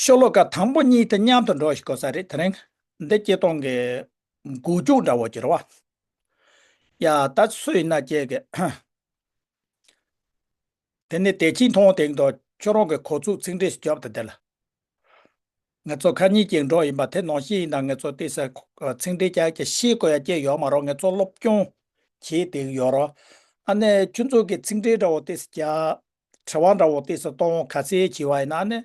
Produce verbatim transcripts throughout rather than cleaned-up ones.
ཤོ་ལོ་ཀ་དང་པོ་གཉིས་དེ་མཉམ་དུ་འགྲོ་ཞིག་དགོས་ས་རེད། དེ་རིང་འདི་སྐྱེ་སྟོང་གི་འགོ་མཇུག་འདྲ་བོ་ཅིག་རེད་བ། ཡ་ད་སུ་ཡིན་ན་ཁྱེད་ཀྱི། དེ་ནས་དེ་ཕྱིན་མཐོང་དེང་དུ་ཁྱོད་རང་གི་གོ་ཚུགས་ཚིག་འགྲེལ་ཞིག་རྒྱོབ་དང་དེ་ལ། ང་ཚོ་ཁ་ཉིན་གྱི་འགྲོ་ཡིན་པ་དེ་ནང་བཞིན་ཡིན་ན་ང་ཚོ་ཏོག་ཙམ་ཚིག་འགྲེལ་རྒྱག་གི་ཤེས་དགོས་ཡ་ཅིག་ཡོད་མ་རེད། ང་ཚོ་སློབ་སྦྱོང་བྱེད་དེ་ཡོད་རེད། ཨ་ནི་ཁྱོད་ཚོ་གི་ཚིག་འགྲེལ་འདྲ་བོ་ཏོག་ཙམ་རྒྱག་དྲི་བ་འདྲ་བོ་ཏོག་ཙམ་གཏོང་ག་ཚད་བྱས་པ་ཡིན་ན་ནི།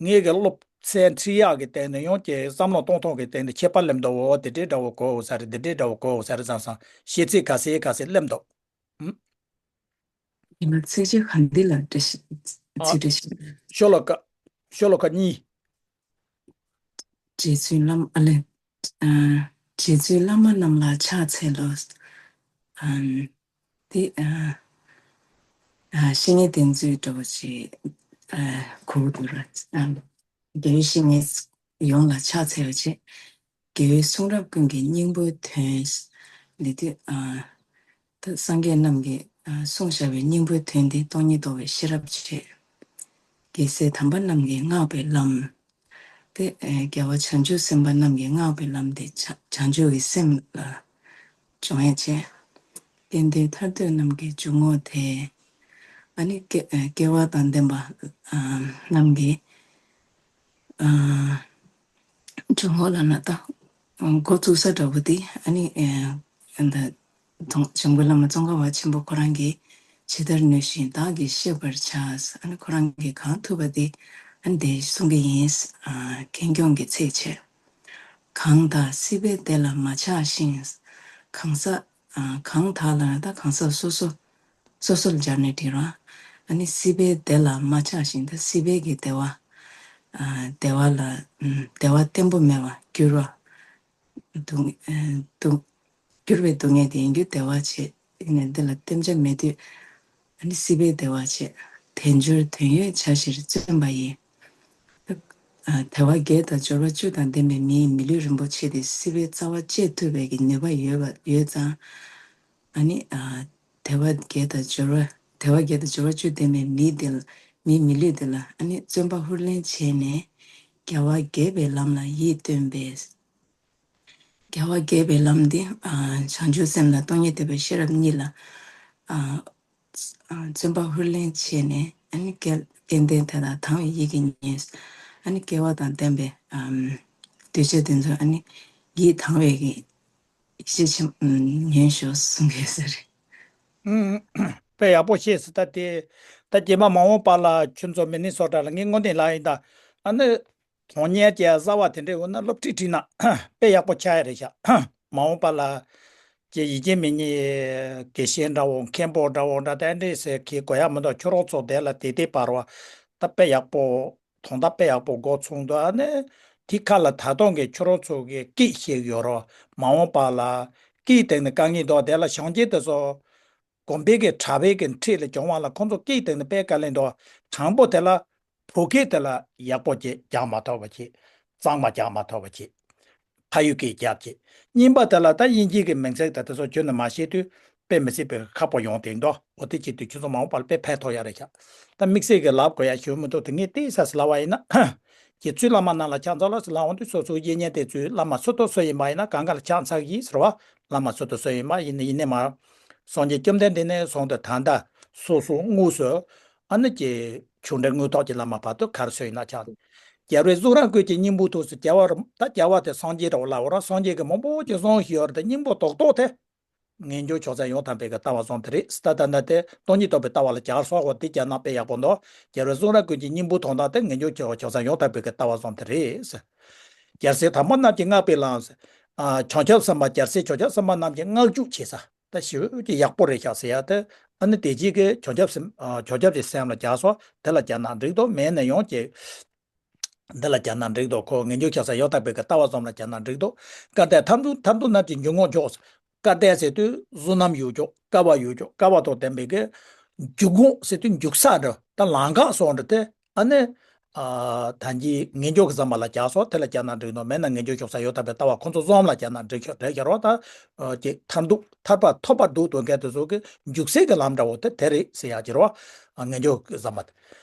ངེད་ཀྱི་སློབ་ཚན་ཁྲིད་ཡག་གི་སྟེང་ནས་ཡང་ཀྱི་བསམ་བློ་གཏོང་སྟངས་ཀྱི་སྟེང་ནས་ཁྱད་པར་སླེབས་འདུག་འོ་དེ་འདྲའི་འདྲ་བོ་གོ་ས་རེད། འདི་འདྲའི་འདྲ་བོ་གོ་ས་རེད་བསམ་སོང་། ཤེས་ཚད་ག་ཚད་ག་ཚད་སླེབས་འདུག་ཨུམ། ཡིན་ན་ཚིགས་བཅད་ག་འདི་ལ་འགྲེལ་བཤད། ཨ། ཚིག་འགྲེལ་བཤད། ཤོ་ལོ་ཀ་ཤོ་ལོ་ཀ་གཉིས། རྗེ་བཙུན་བླ་མ་ཨ་ལས། ཨ། རྗེ་བཙུན་བླ་མ་རྣམས་ལ་ཕྱག་འཚལ་ལོ། ཨ། འདི། ཨ། ཨ། བཤེས་གཉེན་བསྟེན་ཚུལ་འདྲ་བོ་ཅིག་ཨ། གོ་གི་འདུག་ར། ཨ། དགེ་བའི་བཤེས་གཉེན་ཡོངས་ལ་ཕྱག་འཚལ་བ་བྱས། དགེ་བའི་གསུང་རབ་ཀུན་གྱི་སྙིང་པོའི་དོན། འདི་དུས། ཨ། ད་སངས་རྒྱས་རྣམས་ཀྱིས། ཨ། གསུངས་བཞག་པའི་སྙིང་པོའི་དོན་འདི་སྟོང་ཉིད་རྟོགས་པའི་ཤེས་རབ་བྱས། རྒྱལ་སྲས་དམ་པ་རྣམས་ཀྱིས་བསྔགས་པའི་ལམ། དེ། ཨ། རྒྱལ་བ་བྱང་ཆུབ་སེམས་དཔའ་རྣམས་ཀྱིས་བསྔགས་པའི་ལམ་དེ་བྱ་བྱང་ཆུབ་ཀྱི་སེམས་ལ་སྦྱོང་ཡ་བྱས། ཏན་ཏན་ཐར་འདོད་རྣམས་ཀྱི་འཇུག་ངོགས་དེ། ཨ་ནི་སྐལ་སྐལ་བ་དང་ལྡན་པ། ཨ། རྣམས་ཀྱིས། ཨ། འཇུག་ངོགས་ལབ་ན་ད། འགོ་བཙུགས་ས་འདྲ་བོ་དེ་ཨ་ནི། ཨ། ད་དུང་འཇམ་མགོན་བླ་མ་ཙོང་ཁ་པ་ཆེན་པོ་ཁོ་རང་གིས་ཇི་ལྟར་ནུས་བཞིན་བདག་གིས་ཤེས་པར་བྱ། ཨ་ནི་ཁོ་རང་གིས་གང་ཐུབ་པ་དེ་ཨ་ནི་དེ་གསུང་གི་ཡིན། ཨ། ཁེངས་སྐྱུང་གི་ཚིག་བྱས། གང་དག་སྲིད་པའི་བདེ་ལ་མ་ཆགས་ཤིང་། གང་ཟག་ཨ། གང་དག་ལ་ད་གང་ཟག་སོ་སོ། སོ་སོར་སྦྱར་ནས་བྲིས་རོགས། ཨ་ནི་སྲིད་པའི་བདེ་ལ་མ་ཆགས་ཤིང་ད་སྲིད་པའི་གི་བདེ་བ། ཨ། བདེ་བ་ལ། ཨ། བདེ་བ་བརྟན་པོ་མེད་པར་འགྱུར་བ། སྡུག་ཨ། སྡུག་འགྱུར་བའི་སྡུག་བསྔལ་དེ་ཡིན་རྒྱུ་བདེ་བ་བྱེད། ཡིན་ནས་འདི་ལ་བརྟན་བྱ་མེད་དུས། ཨ་ནི་སྲིད་པའི་བདེ་བ་བྱེད། དལ་འབྱོར་དོན་ཡོད་བྱ་ཕྱིར་བརྩོན་པ་ཡིས། ཨ། དལ་བ་བརྒྱད་དང་འབྱོར་བ་བཅུ་དང་ལྡན་པའི་མིའི་མི་ལུས་རིན་པོ་ཆེ་དེ་སྲིད་པའི་རྩ་བ་བཅད་ཐུབ་པའི་གི་ནུས་པ་ཡོད་པ་ཡོད་ཙང་། ཨ་ནི། ཨ། དལ་བ་བརྒྱད་དང་འབྱོར་བ། དལ་བ་བརྒྱད་དང་འབྱོར་བ་བཅུ་ལྡན་པའི་མི་དེ་ལ། མིའི་མི་ལུས་དེ་ལ་ཨ་ནི་བརྩོན་པ་ཧུར་ལེན་བྱས་ནས་རྒྱལ་བ་དགྱེས་པའི་ལམ་ལ་ཡིད་རྟོན་པས། རྒྱལ་བ་དགྱེས་པའི་ལམ་འདི། ཨ། བྱང་ཆུབ་སེམས་དང་སྟོང་ཉིད་རྟོགས་པའི་ཤེས་རབ་གཉིས་ལ། ཨ། ཨ། བརྩོན་པ་ཧུར་ལེན་བྱས་ནས་ཨ་ནི་སྐལ་སྐལ་ལྡན་དེ་དག་དང་བའི་ཡིད་ཀྱིས་ཉོན། ཨ་ནི་སྐལ་བ་དང་ལྡན་པའི། ཨམ། གདུལ་བྱ་དེ་ཚོ་ཨ་ནི་ཡིད་དང་བའི་གི་ཡིད་ཆེས་ཆེན། ཨམ། ཉོན་ཤོག་གསུང་གི་ཟེར། ཨུམ། དཔེ་ཡག་པོ་བཤད་སོང་། ད་དེ་ད་རྗེས་མ་མ་འོངས་པ་ལ་ཁྱོད་ཚོ་མི་ནི་སོ་ཊ་ལ་ངས་དངོས་གནས་ལབ་ཡིན་ད། ཨ་ནི། དོན་གཉེར་གྱི་གསར་བ་དེ་འདྲས་འོ་ན་སློབ་ཁྲིད་ཁྲིད་ན་དཔེ་ཡག་པོ་ཆགས་ཡ་རེད་ཤག་མ་འོངས་པ་ལ་ཀྱི་ཡིད་ཆེས་མི་ཉེས་དགེ་བཤེས་འདྲ་བོ་མཁན་པོ་འདྲ་བོ་འདྲ་དེ་འདྲས་ཟེར་གི་གོ་ཡ་མི་འདུག་ཁྱོད་རང་ཚོ་དེ་ལ་དེ་དེ་བར་བ་ད་དཔེ་ཡག་པོ་དོན་དག་དཔེ་ཡག་པོ་འགོ་ཚུགས་འདུག་ཨ་ནི་དེ་ཁ་ལ་ད་དུང་གི་ཁྱོད་རང་ཚོ་གི་སྐད་ཤེས་ཡོད་རོགས། མ་འོངས་པ་ལ་སྐད་སྟེང་ནས་དཀའ་ངལ་འདུག་དེ་ལ་བྱང་ཆེན་དེ་ཚོ། དགོན་པའི་གི་གྲྭ་པའི་གི་འཁྲིས་ལ་སྦྱོང་བ་ལ་ཁོང་ཚོ་སྐད་སྟེང་ནས་དཔེ་དཀའ་ལས་འདུག་དང་པོ་དེ་ལ་བོད་སྐད་དེ་ལ་ཡག་པོ་ཅིག་རྒྱག་མ་ཐུབ་པ་ཅིག་གཙང་མ་རྒྱག་མ་ཐུབ་པ་ཅིག་ཕ་ཡུལ་སྐད་རྒྱབ་ཅིག་གཉིས་པ་དེ་ལ་ད་དབྱིན་ཇིའི་གི་མིང་ཚིག་དང་དེ་ཚོ་ཁྱོན་ནས་མ་ཤེས་དུས་དཔེ་མི་སྲིད་པའི་ཁག་པོ་ཡོང་དེ་འདུག་འོ་དེ་བྱེད་དུས་ཁྱོད་ཚོ་མ་འོངས་པར་དཔེ་ཕན་ཐོགས་ཡ་རེད་ཤག་ད་དམིགས་བསལ་གྱི་ལབ་དགོས་ཡ་ཞུ་མི་འདུག་དེ་ངས་ཏོག་ཙམ་ལབ་པ་ཡིན་ན། ཀྱི་ཚུལ་བླ་མ་རྣམས་ལ་ཕྱག་འཚལ་ལོ་ཟེར་ལབ་འོང་དུས་སོ་སོའི་དབྱིག་གཉེན་དེ་ཚོས་བླ་མ་སུ་དང་སུ་ཡིན་པ་ཡིན་ན་གང་ག་ལ་ཕྱག་འཚལ་གྱི་ཟེར་བ། བླ་མ་སུ་དང་སུ་ཡིན་པ་ཡིན་ཡིན་ནས་མ། སངས་རྒྱས་བཅོམ་ལྡན་འདས་ནས་བཟུང་སྟེ་ད་ལྟ་སོ་སོ་དངོས་སུ་ཨ་ནི་ཀྱི་ཆོས་འབྲེལ་དངོས་ཐོག་གི་བླ་མ་བར་དུ་ག་རེ་སུ་ཡིན་ན་ཕྱག་རྒྱལ་བའི་གསུང་རབ་ཀུན་གྱི་སྙིང་པོ་ཐོག་སུ་རྒྱལ་བ་རུ་ད་རྒྱལ་བ་དེ་སངས་རྒྱས་ར་བ་ལ་འོ་ར་སངས་རྒྱས་ཀྱི་མང་པོ་ཅིག་གསུངས་ཡོད་རེད་དེ་སྙིང་པོ་རྡོག་རྡོག་དེ། ངེས་འབྱུང་ཕྱོགས་ཚད་ཡང་དག་པའི་གི་ལྟ་བ་བཟུང་དེ་རེད། ད་ལྟ་ན་དེ་སྟོང་ཉིད་རྟོགས་པའི་ལྟ་བ་ལ་སྦྱར་སོགས་པ་དེ་སྦྱར་ན་དཔེ་ཡག་པོ་འདུག་རྒྱལ་བའི་གསུང་རབ་ཀུན་གྱི་སྙིང་པོ་དོན་དག་དེ་ངེས་འབྱུང་ཕྱོགས་ཕྱོགས་ཚད་ཡང་དག་པའི་གི་ལྟ་བ་བཟུང་དེ་རེད། རྒྱལ་སྲས་དམ་པ་རྣམས་ཀྱིས་བསྔགས་པའི་ལམ། ཨ། བྱང་ཆུབ་སེམས་དཔའ་རྒྱལ་སྲས་བྱང་ཆུབ་སེམས་དཔའ་རྣམས་ཀྱིས་བསྔགས་བརྗོད་བྱེད་ས་ད་ཞེ་པོ་ཅིག་ཡག་པོ་རེད་ཤག་ཟེར་ཡ་དེ་ཨ་ནི་དེ་རྗེས་ཀྱི་བྱང་ཆུབ་སེམས་ཨ། བྱང་ཆུབ་ཀྱི་སེམས་ལ་སྦྱར་སོགས་དེ་ལ་སྦྱར་ན་འགྲིག་འདུག་མེད་ན་ཡང་ཀྱི། འདི་ལ་སྦྱར་ན་འགྲིག་འདུག་ཁོ་ངེས་འབྱུང་ཕྱོགས་ཚད་ཡང་དག་པའི་གི་ལྟ་བ་བཟུང་ལ་སྦྱར་ན་འགྲིག་འདུག་སྐལ་ལྡན་ཐར་འདོད་ཐར་འདོད་རྣམས་ཀྱི་འཇུག་ངོགས་མཆོག་སྐལ་ལྡན་ཟེར་དུས་བསོད་ནམས་ཡོད་ཅོག་དཀའ་བ་ཡོད་ཅོག་དཀའ་བ་དང་ལྡན་པའི་གི་འཇུག་ངོགས་ཟེར་དུས་འཇུག་ས་འདྲ་ད་ལམ་ཁ་སོགས་འདྲ་དེ་ཨ་ནི། ཨ། ད་གིན་ངེས་འབྱུང་གི་ཟབ་མོ་ལ་སྦྱར་སོགས་དེ་ལ་སྦྱར་ན་འགྲིག་འདུག་མེད་ན་ངེས་འབྱུང་ཕྱོགས་ཚད་ཡང་དག་པའི་ལྟ་བ་ཁོ་ཚོ་བཟུང་ལ་སྦྱར་ན་འགྲིག་ཤོག་དེ་སྦྱར་བ་ད། ཨ། ཀྱི་ཐར་འདོད་ཐར་པ་ཐོབ་པར་འདོད་དོན་མཁན་དེ་ཚོ་གི་འཇུག་སའི་གི་ལམ་འདྲ་བོ་དེ་དེ་རེད་ཟེར་ཡ་ཀྱི་རེད་བ། ངེས་འབྱུང་གི་ཟབ་མོ་དེ།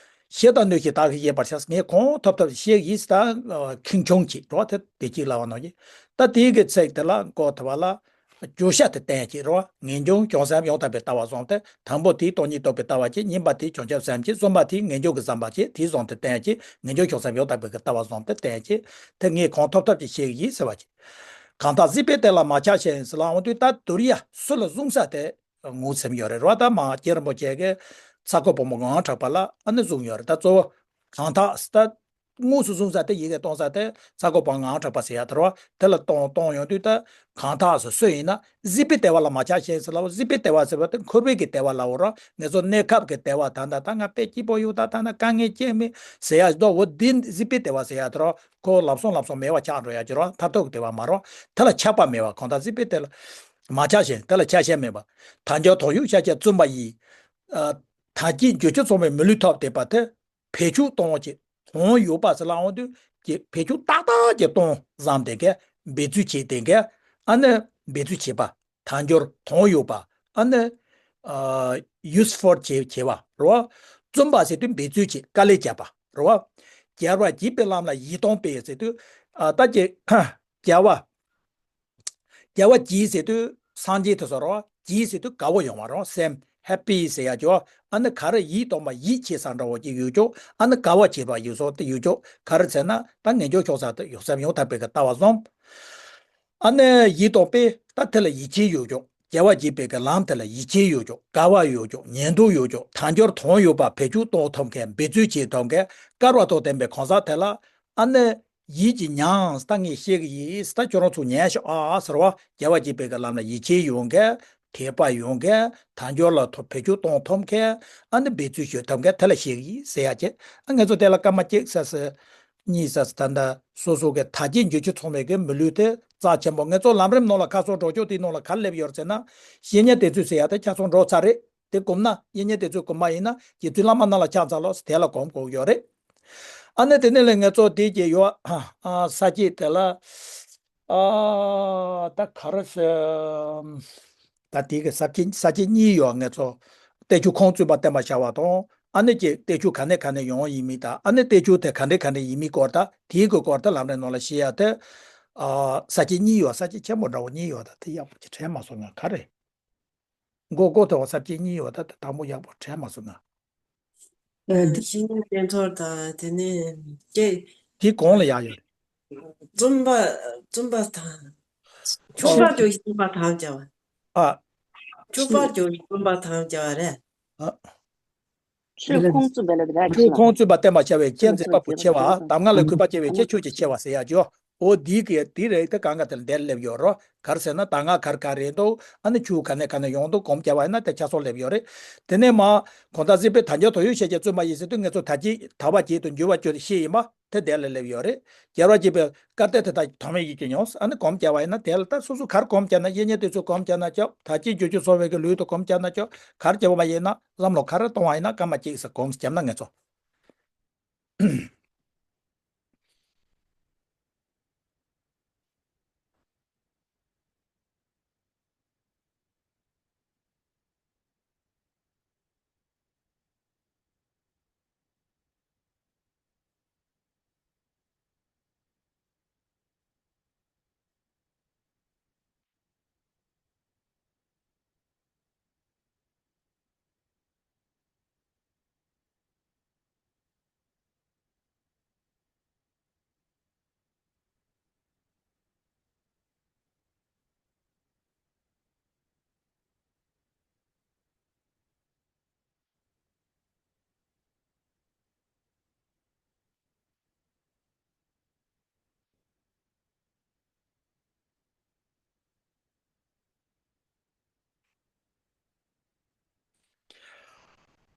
ཤེས་དང་ནུས་ཤིང་བདག་གིས་ཡིད་པར་བྱ། ངས་གང་ཐོབ་ཐོབ་ཤེས་ཡིན་ཟེར། ད་ཁེངས་སྐྱུང་གི་རོ་དེ་དེ་གཅིག་ལབ་པ་ནང་བཞིན། ད་དེའི་གི་ཚིག་དེ་ལ་གོ་ཐུབ་པ་ལ། བརྗོད་བྱ་དེ་བསྟན་གྱི་རེད་བ། ངེས་འབྱུང་བྱང་སེམས་ཡང་དག་པའི་ལྟ་བ་བཟུང་སྟེ། དང་པོ་དེས་སྟོང་ཉིད་རྟོགས་པའི་ལྟ་བ་བྱེད། གཉིས་པ་དེས་བྱང་ཆུབ་སེམས་བསྐྱེད། གསུམ་པ་དེས་ངེས་འབྱུང་གི་བསམ་པ་བྱེད། དེ་བཟུང་སྟེ་བསྟན་གྱི་ངེས་འབྱུང་བྱང་སེམས་ཡང་དག་པའི་ལྟ་བ་བཟུང་སྟེ་བསྟན་གྱི། དེ་ངས་གང་ཐོབ་ཐོབ་ཀྱིས་ཤེས་ཀྱི་ཡིན་ཟེར་བ་བྱེད། གང་དག་གཟིགས་པས་དེ་ལ་མ་ཆགས་ཤིང་ཟེར་ལབ་འོང་དུས། ད་དུ་རི་ཡ་སུ་ལ་བཟུང་ས་དེ་ངོས་ཟིན་ཡོད་རེད་རོ། ད་མ་རྒྱལ་རིན་པོ་ཆེ་གིས་ཚ་ཁོ་བུ་མོ་ངང་དྲག་པ་ལ་ཨ་ནི་བཟུང་ཡོད་རེད། ད་གཙོ་བོ་གང་དག་ད། དངོས་སུ་བཟུང་ས་དེ་ཡི་གེ་གཏོང་ས་དེ་ཚ་ཁོ་བུ་མོ་ངང་དྲག་པ་ཟེར་ཡ་དེ་རེད་བ། དེ་ལ་གཏོང་གཏོང་ཡོང་དུས་ད་གང་དག་སུ་སུ་ཡིན་ན་གཟིགས་པས་དེ་བ་ལ་མ་ཆགས་ཤིང་ཟེར་ལབ། གཟིགས་པས་དེ་བ་ཟེར་བ་དེ་འཁོར་བའི་གི་དེ་བ་ལབ་རོ། ངེད་ཚོ་གནས་སྐབས་ཀྱི་དེ་བ། ད་ད་ད་ང་དཔེ་སྐྱིད་པོ་ཡོད། ད་ད་ད་དཀའ་ངལ་ཅི་མེད་ཟེར་ཡ་དོ་བོ་འདི་གཟིགས་པས་དེ་བ་ཟེར་ཡ་དེ་རོ། ཁོ་ལབ་སོང་ལབ་སོང་མེད་པ་ཆགས་འགྲོ་ཡ་ཅི་རོ། མཐར་ཐུག་གི་དེ་བ་མ་རོ། དེ་ལ་ཆགས་པ་མེད་པ། གང་དག་གཟིགས་པས་དེ་ལ་མ་ཆགས་ཤིང་དེ་ལ་ཆགས་ཞེན་མེད་པ། དལ་འབྱོར་དོན་ཡོད་ཤཱཀྱ་བཙུན་པ་ཡིས། ཨ། དལ་གྱིས་འབྱོར་ཕྱིར་ཚོང་པའི་མི་ལུས་ཐོབ་བསྡད་པ་དེ། བེད་སྤྱོད་གཏོང་བྱེད། དོན་ཡོད་པ་ཟེར་ལབ་འོང་དུས་ཀྱི་བེད་སྤྱོད་ཏག་ཏག་གི་གཏོང་བཟང་དེ་གས་འབད་རྩོལ་བྱེད་དེ་གས། ཨ་ནི་འབད་རྩོལ་བྱེད་པ། དལ་འབྱོར་དོན་ཡོད་པ། ཨ་ནི་ཨ། ཡུས་ཕུལ་བྱེད་བྱེད་པ་རོ། བཙུན་པ་ཟེར་དུས་འབད་རྩོལ་བྱེད། དཀའ་ལས་བརྒྱབ་པ་རོ། རྒྱལ་བ་དགྱེས་པའི་ལམ་ལ་ཡིད་རྟོན་པའི་ཟེར་དུས། ཨ། ད་ཀྱི་རྒྱལ་བ། རྒྱལ་བ་དགྱེས་ཟེར་དུས་སངས་རྒྱས་དེ་ཚོ་རོ། དགྱེས་ཟེར་དུས་དགའ་བོ་ཡོང་བ་རོ། སེམས་ཧེ་པི་ཟེར་ཡ་ཅོ། ཨ་ནི་ག་རེ་ཡིད་རྟོན་པ་ཡིད་ཆེས་ས་འདྲ་བོ་ཅིག་ཡོད་ཅོ། ཨ་ནི་དགའ་བ་བྱེད་པ་ཡོད་སོ་དེ་ཡོད་ཅོ། ག་རེ་ཟེར་ན་ད་ངེས་འབྱུང་བྱང་སེམས་དེ་ཡོད་སེམས་ཡང་དག་པའི་གི་ལྟ་བ་བཟུང་། ཨ་ནི་ཡིད་རྟོན་པས་ད་དེ་ལ་ཡིད་ཆེས་ཡོད་ཅོ། རྒྱལ་བ་དགྱེས་པའི་གི་ལམ་དེ་ལ་ཡིད་ཆེས་ཡོད་ཅོ། དགའ་བ་ཡོད་ཅོ། ཉན་འདོད་ཡོད་ཅོ། དལ་འབྱོར་དོན་ཡོད་པ་བེད་སྤྱོད་གཏོང་ཐུབ་མཁན། འབད་རྩོལ་བྱེད་ཐུབ་མཁན། བསྐལ་པ་དང་ལྡན་པའི་གང་ཟག་དེ་ལ། ཨ་ནི། ཡིད་ཀྱིས་མྱངས། ད་ངས་ཤེས་ཀྱི་ཡིན། ད་ཁྱོད་རང་ཚོ་ཉན་ཤོག་ཨ་ཟེར་བ། རྒྱལ་བ་དགྱེས་པའི་གི་ལམ་ལ་ཡིད་ཆེས་ཡོད་མཁན། དད་པ་ཡོད་མཁན། དལ་འབྱོར་ལ་ཐོབ་བེད་སྤྱོད་གཏོང་ཐུབ་མཁན། ཨ་ནི་འབད་རྩོལ་བྱེད་ཐུབ་མཁན་དེ་ལ་ཤེས་ཀྱི་ཡིན་ཟེར་ཡ་ཅེ། ཨ་ངེད་ཚོ་དེ་ལ་སྐར་མ་གཅིག་ཟེར་ཟེར། གཉིས་ཟེར་ཟེར། ད་ལྟ་སོ་སོ་གི་དལ་གྱིས་འབྱོར་ཕྱིར་ཚོང་པའི་གི་མི་ལུས་དེ་རྩ་ཆེན་པོ། ངེད་ཚོ་ལམ་རིམ་ནང་ལ་ཁ་སང་འགྲོ་ཕྱོགས་དེའི་ནང་ལ་ག་རེ་སླེབས་ཡོད་ཟེར་ན། བཤེས་གཉེན་དེ་ཚོས་ཟེར་ཡ་དེ་ཁྱེད་ཚོ་འགྲོ་ཚར་རེད། དེ་གོམས་ན། བཤེས་གཉེན་དེ་ཚོས་གོམས་པ་ཡིན་ན་རྗེ་བཙུན་བླ་མ་རྣམས་ལ་ཕྱག་འཚལ་ལོ་ཟེར་དེ་ལ་གོམས་དགོས་ཡོད་རེད། ཨ་ནི་དེ་ནས་ལས་ངེད་ཚོ་དེ་གྱི་ཡོད། ཨ། ས་སྐྱེས་དེ་ལ། ཨ། ད་ག་རེ་ཟེར། ད་དེ་གི་ས་སྐྱེས་ས་སྐྱེས་གཉིས་ཡོད། ངེད་ཚོ་བརྟན་བཞུགས་ཁུངས་བཙུན་པ་བསྟན་པར་བྱ་བ་དང་། ཨ་ནི་ཀྱི་བརྟན་བཞུགས་ག་ནས་ག་ནས་ཡོང་ཡིན་མིན་དང་། ཨ་ནི་བརྟན་བཞུགས་དེ་ག་འདྲས་ག་འདྲས་ཡིན་མིན་སྐོར། ད་དེའི་གི་སྐོར་དེ་ལམ་རིམ་ནང་ལ་བཤད་ཡ་དེ། ཨ། ས་སྐྱེས་གཉིས་ཡོད། ས་སྐྱེས་ཆེན་པོ་འདྲ་བོ་གཉིས་ཡོད། ད་དེ་ཡག་པོ་ཅིག་དྲན་མ་སོང་ང་། ག་རེ། མགོ་མགོ་དེ་བ་ས་སྐྱེས་གཉིས་ཡོད། ད་དེ་དང་པོ་ཡག་པོ་དྲན་མ་སོང་ང་། ཨ། བཤེས་གཉེན་བསྟེན་ཚོར་དང་། དེ་ནས་ཀྱེ། དེ་གོང་ལ་ཡག་ཡོད། བཙུན་པ། བཙུན་པ་དང་། ཕྱུག་པ་ཅོ་ཡིན་པ་དང་བྱ་བ། ཨ། ཕྱུག་པ་ཅོ་ཡིན་པ་དང་བྱ་བ་རེད། ཨ། ཆོས་ཁུངས་བཙུན་པ་ལ་དེ་ཆོས་ཁུངས་བཙུན་པ་བསྟན་པར་བྱ་བའི་སྤྱན་འཛིན་པ་པོ་ཆེ་བ། གདམས་ངག་ལ་གུས་པ་ཆེ་བའི་སྤྱན་ཆོས་ཀྱི་ཆེ་བ་ཟེར་ཡ་ཅོ། འོ་འདི་གི་དེ་རེད། དེ་གང་ག་དེ་ལ་འདིར་སླེབས་ཡོད་རོ། ག་རེ་ཟེར་ན་ད་སྔ་ག་རེ་ག་རེ་འདུག་ཨ་ནི་ཆུ་ག་ནས་ག་ནས་ཡོང་འདུག་གོམས་བྱས་པ་ཡིན་ན་དེ་ཆ་ཚང་སླེབས་ཡོད་རེད། དེ་ནས་མ། གང་དག་གཟིགས་པས་དལ་འབྱོར་དོན་ཡོད་ཤཱཀྱ་བཙུན་པ་ཡིས་ཟེར་དུས་ངེད་ཚོ་དལ་གྱིས་དལ་བ་བྱེད་དང་འབྱོར་བ་བྱེད་ཤེས་ཡིན་པ་དེ་དེ་ལ་སླེབས་ཡོད་རེད། རྒྱལ་བ་དགྱེས་པའི་སྐབས་དེ་དེ་དག་དོན་མེད་ཡིད་ཀྱིས་མྱོང་། ཨ་ནི་གོམས་བྱས་པ་ཡིན་ན་དེ་ལ་ད་སོ་སོ་ག་རེ་གོམས་བྱས་ན། བཤེས་གཉེན་དེ་ཚོས་གོམས་བྱས་ན་ཅོག་དལ་གྱིས་འབྱོར་ཕྱིར་ཚོང་པའི་གི་ལུས་དེ་གོམས་བྱས་ན་ཅོག་ག་རེ་བྱས་པ་ཡིན་ན། བསམ་བློ་ག་རེ་གཏོང་བ་ཡིན་ན་སྐར་མ་གཅིག་ཙམ་གོམས་བརྒྱབ་ན་ངེད་ཚོ།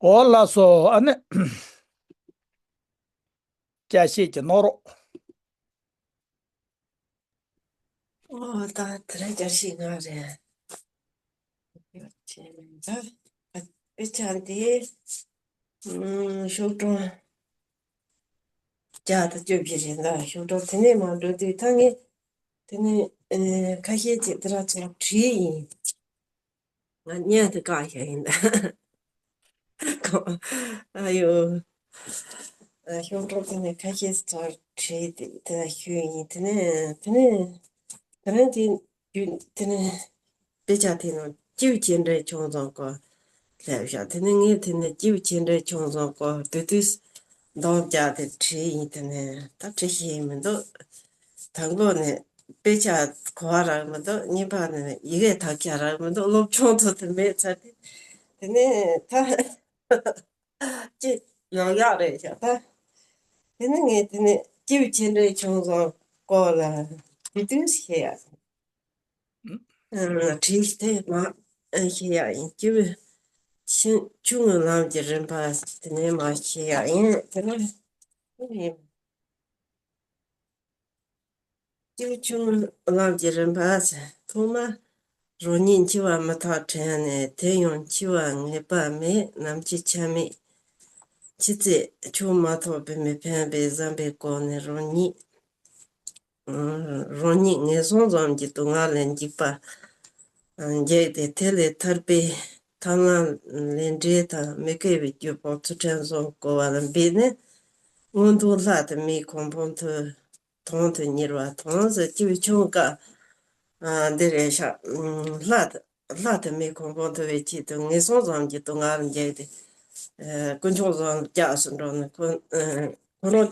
འོ་ལགས་སོ། ཨ་ནི། བསྐྱར་བཤད་ཀྱི་ནོར། ཨོ། ད་དེ་རིང་བསྐྱར་ཞིག་ང་རེད། ད་དཔེ་ཆ་འདི། ཨུམ། ཤོག་གྲངས་བརྒྱ་དང་བཅོ་བརྒྱད་རེད། ད་ཤོག་གྲངས་དེ་ནས་མར་འགྲོ་དུས་ད་ངས་དེ་ནས་ཨེ་ཁ་ཤས་ཅིག་དེ་ར་ཚོ་བྲིས་ཡིན། ང་བརྙན་དེ་བཀག་བཞག་ཡིན་ད། ཨ་ཡོ། ཨ་ཤོག་གྲངས་དེ་ནས་ཁ་ཤས་ཚར་བྲིས་ཏེ་དེ་ལ་ཞུས་ཡིན། དེ་ནས་དེ་ནས་དེ་ནས་དེ་དེ་ནས་དཔེ་ཆ་དེ་ནང་སྐྱེས་བུ་ཆེ་འབྲིང་ཆུང་གསུམ་སྐོར་སླེབས་བཞག་དེ་ནས་ངས་དེ་ནས་སྐྱེས་བུ་ཆེ་འབྲིང་ཆུང་གསུམ་སྐོར་དུས་དུས་འདང་རྒྱག་དེ་བྲིས་ཡིན། དེ་ནས་ད་བྲིས་ཤེས་ཡིན་མི་འདུག་དང་པོ་ནས་དཔེ་ཆ་གོ་བ་རག་མི་འདུག་གཉིས་པ་ནས་ཡི་གེ་དག་ཆ་རག་མི་འདུག་སློབ་ཆུང་ཚོ་དེ་མེད་ཚར་ཏེ། དེ་ནས་ད་ཅི་ཡག་ཡག་རེད་ཤག་ད། དེ་ནས་ངས་དེ་ནས་སྐྱེས་བུ་ཆེ་འབྲིང་ཆུང་གསུམ་སྐོར་ལ་དེ་དུས་བཤད་ཡག་ཨ་བྲིས་ཏེ་མ་བཤད་ཡག་ཡིན། སྐྱེས་བུ་ཆུང་ཆུང་ངུའི་ལམ་གྱི་རིམ་པ་དེ་ནས་མ་བཤད་ཡག་ཡིན། དེ་ནས་ཡིན། སྐྱེས་བུ་ཆུང་ངུའི་ལམ་གྱི་རིམ་པ། ཐོག་མར་རང་ཉིད་འཆི་བ་མི་རྟག་དྲན་ནས། དེ་ཡང་འཆི་བ་ངེས་པ་མེད། ནམ་འཆི་ཆ་མེད། འཆི་ཚེ་ཆོས་མ་ཐོབ་པའི་མི་ཕན་པའི་བསམ་པའི་སྒོ་ནས་རང་ཉིད་རང་ཉིད་ངན་སོང་གསུམ་གྱི་སྡུག་བསྔལ་ལས་འཇིགས་པ་འཇིགས་ཏེ། དེ་ལས་ཐར་པའི་ཐབས་ལམ་ལས་འབྲས་དང་མི་དགེ་བའི་རྒྱུ་སྤོང་ཚུལ་ཁྲིམས་བཟུང་དགོས་པ་ལ་འབད་ནས། མངོན་མཐོ་ལྷ་དང་མིའི་གོ་འཕང་དུ་དོན་དུ་གཉེར་བ་དང་། ཟེར་སྐྱེས་བུ་ཆུང་སྐབས་འདི་རེད་ཤག་ལྷ་ལྷ་དང་མིའི་གོ་འཕང་ཐོབ་པའི་ཆེད་དུ་ངན་སོང་གསུམ་གྱི་སྡུག་བསྔལ་འཇིགས་ཏེ། དཀོན་མཆོག་གསུམ་རྒྱབ་སུ་འགྲོ་ནས་ཁོ་ཁོ་རང་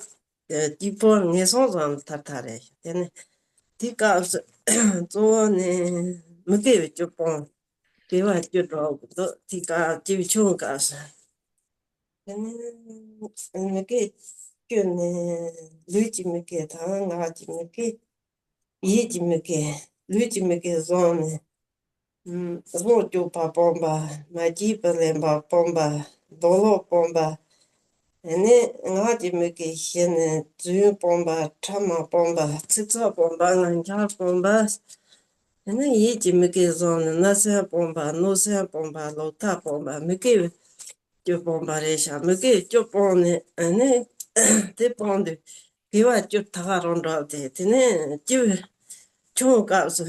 གཅིག་པོ་ངན་སོང་གསུམ་ཐར་ཐར་རེད། དེ་ནས་དེ་སྐབས་སུ་གཙོ་བོ་ནི་མི་དགེ་བའི་རྒྱུ་སྤོང་དགེ་བ་རྒྱུ་འགྲོ་དགོས་འདུག་དེ་སྐབས་སྐྱེས་བུ་ཆུང་སྐབས་སུ། དེ་ནས་མི་དགེ་བཅུ་ནི་ལུས་ཀྱི་མི་དགེ་དང་ངག་གི་མི་དགེ། ཡིད་ཀྱི་མི་དགེ། ལུས་ཀྱི་མི་དགེ་བཟུང་ནས། ཨུམ། བཟུང་སྤྱོད་པ་སྤོང་བ། མ་བགྱིས་པ་ལེན་པ་སྤོང་བ། རྡོར་སློང་སྤོང་བ། དེ་ནས་ངག་གི་མི་དགེ་བྱས་ནས་རྫུན་སྤོང་བ། ཕྲ་མ་སྤོང་བ། ཚིག་རྩུབ་སྤོང་བ། ངན་སྐྱབས་སྤོང་བ། དེ་ནས་ཡིད་ཀྱི་མི་དགེ་བཟུང་ནས་བརྣབ་སེམས་སྤོང་བ། གནོད་སེམས་སྤོང་བ། ལོག་ལྟ་སྤོང་བ། མི་དགེ་བཅུ་སྤོང་བ་རེད་ཤག་མི་དགེ་བཅུ་སྤོང་ནས་ཨ་ནི་དེ་སྤོང་དུས་དགེ་བ་བཅུ་ད་ག་རང་འགྲོ་སྟེ། དེ་ནས་སྐྱེས་བུ་ཆུང་སྐབས་སུ་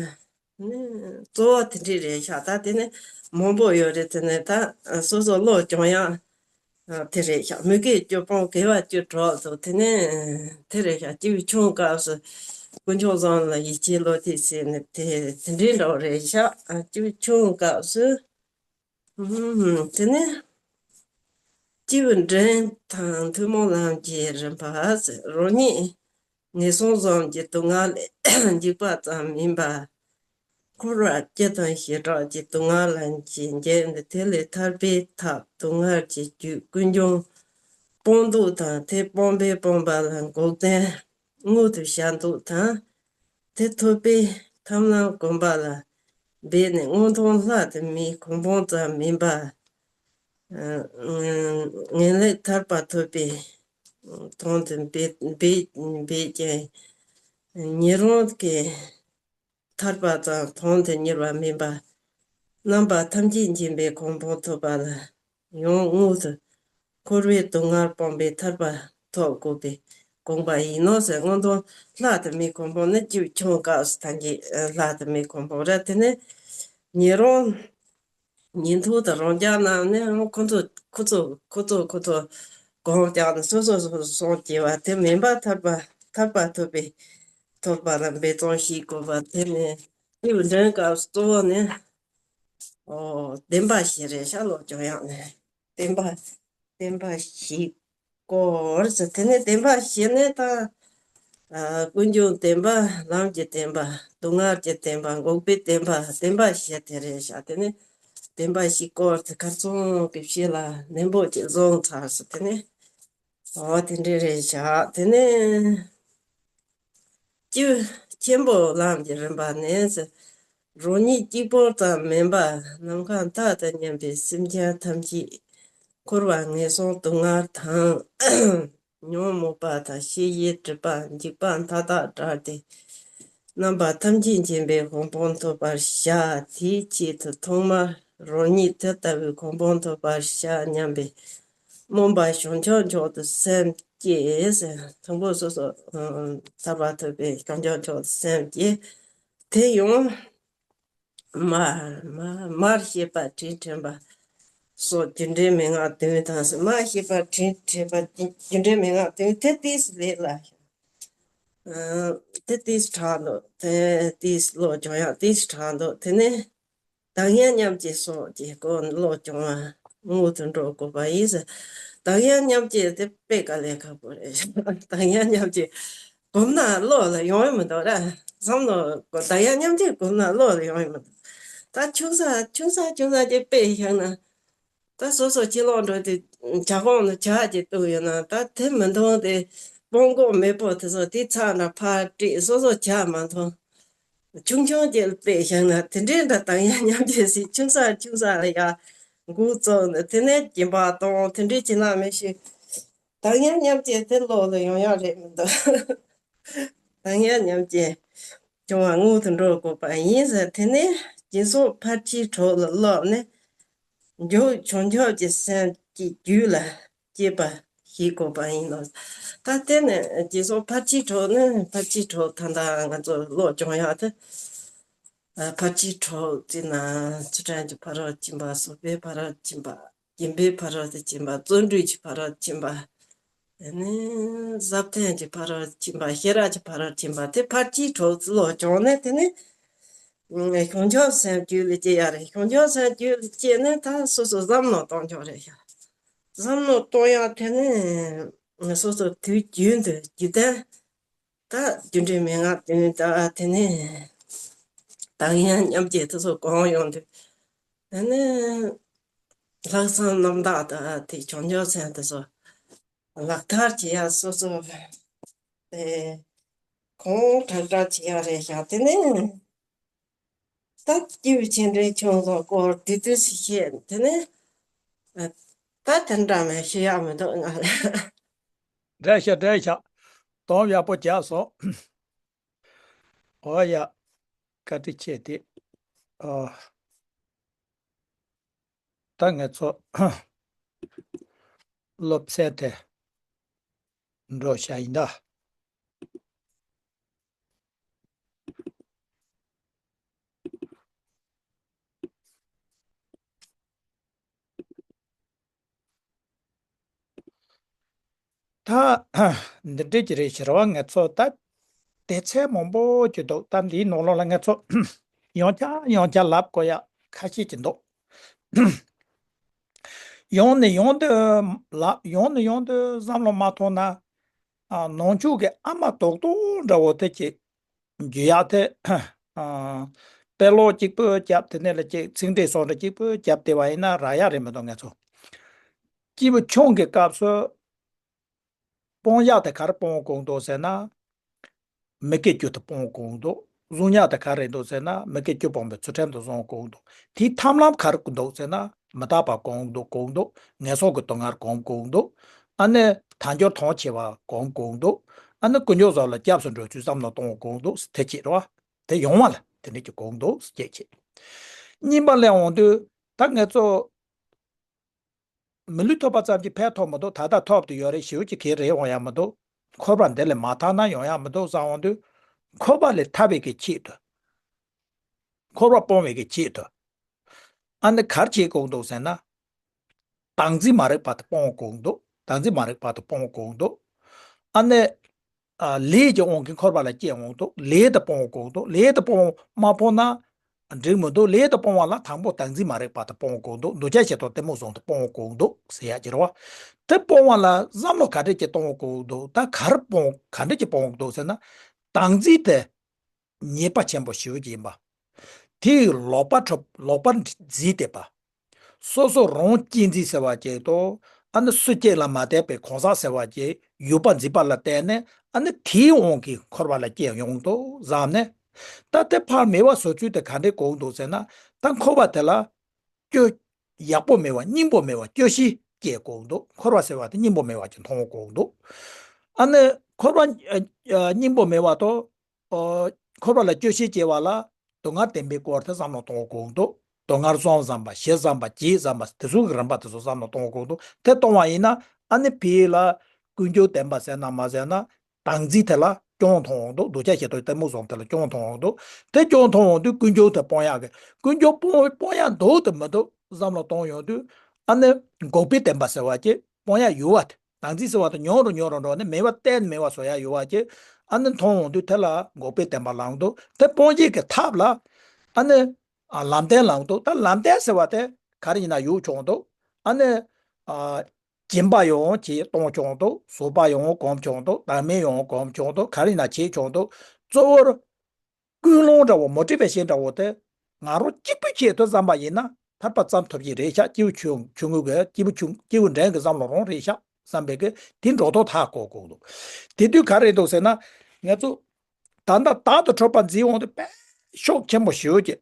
ནི་གཙོ་བོ་དེ་འདྲས་རེད་ཤག་ད་དེ་ནས་མང་པོ་ཡོད་རེད། དེ་ནས་ད་སོ་སོ་བློ་སྦྱོང་ཡག་དེ་རེད་ཤག་མི་དགེ་བཅུ་སྤོང་དགེ་བ་བཅུ་གྲོགས་སུ་དེ་ནས་དེ་རེད་ཤག་སྐྱེས་བུ་ཆུང་སྐབས་སུ་དཀོན་མཆོག་གསུམ་ལ་ཡིད་ཆེས་བློ་གཏད་བྱས་ནས་དེ་དེ་འདྲས་འགྲོ་རེད་ཤག་སྐྱེས་བུ་ཆུང་སྐབས་སུ། ཨུམ། དེ་ནས་སྐྱེས་བུ་འབྲིང་དང་ཐུན་མོང་ལམ་གྱི་རིམ་པ། རང་ཉིད་ངན་སོང་གསུམ་གྱི་སྡུག་བསྔལ་ལས་འཇིགས་པ་ཙམ་མིན་པར། འཁོར་བ་སྐྱེ་དང་བྱེ་བྲག་གི་སྡུག་བསྔལ་ལ་འཇིགས་ནས། དེ་ལས་ཐར་པའི་ཐབས་སྡུག་བསྔལ་གྱི་རྒྱུ་ཀུན་འབྱུང་སྤོང་བཟློག་དང་། དེ་སྤོང་བས་སྤོང་བ་ལ་འགོག་བདེན་མངོན་དུ་བྱ་བཟློག་དང་། དེ་ཐོབ་པའི་ཐབས་ལམ་བསྒོམ་པ་ལ་འབད་ནས་མངོན་མཐོ་ལྷ་དང་མིའི་གོ་འཕང་ཙམ་མིན་པར། ངེས་ལེགས་ཐར་པ་ཐོབ་པའི་དོན་དུ་འབད་འབད་འབད་ཀྱང་ཉན་རང་གི་ཐར་པ་ཙམ་དོན་དུ་གཉེར་བ་མིན་པར། རྣམ་པ་ཐམས་ཅད་མཁྱེན་པའི་གོ་འཕང་ཐོབ་པ་ལ་ཡང་སྔོན་དུ་འཁོར་བའི་སྡུག་བསྔལ་སྤངས་པའི་ཐར་པ་ཐོབ་དགོས་པའི་དགོངས་པ་ཡིན་ནོ་ཟེར། མངོན་མཐོ་ལྷ་དང་མིའི་གོ་འཕང་ནི་སྐྱེས་བུ་ཆུང་སྐབས་སུ་ཐམས་ཅད་ལྷ་དང་མིའི་གོ་འཕང་རེད། དེ་ནས་ཉན་རང་ཉན་ཐོས་དང་རང་རྒྱལ་རྣམས་ནི་ཁོ་ཚོ་ཁོ་ཚོ་ཁོ་ཚོ་ཁོ་ཚོ་གང་རྒྱག་ནས་སོ་སོ་སོ་སོ་སོང་སྐྱེ་བ་དེ་མིན་པར་ཐར་པ་ཐར་པ་ཐོབ་པའི་ཐོབ་པ་ལ་འབད་བརྩོན་བྱེད་དགོས་པ། དེ་ནས་སྐྱེས་བུ་འབྲིང་སྐབས་གཙོ་བོ་ནི་ཨོ་བདེན་པ་བཞི་རེད་ཤག་བློ་སྦྱོང་ཡག་ནས་བདེན་པ་བདེན་པ་བཞི་སྐོར་ཟེར། དེ་ནས་བདེན་པ་བཞི་ནི་ད། ཨ་ཀུན་འབྱུང་བདེན་པ། ལམ་གྱི་བདེན་པ། སྡུག་བསྔལ་གྱི་བདེན་པ། འགོག་པའི་བདེན་པ། བདེན་པ་བཞི་དེ་རེད་ཤག་དེ་ནི་བདེན་པ་བཞི་སྐོར་དེ་ཁ་སང་གི་ཕྱི་ལ་ནན་པོ་ཅིག་བཟུང་ཚར་སོང་། དེ་ནི་ཨོ་དེ་འདྲས་རེད་ཤག་དེ་ནི་སྐྱེས་བུ་ཆེན་པོའི་ལམ་གྱི་རིམ་པ་ནི། རང་ཉིད་གཅིག་པོ་ཙམ་མིན་པར་ནམ་མཁའ་མཐའ་དང་མཉམ་པའི་སེམས་ཅན་ཐམས་ཅད་འཁོར་བ་ངན་སོང་སྡུག་བསྔལ་དང་། ཉོན་མོངས་པ་དང་ཤེས་བྱའི་སྒྲིབ་པ་འཇིགས་པ་མཐའ་དག་བསྒྲལ་ཏེ། རྣམ་པ་ཐམས་ཅད་མཁྱེན་པའི་གོ་འཕང་ཐོབ་པར་བྱ། དེའི་ཆེད་དུ་ཐོག་མར་རང་ཉིད་དེ་ལྟ་བུའི་གོ་འཕང་ཐོབ་པར་བྱ་སྙམ་པའི་སྨོན་པ་བྱང་ཆུབ་མཆོག་ཏུ་སེམས་བསྐྱེད་ཟེར། དང་པོ་སོ་སོ་ཐར་པ་ཐོབ་པའི་བྱང་ཆུབ་མཆོག་ཏུ་སེམས་བསྐྱེད། དེ་ཡང་མར་མར་མར་ཤེས་པ་དྲིན་དྲན་པ། སོགས་རྒྱུ་འབྲས་མན་ངག་བདུན་དང་། མར་ཤེས་པ་དྲིན་དྲན་པ་རྒྱུ་འབྲས་མན་ངག་བདུན་དེ་ཏིས་ལས་ལ། ཨ་དེ་ཏིས་དྲག་འདུག་དེ་ཏིས་བློ་སྦྱོང་ཡག་ཏིས་དྲག་འདུག་དེ་ནས་གདངས་དབྱངས་མཉམ་བརྗེ་སོགས་ཀྱི་སྐོར་བློ་སྦྱོང་བ་སྔོན་དུ་འགྲོ་དགོས་པ་ཡིན་ཟེར། གདངས་དབྱངས་མཉམ་བརྗེ་དེ་དཔེ་དཀའ་ལས་ཁག་པོ་རེད། གདངས་དབྱངས་མཉམ་བརྗེ་སྒོམ་ན་བློ་ལ་ཡོང་ཡི་མི་འདུག་ར། བསམ་བློ་གདངས་དབྱངས་མཉམ་བརྗེ་སྒོམ་ན་བློ་ལ་ཡོང་ཡི་མི་འདུག་ད་ཆུང་ས་ཆུང་ས་ཆུང་ས་ཅིག་དཔེ་བཞག་ན། ད་སོ་སོ་ཕྱི་ལོགས་འགྲོ་དུས་ཇ་ཁང་ནང་ཇ་ཅིག་བཏུང་ཡོད་ན། ད་དེ་མི་འཐུང་སྟེ་སྤོ་འགོག་མེ་སྤོ་དེ་ཚོ་དེ་ཚར་ན་ཕར་བཀྲུས། སོ་སོ་ཇ་མ་འཐུང་། ཆུང་ཆུང་ཅིག་དཔེ་བཞག་ན། དེ་འདྲའི་འདྲ་གདངས་དབྱངས་མཉམ་བརྗེ་ཟེར་ཆུང་ས་ཆུང་ས་ལ་ཡར་འགོ་བཙུགས་ནས། དེ་ནས་སྦྱིན་པ་གཏོང་། དེ་འདྲའི་བྱེད་ན་མི་ཤེས། གདངས་དབྱངས་མཉམ་བརྗེ་དེ་བློ་ལ་ཡོང་ཡག་རེད་མི་འདུག་གདངས་དབྱངས་མཉམ་བརྗེ་སྦྱོང་བ་སྔོན་དུ་འགྲོ་དགོས་པ་ཡིན་ཟེར། དེ་ནས་སྦྱིན་སོགས་ཕར་ཕྱིན་གྲོགས་ལ་སློབ་ནས། མགྱོགས་བྱང་ཆུབ་ཀྱི་སེམས་ཀྱི་རྒྱུད་ལ་སྐྱེས་པ་ཞིག་དགོས་པ་ཡིན་ནོ། ད་དེ་ནས་སྦྱིན་སོགས་ཕར་ཕྱིན་གྲོགས་ནི། ཕར་ཕྱིན་གྲོགས་ད་ལྟ་ང་ཚོ་བློ་སྦྱོང་ཡག་དེ། ཨ་ཕར་ཕྱིན་གྲོགས་ཟེར་ན་ཚུལ་ཁྲིམས་ཀྱི་ཕ་རོལ་ཕྱིན་པ། བཟོད་པའི་ཕ་རོལ་ཕྱིན་པ། སྦྱིན་པའི་ཕ་རོལ་ཏུ་ཕྱིན་པ། བརྩོན་འགྲུས་ཀྱི་ཕ་རོལ་ཕྱིན་པ། དེ་ནས་བཟབ་ལྡན་གྱི་ཕ་རོལ་ཕྱིན་པ། ཤེས་རབ་ཀྱི་ཕ་རོལ་ཕྱིན་པ། དེ་ཕར་ཕྱིན་གྲོགས་བློ་སྦྱོང་ནས། དེ་ནས་བྱང་ཆུབ་སེམས་རྒྱུད་ལ་སྐྱེ་ཡག་རེད། བྱང་ཆུབ་སེམས་རྒྱུད་ལ་སྐྱེས་ནས་ད་སོ་སོ་བསམ་བློ་གཏོང་ཆོག་རེད་ཤག་བསམ་བློ་གཏོང་ཡག་དེ་ནས་སོ་སོ་དུས་རྒྱུན་དུ་རྒྱུད་ལྡན། ད་རྒྱུ་འབྲས་མན་ངག་བདུན་དང་། དེ་ནས་གདངས་དབྱངས་མཉམ་བརྗེ་དེ་ཚོ་གང་ཡོང་དུས། དེ་ནས་ལྷག་བསམ་རྣམ་དག་དང་དེ་བྱང་ཆུབ་སེམས་དེ་ཚོ་ལག་བསྟར་བྱེད་ཡག་སོ་སོ་དེ་གང་དྲག་དྲག་བྱེད་ཡག་རེད་ཤག་དེ་ནས་ད་སྐྱེས་བུ་ཆེ་འབྲིང་ཆུང་སོགས་སྐོར་དེ་དུས་སུ་བཤད། དེ་ནས་ད་དེ་འདྲ་མེད་ཤེས་ཡག་མི་འདུག་ང་ལ། འགྲིག་ཤག་འགྲིག་ཤག་དོན་ཡག་པོ་བརྒྱབ་སོང་། ཨོ་ཡ། བཀའ་དྲིན་ཆེ་དེ། ཨོ། ད་ང་ཚོ་སློབ་ཚན་དེ་འགྲོ་བྱ་ཡིན་ད། ད་འདི་འདྲས་ཀྱི་རེད་ཟེར་བ། ང་ཚོ་ད་སྡེ་ཚན་མང་པོ་ཅིག་འདུག་ད་འདིའི་ནང་ལོགས་ལ་ང་ཚོ་ཡང་བསྐྱར་ཡང་བསྐྱར་ལབ་དགོས་ཡག་ཁ་ཤས་ཅིག་འདུག་ཡང་ནས་ཡང་དུ་ལབ། ཡང་ནས་ཡང་དུ་བསམ་བློ་མ་ཐོངས་ན། ཨ་ནང་ཆོས་ཀྱི་ཨ་མ་རྡོག་རྡོག་འདྲ་བོ་དེ་ཅིག་འཇུ་ཡག་དེ། ཨ་དཔེ་ཀློག་གཅིག་པོ་བརྒྱབ། དེ་ནས་ལ་ཅིག་ཚིག་འགྲེལ་སོགས་འདྲ་གཅིག་པོ་བརྒྱབ་བསྡད་པ་ཡིན་ན་རག་ཡག་རེད་མི་འདུག་ང་ཚོ་སྐྱེས་བུ་ཆུང་གི་སྐབས་སུ་སྤོང་ཡག་དེ་ག་རེ་སྤོང་དགོས་འདུག་ཟེར་ན། མི་སྐྱེ་རྒྱུ་དེ་སྤོང་དགོས་འདུག་བཟུང་ཡག་དེ་ག་རེ་འདུག་ཟེར་ན། མི་སྐྱེ་རྒྱུ་སྤོང་བའི་ཚུལ་ཁྲིམས་དེ་བཟུང་དགོས་འདུག་དེའི་ཐབས་ལམ་ག་རེ་འདུག་ཟེར་ན། མི་རྟག་པ་སྒོམ་འདུག་སྒོམ་འདུག་ངན་སོང་གི་སྡུག་བསྔལ་སྒོམ་དགོས་འདུག་ཨ་ནི་དལ་འབྱོར་ཐམས་ཅད་པ་སྒོམ་དགོས་འདུག་ཨ་ནི་ཀུན་འབྱུང་བཟང་ལ་སྐྱབས་སུ་འགྲོ་ཚུལ་བསམ་བློ་གཏོང་དགོས་འདུག་དེ་བྱེད་རོགས། དེ་ཡོང་བ་ལ་དེ་འདྲ་ཅིག་དགོས་འདུག་ཅེས་བྱེད། གཉིས་པ་ལ་འོང་དུས་ད་ང་ཚོ་མི་ལུས་ཐོབ་པ་ཙམ་གྱིས་ཕན་ཐོགས་མི་འདུག་ད་ལྟ་ཐོབ་ཏུ་ཡོད་རེད། ཞེ་པོ་ཅིག་གལ་རེ་འོང་ཡག་མི་འདུག་འཁོར་བ་འདི་ལས་མ་ཐར་ན་ཡོང་ཡག་མི་འདུག་བསམ་འོང་དུས། འཁོར་བ་ལས་ཐར་བའི་གི་ཆེད་དུ། འཁོར་བ་སྤོང་བའི་གི་ཆེད་དུ། ཨ་ནི་ག་རེ་བྱེད་དགོས་འདུག་ཟེར་ན། བདག་འཛིན་མ་རིག་པ་དེ་སྤོང་དགོས་འདུག་བདག་འཛིན་མ་རིག་པ་དེ་སྤོང་དགོས་འདུག་ཨ་ནི། ཨ་ལས་ཀྱི་དབང་གིས་འཁོར་བ་ལ་སྐྱེ་འོང་འདུག་ལས་དེ་སྤོང་དགོས་འདུག་ལས་དེ་སྤོང་མ་སྤོང་ན་འགྲིག་མི་འདུག་ལས་དེ་སྤོང་བ་ལ་དང་པོ་བདག་འཛིན་མ་རིག་པ་དེ་སྤོང་དགོས་འདུག་འདུ་བྱེད་གཞི་དང་གཏི་མུག་གསུམ་དེ་སྤོང་དགོས་འདུག་ཟེར་ཡག་ཅིག་རེད་བ། དེ་སྤོང་བ་ལ་བསམ་བློ་ག་འདྲས་ཀྱིས་གཏོང་དགོས་འདུག་ད་ག་རེ་སྤོང་ག་འདྲས་ཀྱིས་སྤོང་དགོས་འདུག་ཟེར་ན། བདག་འཛིན་དེ། ཉེས་པ་ཆེན་པོ་ཞེ་པོ་ཅིག་ཡིན་པ། དེ་ཡི་ལོག་པ་འཁྲུལ་ལོག་པར་འཛིན་བསྡད་པ། སོ་སོ་རང་གཅེས་འཛིན་ཟེར་བ་ཅིག་དང་། ཨ་ནི་སུ་གཅིག་ལ་མ་བརྟེན་པའི་གང་ཟག་ཟེར་བ་ཅིག་ཡོད་པ་འཛིན་པ་ལ་བརྟེན་ནས། ཨ་ནི་དེའི་དབང་གིས་འཁོར་བ་ལ་སྐྱེ་ཡོང་འདུག་བསམ་ནས། ད་དེ་ཕར་མེད་པ་བཟོ་ཚུལ་དེ་ག་འདྲས་དགོས་འདུག་ཟེར་ན། ད་འཁོར་བ་དེ་ལ། སྐྱོ། ཡག་པོ་མེད་པ་སྙིང་པོ་མེད་པ་སྐྱོ་ཤས་སྐྱེ་དགོས་འདུག་འཁོར་བ་ཟེར་བ་དེ་སྙིང་པོ་མེད་པ་ཅིག་མཐོང་དགོས་འདུག་ཨ་ནི་འཁོར་བ་ཨ་ཨ་སྙིང་པོ་མེད་པ་དང་། ཨོ། འཁོར་བ་ལ་སྐྱོ་ཤས་སྐྱེ་བ་ལ། སྡུག་བསྔལ་བདེན་པའི་སྐོར་དེ་བསམ་བློ་གཏོང་དགོས་འདུག་སྡུག་བསྔལ་གསུམ་བསམ་པ། བཞི་བསམ་པ། བརྒྱད་བསམ་པ། དེ་ཚོ་གི་རིམ་པ་དེ་ཚོ་བསམ་བློ་གཏོང་དགོས་འདུག་དེ་གཏོང་བ་ཡིན་ན། ཨ་ནི་ཕ་གི་ལ་ཀུན་འབྱུང་བདེན་པ་ཟེར་ན་མ་ཟེར་ན། བདག་འཛིན་དེ་ལ་སྐྱོན་མཐོང་འོང་འདུག་འདུ་བྱེད་གཞི་དང་གཏི་མུག་གསུམ་དེ་ལ་སྐྱོན་མཐོང་འོང་འདུག་དེ་སྐྱོན་མཐོང་འོང་དུས་ཀུན་འབྱུང་དེ་སྤོང་ཡག་གི། ཀུན་འབྱུང་སྤོང་སྤོང་ཡག་འདུག་དེ་མི་འདུག་བསམ་བློ་གཏོང་ཡོང་དུས། ཨ་ནི་འགོག་པའི་བདེན་པ་ཟེར་བ་ཅིག་སྤོང་ཡ་ཡོད་བ་དེ། བདག་འཛིན་ཟེར་བ་དེ་ཉུང་རུ་ཉུང་རུ་འགྲོ་ནས་མེད་པ་གཏན་མེད་པ་བཟོ་ཡ་ཡོད་བ་ཅིག་ཨ་ནི་མཐོང་འོང་དུས་དེ་ལ་འགོག་པའི་བདེན་པ་ལབ་འདུག་དེ་སྤོང་བྱེད་ཀྱི་ཐབས་ལ་ཨ་ནི་ཨ་ལམ་བདེན་ལབ་འདུག་ད་ལམ་བདེན་ཟེར་བ་དེ་ག་རེ་ཡིན་ན་ཡོད་ཆོག་འདུག་ཨ་ནི་ཨ་སྦྱིན་པ་ཡང་བྱེད་གཏོང་ཆོག་འདུག་གསོལ་བ་ཡང་སྒོམ་ཆོག་འདུག་བདག་མེད་ཡང་སྒོམ་ཆོག་འདུག་ག་རེ་ཡིན་ན་བྱེད་ཆོག་འདུག་གཙོ་བོར་ཀུན་སློང་འདྲ་བོ་མུ་སྟེགས་པའི་ཞེན་འདྲ་བོ་དེ་ང་རང་གཅིག་པུའི་ཆེད་དུ་བསམ་པ་ཡིན་ན་ཐར་པ་བརྩམས་ཐུབ་ཀྱི་རེད་ཤག་སྐྱེས་བུ་ཆུང་ཆུང་ངུ་གི་སྐྱེས་བུ་ཆུང་སྐྱེས་བུ་འབྲིང་གི་བསམ་བློ་རང་རེད་ཤག་བསམ་པའི་གི་དེ་འགྲོ་ཐོག་ཐག་གོ་དགོས་འདུག་དེ་དུས་ག་རེ་འདུག་ཟེར་ན། ང་ཚོ་ད་ལྟ་བདག་ཏུ་གྲུབ་པ་འཛིན་འོང་དུས་དཔེ་ཤུགས་ཆེན་པོ་ཞེ་པོ་ཅིག་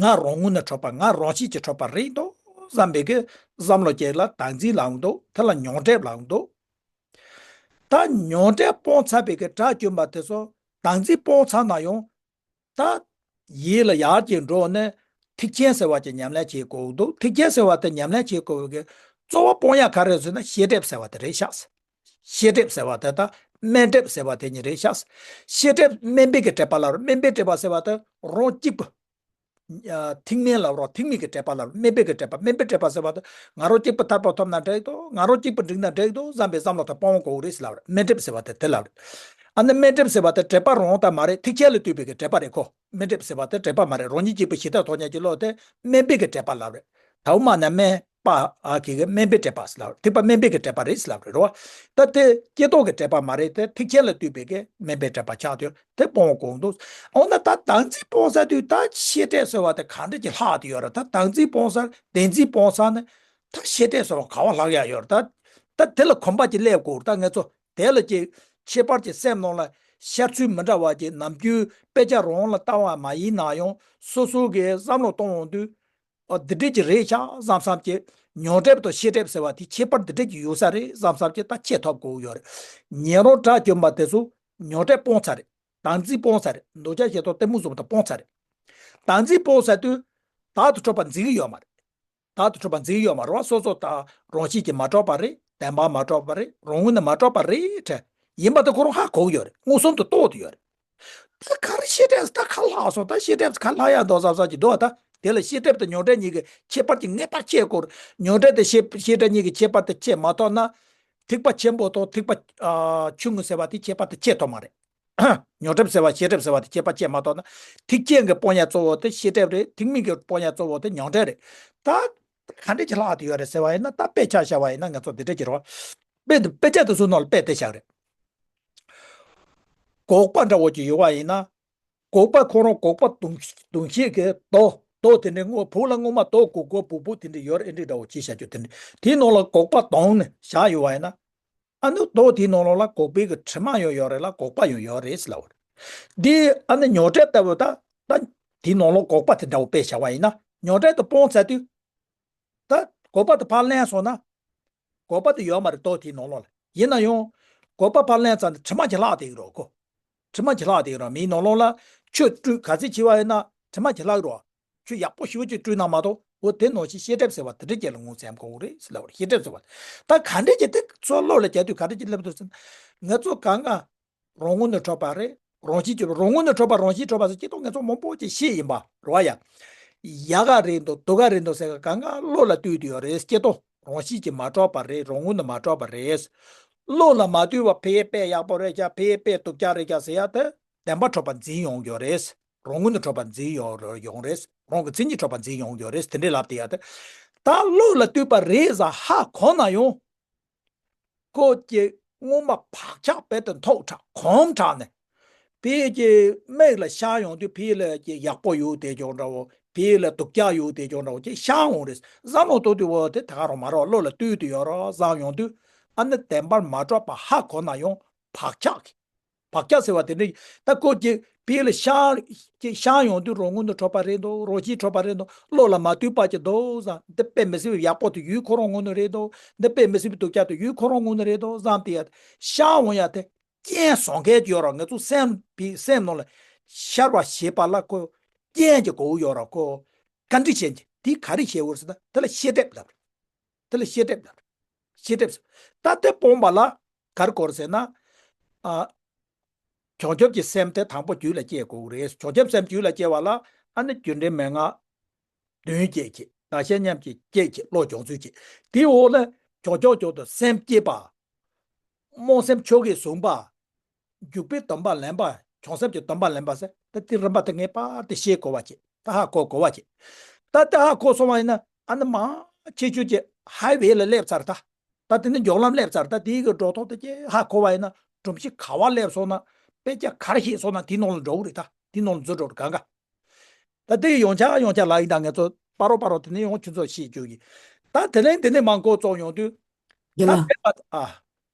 ང་རང་ངོས་ནས་གྲུབ་པ་ང་རང་བཞིན་གྱིས་གྲུབ་པ་རེད་འདུག་བསམ་པའི་གི་བསམ་བློ་ཅིག་ལ་བདག་འཛིན་ལབ་འདུག་དེ་ལ་མྱོང་འདྲེས་ལབ་འདུག་ད་མྱོང་འདྲེས་སྤོང་ཚར་བའི་གི་དགྲ་བཅོམ་པ་དེ་ཚོ་བདག་འཛིན་སྤོང་ཚར་ན་ཡང་ད་ཡིད་ལ་ཡར་གྱི་འགྲོ་ནས་ཐེག་ཆེན་ཟེར་བ་ཅིག་ཉམས་ལེན་བྱེད་དགོས་འདུག་ཐེག་ཆེན་ཟེར་བ་དེ་ཉམས་ལེན་བྱེད་དགོས་པའི་གི་གཙོ་བོ་སྤོང་ཡ་ག་རེ་ཟེར་ན་ཤེས་སྒྲིབ་ཟེར་བ་དེ་རེད་ཤག་ཤེས་སྒྲིབ་ཟེར་བ་དེ་དང་དམན་སྒྲིབ་ཟེར་བ་དེ་གཉིས་རེད་ཤག་ཤེས་སྒྲིབ་དམན་པའི་གི་སྒྲིབ་པ་ལ་རུ་དམན་པའི་སྒྲིབ་པ་ཟེར་བ་དེ་རང་གཅིག་པུ། ཨ་ཐེག་དམན་ལབ་རོགས། ཐེག་དམན་གྱི་སྒྲིབ་པ་ལབ་རོགས། དམན་པའི་གི་སྒྲིབ་པ། དམན་པའི་སྒྲིབ་པ་ཟེར་བ་དེ་ང་རང་གཅིག་པུ་ཐར་པ་ཐོབ་ན་འགྲིག་འདུག་ང་རང་གཅིག་པུ་འགྲིག་ན་འགྲིག་འདུག་བསམ་པའི་བསམ་བློ་དེ་སྤོང་དགོས་རེད་ཟེར་ལབ་རེད། དམན་སྒྲིབ་ཟེར་བ་དེ་དེ་ལབ་རེད། ཨ་ནི་དམན་སྒྲིབ་ཟེར་བ་དེ་སྒྲིབ་པ་རང་དང་མ་རེད། ཐེག་ཆེན་ལ་ལྟོས་པའི་གི་སྒྲིབ་པ་རེད་ཁོ། དམན་སྒྲིབ་ཟེར་བ་དེ་སྒྲིབ་པ་མ་རེད། རང་ཉིད་གཅིག་པུ་ཞི་བདེ་ཐོབ་ཉན་གྱི་བློ་དེ་དམན་པའི་གི་སྒྲིབ་པ་ལབ་རེད། དྭོགས་མ་ན་དམན་པ་ཨ་གི་གི་དམན་པའི་སྒྲིབ་པ་ཟེར་ལབ་རེད། ཐེག་པ་དམན་པའི་གི་སྒྲིབ་པ་རེད་ཟེར་ལབ་རེད་རོ། ད་དེ་སྐྱེ་ལྡོག་གི་སྒྲིབ་པ་མ་རེད། དེ་ཐེག་ཆེན་ལ་ལྟོས་པའི་གི་དམན་པའི་སྒྲིབ་པ་ཆགས་དུས་དེ་སྤོང་དགོས་འདུག་འོ་ན་ད་བདག་འཛིན་སྤོང་ས་དུས་ད་ཤེས་སྒྲིབ་ཟེར་བ་དེ་ག་འདྲ་ཅིག་ལྷག་དེ་ཡོད་རེད། ད་བདག་འཛིན་སྤོང་ས་བདེན་འཛིན་སྤོང་ས་ནི་ད་ཤེས་སྒྲིབ་ཟེར་བ་ག་བ་ལྷག་ཡ་ཡོད་རེད། ད་ད་དེ་ལ་གོམས་པ་ཅིག་སླེབས་དགོས་རེད། ད་ང་ཚོ་དེ་ལ་ཅིག་ཁྱད་པར་གྱི་སེམས་ནང་ལ་ཤར་ཚུལ་མི་འདྲ་བ་ཅིག་ནམ་རྒྱུན་དཔེ་ཆ་རང་ལ་ལྟ་བ་མ་ཡིན་ན་ཡང་སོ་སོ་གི་བསམ་བློ་གཏོང་འོང་དུས། ཨ་འདི་འདྲས་ཀྱི་རེད་ཤག་བསམ་བསམ་གྱི། མྱོང་སྒྲིབ་དང་ཤེས་སྒྲིབ་ཟེར་བ་དེ་ཁྱད་པར་འདི་འདྲས་ཀྱི་ཡོད་ས་རེད་བསམ་བསམ་གྱི་ད་ཁྱད་ཐོབ་དགོས་ཡོད་རེད། ཉན་རང་དགྲ་བཅོམ་པ་དེ་ཚོ་མྱོང་སྒྲིབ་སྤོང་ཚར་རེད། བདག་འཛིན་སྤོང་ཚར་རེད། འདོད་ཆགས་ཞེ་སྡང་གཏི་མུག་གསུམ་དང་སྤོང་ཚར་རེད། བདག་འཛིན་སྤོང་ཚར་དུས་བདག་ཏུ་གྲུབ་པ་འཛིན་གྱི་ཡོད་མ་རེད། བདག་ཏུ་གྲུབ་པ་འཛིན་གྱི་ཡོད་མ་རེད་བ། སོ་སོ་ད་རང་བཞིན་གྱིས་མ་གྲུབ་པ་རེད། བདེན་པ་མ་གྲུབ་པ་རེད། རང་ངོས་ནས་མ་གྲུབ་པ་རེད་དྲན། ཡིན་པ་དེ་ཁོ་རང་ཧ་གོ་གི་ཡོད་རེད། མངོན་སུམ་དུ་རྟོགས་ཏེ་ཡོད་རེད། ད་ག་རེ་ཤེས་སྒྲིབ་ད་ག་ལྷག་སོང་། ད་ཤེས་སྒྲིབ་ག་ལྷག་ཡ་འདུག་བསམ་བསམ་གྱི་འདུག་ད་དེ་ལ་ཤེས་སྒྲིབ་དང་མྱོང་སྒྲིབ་གཉིས་ཀྱི་ཁྱད་པར་གྱི་ངེས་པར་ཕྱེ་དགོས་རེད། མྱོང་སྒྲིབ་དང་ཤེས་ཤེས་སྒྲིབ་གཉིས་ཀྱི་ཁྱད་པར་དེ་ཕྱེ་མ་ཐུབ་ན། ཐེག་པ་ཆེན་པོ་དང་ཐེག་པ་ཨ་ཆུང་ངུ་ཟེར་བ་དེ་ཁྱད་པར་དེ་ཕྱེ་ཐུབ་མ་རེད། མྱོང་སྒྲིབ་ཟེར་བ་ཤེས་སྒྲིབ་ཟེར་བ་དེ་ཁྱད་པར་ཕྱེ་མ་ཐུབ་ན། ཐེག་ཆེན་གྱི་སྤོང་ཡ་གཙོ་བོ་དེ་ཤེས་སྒྲིབ་རེད། ཐེག་དམན་གྱི་སྤོང་ཡ་གཙོ་བོ་དེ་མྱོང་སྒྲིབ་རེད། ད་ག་འདྲས་ཀྱི་ལྷག་དེ་ཡོད་རེད་ཟེར་བ་ཡིན་ན། ད་དཔེ་ཆ་བཞག་པ་ཡིན་ན་ང་ཚོ་འདི་འདྲས་ཀྱི་རོ། དཔེ་འདི་དཔེ་ཆ་དེ་ཚོ་ནང་ལ་དཔེ་དེ་བཞག་རེད། སྒོག་པ་འདྲ་བོ་ཅིག་ཡོད་པ་ཡིན་ན། སྒོག་པ་ཁོ་རང་སྒོག་པ་དུང་དུང་ཤེས་ཀྱི་རྡོ་རྡོ་དེ་འདྲའི་སྔོ་བུག་ལ་སྔོན་མ་རྡོ་སྒོག་སྒོག་བུག་བུག་དེ་འདྲ་ཡོད་རེད། ཨེ་འདྲའི་འདྲ་བོ་ཅིག་བྱ་རྒྱུ་དེ་འདྲ་དེའི་ནང་ལ་སྒོག་པ་དོང་ནས་བཞག་ཡོད་པ་ཡིན་ན། ཨ་ནི་རྡོ་དེའི་ནང་ལོགས་ལ་སྒོག་པའི་གི་དྲི་མ་ཡང་ཡོད་རེད་ལ་སྒོག་པ་ཡང་ཡོད་རེད་ཟེར་ལབ་པ་རེད། འདི་ཨ་ནི་མྱོང་སྒྲིབ་ལྟ་བུ་ད་ད་དེའི་ནང་ལོགས་སྒོག་པ་དེ་འདྲ་བོ་དཔེ་བཞག་པ་ཡིན་ན། མྱོང་སྒྲིབ་དེ་སྤོང་ཚར་དུས། ད་སྒོག་པ་དེ་ཕར་ལེན་སོང་ན། སྒོག་པ་དེ་ཡོད་མ་རེད། རྡོ་དེའི་ནང་ལོགས་ལ། ཡིན་ན་ཡང་། སྒོག་པ་ཕར་ལེན་ཚར་ན་དྲི་མ་གྱིས་ལྷག་བསྡད་ཀྱི་རེད་ཁོ། དྲི་མ་གྱིས་ལྷག་བསྡད་ཀྱི་རེད། མིའི་ནང་ལོགས་ལ་ཆུ་བཀྲུས་ག་ཚོད་བྱས་པ་ཡིན་ན་དྲི་མ་གྱིས་ལྷག་གི་རེད། ཆུ་ཡག་པོ་ཞེ་པོ་ཅིག་བཀྲུས་ན་མ་གཏོགས། འོ་དེ་ནང་བཞིན་ཤེས་སྒྲིབ་ཟེར་བ་དེ་འདྲ་ཅིག་ལ་ངོས་འཛིན་དགོས་རེད་ཟེར་ལབ་པ་རེད། ཤེས་སྒྲིབ་ཟེར་བ། ད་ག་འདྲ་ཅིག་དེ་ཚོ་བློ་ལ་བརྒྱབ་དུས་ག་འདྲ་ཅིག་སླེབས་འདུག་ཟེར་ན། ང་ཚོ་གང་ག་རང་ངོས་ནས་གྲུབ་པ་རེད། རང་བཞིན་གྱིས་རང་ངོས་ནས་གྲུབ་པ་རང་བཞིན་གྲུབ་པ་ཟེར་སྐྱེ་སྟོབས་ང་ཚོ་མང་པོ་ཅིག་ཤེས་ཡིན་པ་རེད་བ་ཡ། ཡག་ག་རེད་འདུག་སྡུག་ག་རེད་འདུག་ཟེར་ག་གང་ག་བློ་ལ་ལྟོས་དུ་ཡོད་རེད། སྐྱེ་སྟོབས་རང་བཞིན་གྱིས་མ་གྲུབ་པ་རེད། རང་ངོས་ནས་མ་གྲུབ་པ་རེད། བློ་ལ་མ་ལྟོས་པ་ཕ་གིའི་དཔེ་ཡག་པོ་རེད་ཀྱང་ཕ་གིའི་དཔེ་སྡུག་ཅག་རེད་ཀྱང་ཟེར་ཡ་དེ། བདེན་པ་གྲུབ་པ་འཛིན་ཡོང་གི་ཡོད་རེད། རང་ངོས་ནས་གྲུབ་པ་འཛིན་ཡོང་ཡོང་རེད། རང་གི་མཚན་ཉིད་གྲུབ་པ་འཛིན་ཡོང་གི་ཡོད་རེད། དེ་འདྲའི་ལབ་བསྡད་ཡ་དེ། ད་བློ་ལ་ལྟོས་པ་རེད་ཟེར་ཧ་གོ་ན་ཡང་། ཁོ་ཀྱི་སྔོན་མ་བག་ཆགས་རྦད་དེ་མཐུག་དྲགས་གོམས་དྲགས་ནས། ཕ་གི་མིག་ལ་ཤར་ཡོང་དུས་ཕ་གི་ལ་ཀྱི་ཡག་པོ་ཡོད་བསྡད་ཀྱང་འདྲ་བོ། ཕ་གི་ལ་སྡུག་ཅག་ཡོད་བསྡད་ཀྱང་འདྲ་བོ་ཅིག་ཤར་འོང་རེད། བསམ་བློ་གཏོང་དུས་འོ་དེ་ད་ག་རང་མ་རེད་བ། བློ་ལ་ལྟོས་དུ་ཡོད་རེད་བསམ་ཡོང་དུས། ཨ་ནི་བདེན་པར་མ་གྲུབ་པ་ཧ་གོ་ན་ཡང་བག་ཆགས་ཀྱི། བག་ཆགས་ཟེར་བ་དེ་འདྲ། ད་ཁོ་ཀྱི་ཕ་གི་ལ་ཤར་ཀྱི་ཤར་ཡོང་དུས་རང་ངོས་ནས་གྲུབ་པ་རེད་འདུག་རང་བཞིན་གྲུབ་པ་རེད་འདུག་བློ་ལ་མ་ལྟོས་པ་ཅིག་འདུག་བསམ། འདི་དཔེ་མི་སྲིད་པའི་ཡག་པོ་དེ་ཡུལ་ཁོ་རང་ངོས་ནས་རེད་འདུག་འདི་དཔེ་མི་སྲིད་པའི་སྡུག་ཅག་དེ་ཡུལ་ཁོ་རང་ངོས་ནས་རེད་འདུག་བསམ། དེ་ཡ་ཤར་འོང་ཡ་དེ་རྐྱེན་བཟང་གལ་ཡོད་རེད། ང་ཚོ་སེམས་པའི་སེམས་ནང་ལ་ཤར་བ་ཞེས་པ་ལ་ཁོ་རྐྱེན་གྱི་གོ་ཡོད་རེད། ཁོ་བཀའ་འདྲི་བྱེད་ཀྱི་དེ་ག་རེ་བྱེད་འོར་ཟེར་ན་དེ་ལ་ཤེས་སྒྲིབ་ལབ་རེད། དེ་ལ་ཤེས་སྒྲིབ་ལབ་རེད། ཤེས་སྒྲིབ་ཟེར། ད་དེ་སྤོང་བ་ལ་ག་རེ་དགོས་རེད་ཟེར་ན། ཨ། བྱང་ཆུབ་ཀྱི་སེམས་དེ་དང་པོ་རྒྱུད་ལ་སྐྱེ་དགོས་རེད། བྱང་ཆུབ་སེམས་རྒྱུད་ལ་སྐྱེ་བ་ལ་ཨ་ནི་རྒྱུ་འབྲས་མན་ངག་བདུན་སྐྱེ་གི། བདག་གཞན་མཉམ་བརྗེ་སྐྱེད་ཅེས་བློ་སྦྱོང་ཚུལ་གྱིས། དེའི་འོག་ལ་བྱང་ཆུབ་མཆོག་ཏུ་སེམས་བསྐྱེད་པ། སྨོན་སེམས་ཆོ་གས་བཟུང་བ། འཇུག་པའི་སྡོམ་པ་ལེན་པ། བྱང་སེམས་ཀྱི་སྡོམ་པ་ལེན་པ་ཟེར། ད་དེ་རིམ་པ་དེ་ངེས་པར་དུ་ཤེས་དགོས་པ་བྱེད། ད་ཧ་གོ་དགོས་པ་བྱེད། ད་ད་ཧ་གོ་སོང་བ་ཡིན་ན་ཨ་ནི་མ་ཁྱད་ཆོས་ཀྱི་ཧའི་ཝེ་ལ་སླེབས་ཚར། ད་ད་དེ་ནི་མགྱོགས་ལམ་སླེབས་ཚར། ད་དེའི་གི་འགྲོ་ཐོག་དེ་ཀྱི་ཧ་གོ་བ་ཡིན་ན་སྒྲོམ་གཞི་ག་བ་སླེབས་སོང་ན་དཔེ་ཆ་ག་རེ་ཤེས་སོང་ན་དེའི་ནང་ལ་འགྲོ་གི་རེད། ད་དེའི་ནང་ལ་འཛུལ་འགྲོ་གི་རེད་གང་ག་ད་དེ་ཡོང་ཆ་ཡོང་ཆ་ལ་ཡིན། ད་ང་ཚོ་སྤ་རོ་སྤ་རོ་དེ་ནས་ཡོང་ཁྱོད་ཚོ་ཤེས་རྒྱུ་གི། ད་དེ་ནས་དེ་ནས་མང་པོ་ཚོགས་ཡོང་དུས། ཡ་ད་ལ། དེ་པ་ཨ།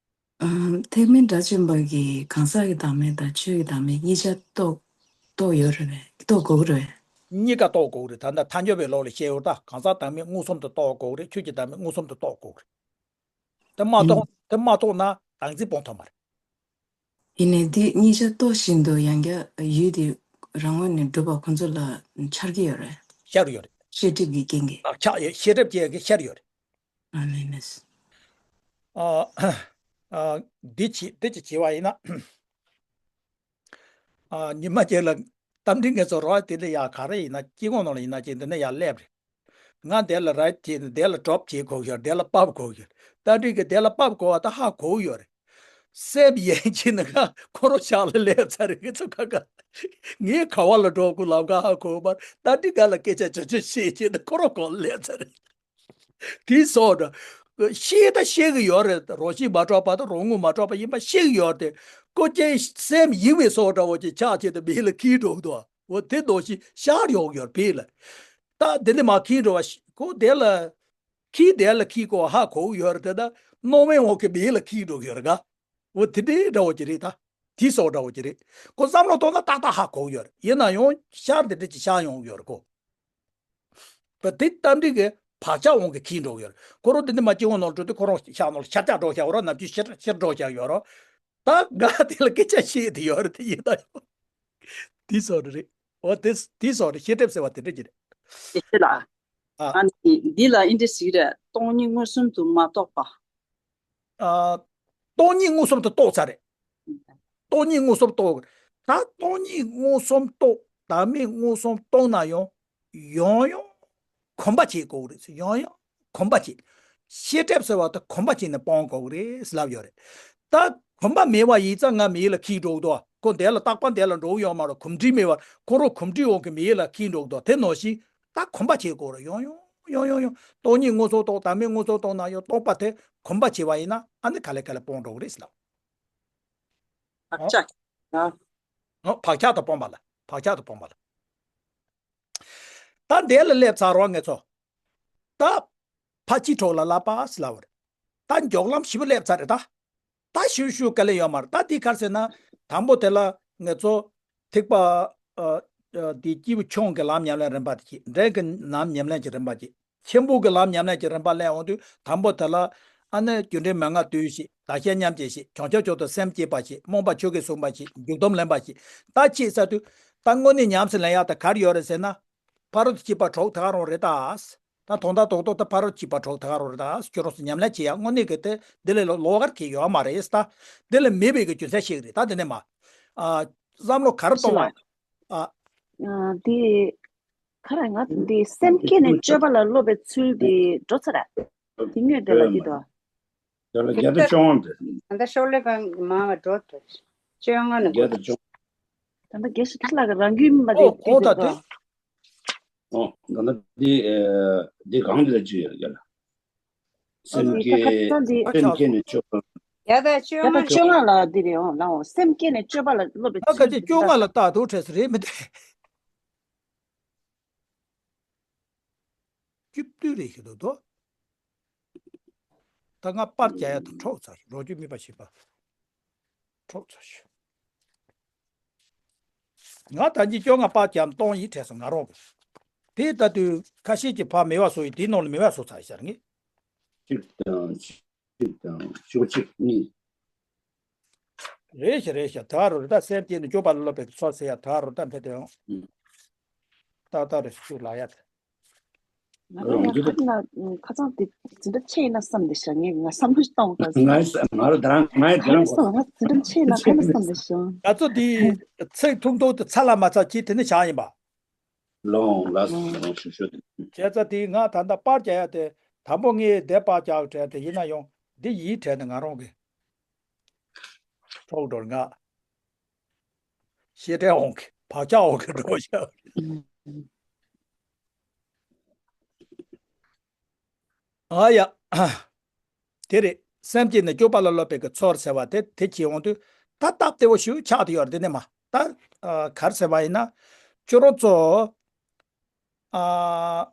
ཨམ། ཐེག་དམན་སྒྲ་གཅན་པ་གིས་གང་ཟག་གི་བདག་མེད་དང་ཆོས་ཀྱི་བདག་མེད་གཉིས་ཆ་རྟོགས་རྟོགས་ཡོད་རེད་པས། རྟོགས་དགོས་ཀྱི་རེད་པས། གཉིས་ཀ་རྟོགས་དགོས་ཀྱི་རེད། ད་ལྟ་ཐལ་འགྱུར་བའི་ལུགས་ལ་བཤད་ཡོད། ད་གང་ཟག་བདག་མེད་མངོན་སུམ་དུ་རྟོགས་དགོས་ཀྱི་རེད། ཆོས་ཀྱི་བདག་མེད་མངོན་སུམ་དུ་རྟོགས་དགོས་ཀྱི་རེད། དེ་མ་རྟོགས། ཨུམ། དེ་མ་རྟོགས་ན་བདག་འཛིན་སྤོང་ཐུབ་མ་རེད། ཡིན་ནའི་འདི་གཉིས་ཆ་རྟོགས་བཞིན་དུ་ཡང་བསྐྱར་ཡུལ་དེ་རང་ངོས་ནས་གྲུབ་པ་ཁོ་ཚོ་ལ་འཆར་གྱི་ཡོད་རེད། ཤར་ཡོད་རེད། ཤེས་སྒྲིབ་ཀྱི་རྐྱེན་གྱིས། ཨ། ཆགས་ཡོད། ཤེས་སྒྲིབ་ཀྱི་རྐྱེན་གྱིས་ཤར་ཡོད་རེད། ཨ་ནི་ནི། ཨ། ཨ། འདི་བྱེད། འདི་ཅིག་བྱས་པ་ཡིན་ན། ཨ། ཉི་མ་གཅིག་ལ་རྟ་མགྲིན་ངེད་ཚོ་རོགས་དེ་ལ་ཡ་ག་རེ་ཡིན་ན་སྐྱེ་དངོས་ནང་ལ་ཡིན་ན་ཅིག་འདི་ནས་ཡར་སླེབས་རེད། ང་དེ་ལ་ར་བྱས་ནས་དེ་ལ་ཌོབ་བྱེད་དགོས་ཡོད། དེ་ལ་ཕབ་དགོས་ཡོད། རྟ་མགྲིན་གྱིས་དེ་ལ་ཕབ་དགོས་པ་ད་ཧ་གོ་ཡོད་རེད། སེམས་ཡན་ཆད་ནི་ཁ་ཁོ་རང་ཤག་ལ་སླེབས་ཚར་རེད། ངེད་ཚོ་ཁ་ཁ། ངས་ག་བ་ལ་འགྲོ་དགོས་ལབ་ག་ཧ་གོ་བར་རྟ་མགྲིན་ག་ལ་སྐད་ཆ་ཆུང་ཆུང་བཤད་བྱས་ནས་ཁོ་རང་ག་ལ་སླེབས་ཚར་རེད། དེ་སོགས་འདྲ། ཤེས་ད་ཤེས་ཀྱི་ཡོད་རེད། རང་བཞིན་མ་གྲུབ་པ་དང་རང་ངོས་མ་གྲུབ་པ་ཡིན་པ་ཤེས་ཀྱི་ཡོད་རེད་དེ། ཀོ་ཅན་སེམས་ཡེངས་པའི་སོགས་འདྲ་བོ་ཅིག་ཆགས་བྱས་ཏེ་མི་ལ་ཁེལ་འགྲོ་གི་འདུག་འོ་དེ་འདྲ་ཞིག་ཤར་ཡོང་གི་ཡོད་རེད་ལ། ད་དེ་ནས་མར་ཁེལ་འགྲོ་བ་ཞིག་ཁོ་དེ་ལ་ཁེལ། དེ་ལ་ཁེལ་གོ་ཧ་གོ་གི་ཡོད་རེད་དེ། ད་སྣང་བའི་འོག་གི་མི་ལ་ཁེལ་འགྲོ་གི་ཡོད་རེད་ག་འོ་དེ་འདྲའི་འདྲ་བོ་ཅིག་རེད། ད་དེ་སོགས་འདྲ་བོ་ཅིག་རེད། ཁོ་བསམ་བློ་གཏོང་ན་ཏག་ཏག་ཧ་གོ་གི་ཡོད་རེད། ཡིན་ན་ཡང་ཤར་དེ་འདྲ་ཅིག་ཤར་ཡོང་གི་ཡོད་རེད་ཁོ། བ་དེ་རྟ་མགྲིན་གྱི་བག་ཆགས་དབང་གིས་ཁེལ་འགྲོ་གི་ཡོད་རེད། ཁོ་རང་དེ་འདི་མ་སྐྱེ་བོ་ནང་ལ་འགྲོ་དུས་ཁོ་རང་ཤག་ནང་ལ་ཤར་རྒྱག་འགྲོ་བཞག་ཡོད་རེད། ནམ་རྒྱུན་ཤར་ཤར་འགྲོ་བཞག་ཡོད་རེད། ད་ང་དེ་ལ་སྐད་ཆ་བཤད་དེ་ཡོད་རེད། དེ་ཡིན་ད་ཡོད། དེ་སོགས་རེད། འོ་དེ་དེ་སོགས་རེད། ཤེས་སྒྲིབ་ཟེར་བ་དེ་འདྲ་ཅིག་རེད། ཡེ་ཤེས་ལགས། ཨ། ཨ་ནི་འདི་ལ་ཨིན་འདྲ་ཞིག་རེད། སྟོང་ཉིད་མངོན་སུམ་དུ་མ་རྟོགས་པ། ཨ། སྟོང་ཉིད་མངོན་སུམ་དུ་རྟོགས་ཚར་རེད། སྟོང་ཉིད་མངོན་སུམ་རྟོགས། ད་སྟོང་ཉིད་མངོན་སུམ་རྟོགས། བདག་མེད་མངོན་སུམ་རྟོགས་ན་ཡང་ཡང་ཡང་གོམས་པ་བྱེད་དགོས་རེད། ཡང་ཡང་གོམས་པ་བྱེད། ཤེས་སྒྲིབ་ཟེར་བ་དེ་གོམས་པ་བྱས་ནས་སྤོང་དགོས་རེད་ལབ་ཡོད་རེད། ད་གོམས་པ་མེད་པ་ཡིན་ཙང་ང་མི་ཡུལ་ལ་ཁེལ་འགྲོ་གི་འདུག་ཁོ་འདི་ལ་རྟག་པར་འདི་ལ་འགྲོ་གི་ཡོད་མ་རེད། གོམས་འདྲིས་མེད་པར་ཁོ་རང་གོམས་འདྲིས་འོག་གི་མི་ཡུལ་ལ་ཁེལ་འགྲོ་གི་འདུག་དེ་ནང་བཞིན། ད་གོམས་པ་བྱེད་དགོས་རེད། ཡང་ཡང་ཡང་ཡང་ཡང་སྟོང་ཉིད་མངོན་སུམ་རྟོགས། བདག་མེད་མངོན་སུམ་རྟོགས་ན་ཡང་རྟོགས་པ་དེ་གོམས་པ་བྱེད་པ་ཡིན་ན་ཨ་ནི་ག་ལེ་ག་ལེ་སྤོང་འགྲོ་གི་རེད་ཟེར་ལ། བག་ཆགས། ཨ། ཨ། བག་ཆགས་དང་སྤོང་བ་ལ། བག་ཆགས་དང་སྤོང་བ་ལ། ད་འདི་ལ་སླེབས་ཚར་བ་ངེད་ཚོ། ད་ཕར་ཕྱིན་དྲུག་ལ་བསླབ་པ་ཟེར་ལབ་པ་རེད། ད་མགྱོགས་ལམ་ཞེ་པོ་སླེབས་ཚར་རེད་ད། ད་ཞུ་ཞུ་དཀའ་ལས་ཡོད་མ་རེད། ད་དེ་ག་རེ་ཟེར་ན། དང་པོ་དེ་ལ་ངེད་ཚོ་ཐེག་པ། ཨ། ཨ། དེ་སྐྱེས་བུ་ཆུང་གི་ལམ་ཉམས་ལེན་རིམ་པ་དེ་བྱེད། འབྲིང་གི་ལམ་ཉམས་ལེན་གྱི་རིམ་པ་བྱེད། ཆེན་པོ་གི་ལམ་ཉམས་ལེན་གྱི་རིམ་པ་སླེབས་འོང་དུས་དང་པོ་དེ་ལ་ཨ་ནི་རྒྱུ་འབྲས་མན་ངག་བསྡུས་ཤིག་བདག་གཞན་མཉམ་བརྗེ་ཞིག་བྱང་ཆུབ་མཆོག་ཏུ་སེམས་བསྐྱེད་པ་ཞིག་སྨོན་པ་ཆོས་གོས་གསུངས་པ་ཞིག་འཇུག་སྡོམ་ལེན་པ་ཞིག་ད་བྱེད་ས་དུས་ད་དངོས་གནས་ཉམས་སུ་ལེན་ཡག་ད་ག་རེ་ཡོད་རེད་ཟེར་ན། ཕ་རོལ་ཏུ་ཕྱིན་པ་དྲུག་དེ་ག་རང་རེད་ད། ད་དོན་དག་རྡོག་རྡོག་ད་ཕ་རོལ་ཕྱིན་པ་དྲུག་དེ་ག་རང་རེད་ད། ཁྱོད་རང་ཚོ་ཉམས་ལེན་བྱེད་ཡག་དངོས་གནས་ཀྱི་དེ་འདི་ལས་ལོགས་ཀ་གང་ཡང་ཡོད་མ་རེད་ད། འདི་ལས་མེད་པའི་གི་རྒྱུ་མཚན་ཞིག་རེད་ད། འདི་ནས་མ། ཨ། བསམ་བློ་ག་རེ་གཏོང་བ། ཨ། ཨ། འདི། ག་རེ་ང་འདི་སེམས་བསྐྱེད་ནས་སྤྱོད་པ་ལ་སློབ་པའི་ཚུལ་འདི་འགྲོ་ཚར་ར། འདི་དངོས་དེ་ལ་འདི་དོ། དེ་ལ་བརྒྱ་དང་བཅོ་ལྔ་འདི། ད་ལྟ་ཤོག་ལྷེ་གང་མང་བ་འགྲོ་ཐུབ། བཅོ་ལྔ་ནས་བརྒྱ་དང་བཅོ་ལྔ། ད་ལྟ་རྒྱལ་སྲས་ཐར་ལགས་ཀྱི་རང་རྒྱུད་སྨིན་པ་འདི། ཨོ་ཨོ་ད་དེ། ཨོ་ད་ལྟ་འདི། ཨ། འདི་གང་འདི་ལ་བརྗོད་ཡོད་རྒྱ་ལ། སེམས་བསྐྱེད། ད་ཁ་སང་འདི་སེམས་བསྐྱེད་ནས་སྤྱོད་པ། བརྒྱ་དང་བཅོ་ལྔ་ལ་འདི་རེད། ཨོ་ལའོ་སེམས་བསྐྱེད་ནས་སྤྱོད་པ་ལ་སློབ་པའི་ད་ཁ་ཚུལ་ཅིག་འདི་བཅོ་ལྔ་ལ་ལྟ་འདུག་བྲེས་སུ་རེད་མི་འདུག་བཅུ་བདུན་རེ་ཞིག་འདུག་དོ། ད་ང་པར་རྒྱག་ཡ་དང་འཕྲོག་ཚར། རོ་རྒྱུ་མིད་པ་ཞིག་པ། འཕྲོག་ཚར་ཞུ། ང་ད་གིན་བཅོ་ལྔ་པར་རྒྱག་གཏོང་ཡིན་དྲན་སོང་ང་རང་གི། དེ་ལྟ་དུས་ཁ་ཤས་ཀྱིས་ཕར་མེད་པ་བཟོ་ཡི། དེའི་ནང་ལ་མེད་པ་བཟོ་ཚར་ཡི་ཟེར་ངེས། གཅིག་དང་། གཅིག་དང་བཅུ་གཅིག་གཉིས། རེད་ཤག་རེད་ཤག་ད་རུ་རེད། ད་སེམས་བསྐྱེད་ནས་སྤྱོད་པ་ལ་སློབ་པའི་ཚུལ་ཟེར་ཡ་ད་རུ་ད་འཕེལ་དོན། ཨུ། ཏག་ཏག་རེད་ཤུགས་ལ་ཡ་ད། ང་རང་ཡང་ཁ་ན་ཁ་ཚང་དེ་འཛིན་གྲྭ་ཆེ་ཡིན་ན་བསམ་བསྡད་ཤག་ངས་ང་བསམ་བློ་ཞིག་བཏང་བ་ད། ང་ང་རང་ད་རང་ང་ཡི་ད་རང་ག་རེ་བསམ་ང་འཛིན་གྲྭ་ཆེ་ཡིན་ན་ག་རེ་བསམ་བསྡད་ཤག་ང་ཚོ་དེ་ཚིག་ཐུང་ཐུང་དུ་ཚ་ལ་མ་ཚ་ཅིག་དེ་ནི་བྱ་ཡིན་པ། ལོང་ལ་ལོང་ཞུ་ཞུ། བྱས་ཙང་དེ་ང་ད་ལྟ་པར་རྒྱག་ཡ་དེ་དང་པོ་ངས་དེ་པར་རྒྱག་དྲན་དེ་ཡིན་ན་ཡང་འདི་ཡིད་དྲན་ནས་ང་རང་གི་ཚོགས་འགྲོར་ང་ཤེས་དྲན་འོང་གི་བག་ཆགས་འོང་གི་འགྲོ་ཤག་ཨ་ཡ། དེ་རེད། སེམས་བསྐྱེད་ནས་སྐྱོབ་པ་ལ་སློབ་པའི་གི་ཚོགས་ཟེར་བ་དེ་དེ་བྱེད་འོང་དུས་ད་སྟབས་བདེ་བོ་ཞིག་ཆགས་བསྡད་ཡོད་རེད། དེ་ནས་མ་ད་ག་རེ་ཟེར་བ་ཡིན་ན་ཁྱོད་རང་ཚོ། ཨ།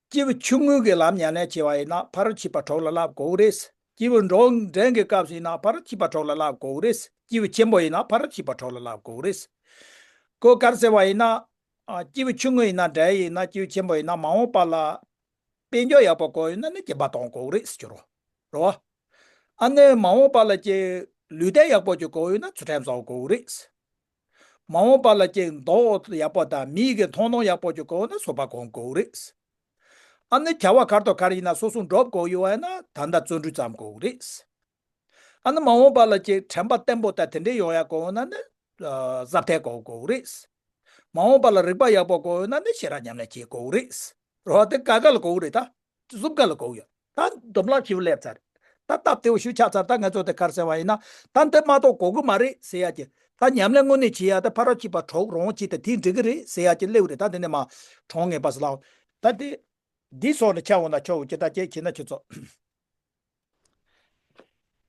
སྐྱེས་བུ་ཆུང་ངུ་གི་ལམ་ཉམས་ལེན་བྱས་པ་ཡིན་ན་ཕ་རོལ་ཕྱིན་པ་གྲོགས་ལ་བསླབ་དགོས་རེད། སྐྱེས་བུ་འགྲོ་འདྲེན་གྱི་སྐབས་སུ་ཡིན་ན་ཕ་རོལ་ཕྱིན་པ་གྲོགས་ལ་བསླབ་དགོས་རེད། སྐྱེས་བུ་ཆེན་པོ་ཡིན་ན་ཕ་རོལ་ཕྱིན་པ་གྲོགས་ལ་བསླབ་དགོས་རེད། ཁོ་ག་རེ་ཟེར་བ་ཡིན་ན། ཨ། སྐྱེས་བུ་ཆུང་ངུ་ཡིན་ན་འདྲ་ཡིན་ན་སྐྱེས་བུ་ཆེན་པོ་ཡིན་ན་མ་འོངས་པ་ལ་དཔལ་འབྱོར་ཡག་པོ་དགོས་ཡོད་ན་ནི་སྦྱིན་པ་གཏོང་དགོས་རེད་ཟེར་གྱི་རོ། རོ། ཨ་ནི་མ་འོངས་པ་ལ་ཀྱི་ལུས་རྟེན་ཡག་པོ་ཅིག་དགོས་ཡོད་ན་ཚུལ་ཁྲིམས་བཟང་པོ་དགོས་རེད། མ་འོངས་པ་ལ་ཅིག་མདོག་ཡག་པོ་དང་མིག་གི་མཐོང་སྣང་ཡག་པོ་ཅིག་དགོས་ན་སོ་པ་གོན་དགོས་རེད། ཨ་ནི་བྱ་བ་གར་དང་གར་ཡིན་ན་སོ་སོ་འགྲོ་དགོས་ཡོད་ན་ད་ལྟ་བརྩོན་འགྲུས་བརྩམ་དགོས་རེད། ཨ་ནི་མ་འོངས་པ་ལ་ཅིག་དྲན་པ་བརྟན་པོ་དང་དེ་འདྲས་ཡོང་ཡག་དགོས་ན་ནི་ཨ་གཟབ་ཐན་གོན་དགོས་རེད། མ་འོངས་པ་ལ་རིག་པ་ཡག་པོ་དགོས་ཡོད་ན་ནི་ཤེས་རབ་ཉམས་ལེན་བྱེད་དགོས་རེད། རོ་དེ་ག་ག་ལ་དགོས་རེད་ད། གཟུགས་ཀ་ལ་གོ་ཡོད། ད་འདུམ་ལག་ཞིག་སླེབས་ཚར། ད་སྟབས་བདེ་བོ་ཞིག་ཆགས་ཚར། ད་ང་ཚོ་དེ་ག་རེ་ཟེར་བ་ཡིན་ན། ད་འདི་མ་གཏོགས་གོ་གི་མ་རེད་ཟེར་ཡ་གི། ད་ཉམས་ལེན་དངོས་གནས་བྱེད་ཡ་ད་ཕ་རོལ་ཕྱིན་པ་གྲོགས་རང་བྱེད་དེ་དེ་འགྲིག་གི་རེད་ཟེར་ཡ་གི་སླེབས་རེད། ད་དེ་ནས་མ་གྲོངས་ངེས་པ་ཟེར་ལ། ད་དེ་འདི་སོགས་ནས་ཆ་འོང་ན་ཆོག་གི། ད་ཅེས་བྱས་ན་ཁྱོད་ཚོ།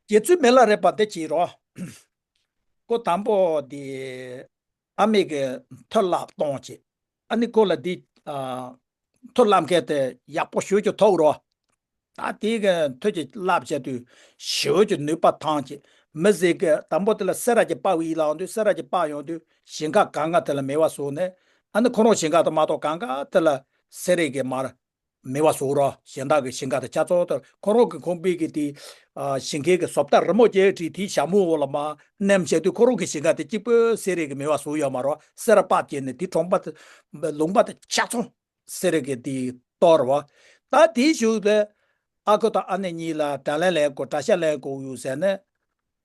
དགེ་ཚུལ་མི་ལ་རས་པ་འདི་བྱེད་རོགས། ཁོ་དང་པོ་དེ་ཨ་མས་ཀྱི་མཐུ་རླབས་གཏོང་བྱེད། ཨ་ནི་ཁོ་ལ་འདི་ཨ་མཐུ་རླབས་མཁན་དེ་ཡག་པོ་ཞེ་ཅིག་ཐུག་རོགས། ད་དེ་གི་མཐུ་གྱི་རླབས་བྱས་དུས་ཞེ་ཅིག་ནུས་པ་ཐང་བྱེད། མི་ཟིག་གི་དང་པོ་དེ་ལ་སེ་ར་གྱི་པགས་ཡིད་ལ་འོང་དུས་སེ་ར་གྱི་པགས་ཡོང་དུས་ཞིང་ཁ་གང་ག་དེ་ལ་མེ་བ་བཟོ་ནས། ཨ་ནི་ཁོ་རང་ཞིང་ཁ་དེ་མ་གཏོགས་གང་ག་དེ་ལ་སེ་ར་གི་མར་མེ་བ་བཟོ་རོགས། གཞན་དག་གི་ཞིང་ཁ་དེ་ཆ་ཚང་དེར་ཁོ་རང་གི་ཁང་པའི་གི་དེ་ཨ་ཞིང་ཁའི་གི་བཟོ་ལྟ་རི་མོ་བྱས་བྲིས་དེའི་ཞྭ་མོ་འོག་ལ་མར་མནན་བྱས་དུས་ཁོ་རང་གི་ཞིང་ཁ་དེ་གཅིག་པོ་སེ་ར་གི་མེ་བ་བཟོ་ཡོད་མ་རེད། སེ་ར་པགས་བརྒྱབ་ནས་དེ་གྲོང་པ་དེ་ལུང་པ་དེ་ཆ་ཚང་སེ་ར་གི་དེ་གཏོར་བ། ད་དེའི་གཞུག་ལ་ཨ་ཁུ་དང་ཨ་ནེ་གཉིས་ལ་དགྲ་ལན་ལེན་དགོས། དགྲ་ཤ་ལེན་དགོས་ཡོད་ཟེར་ནས།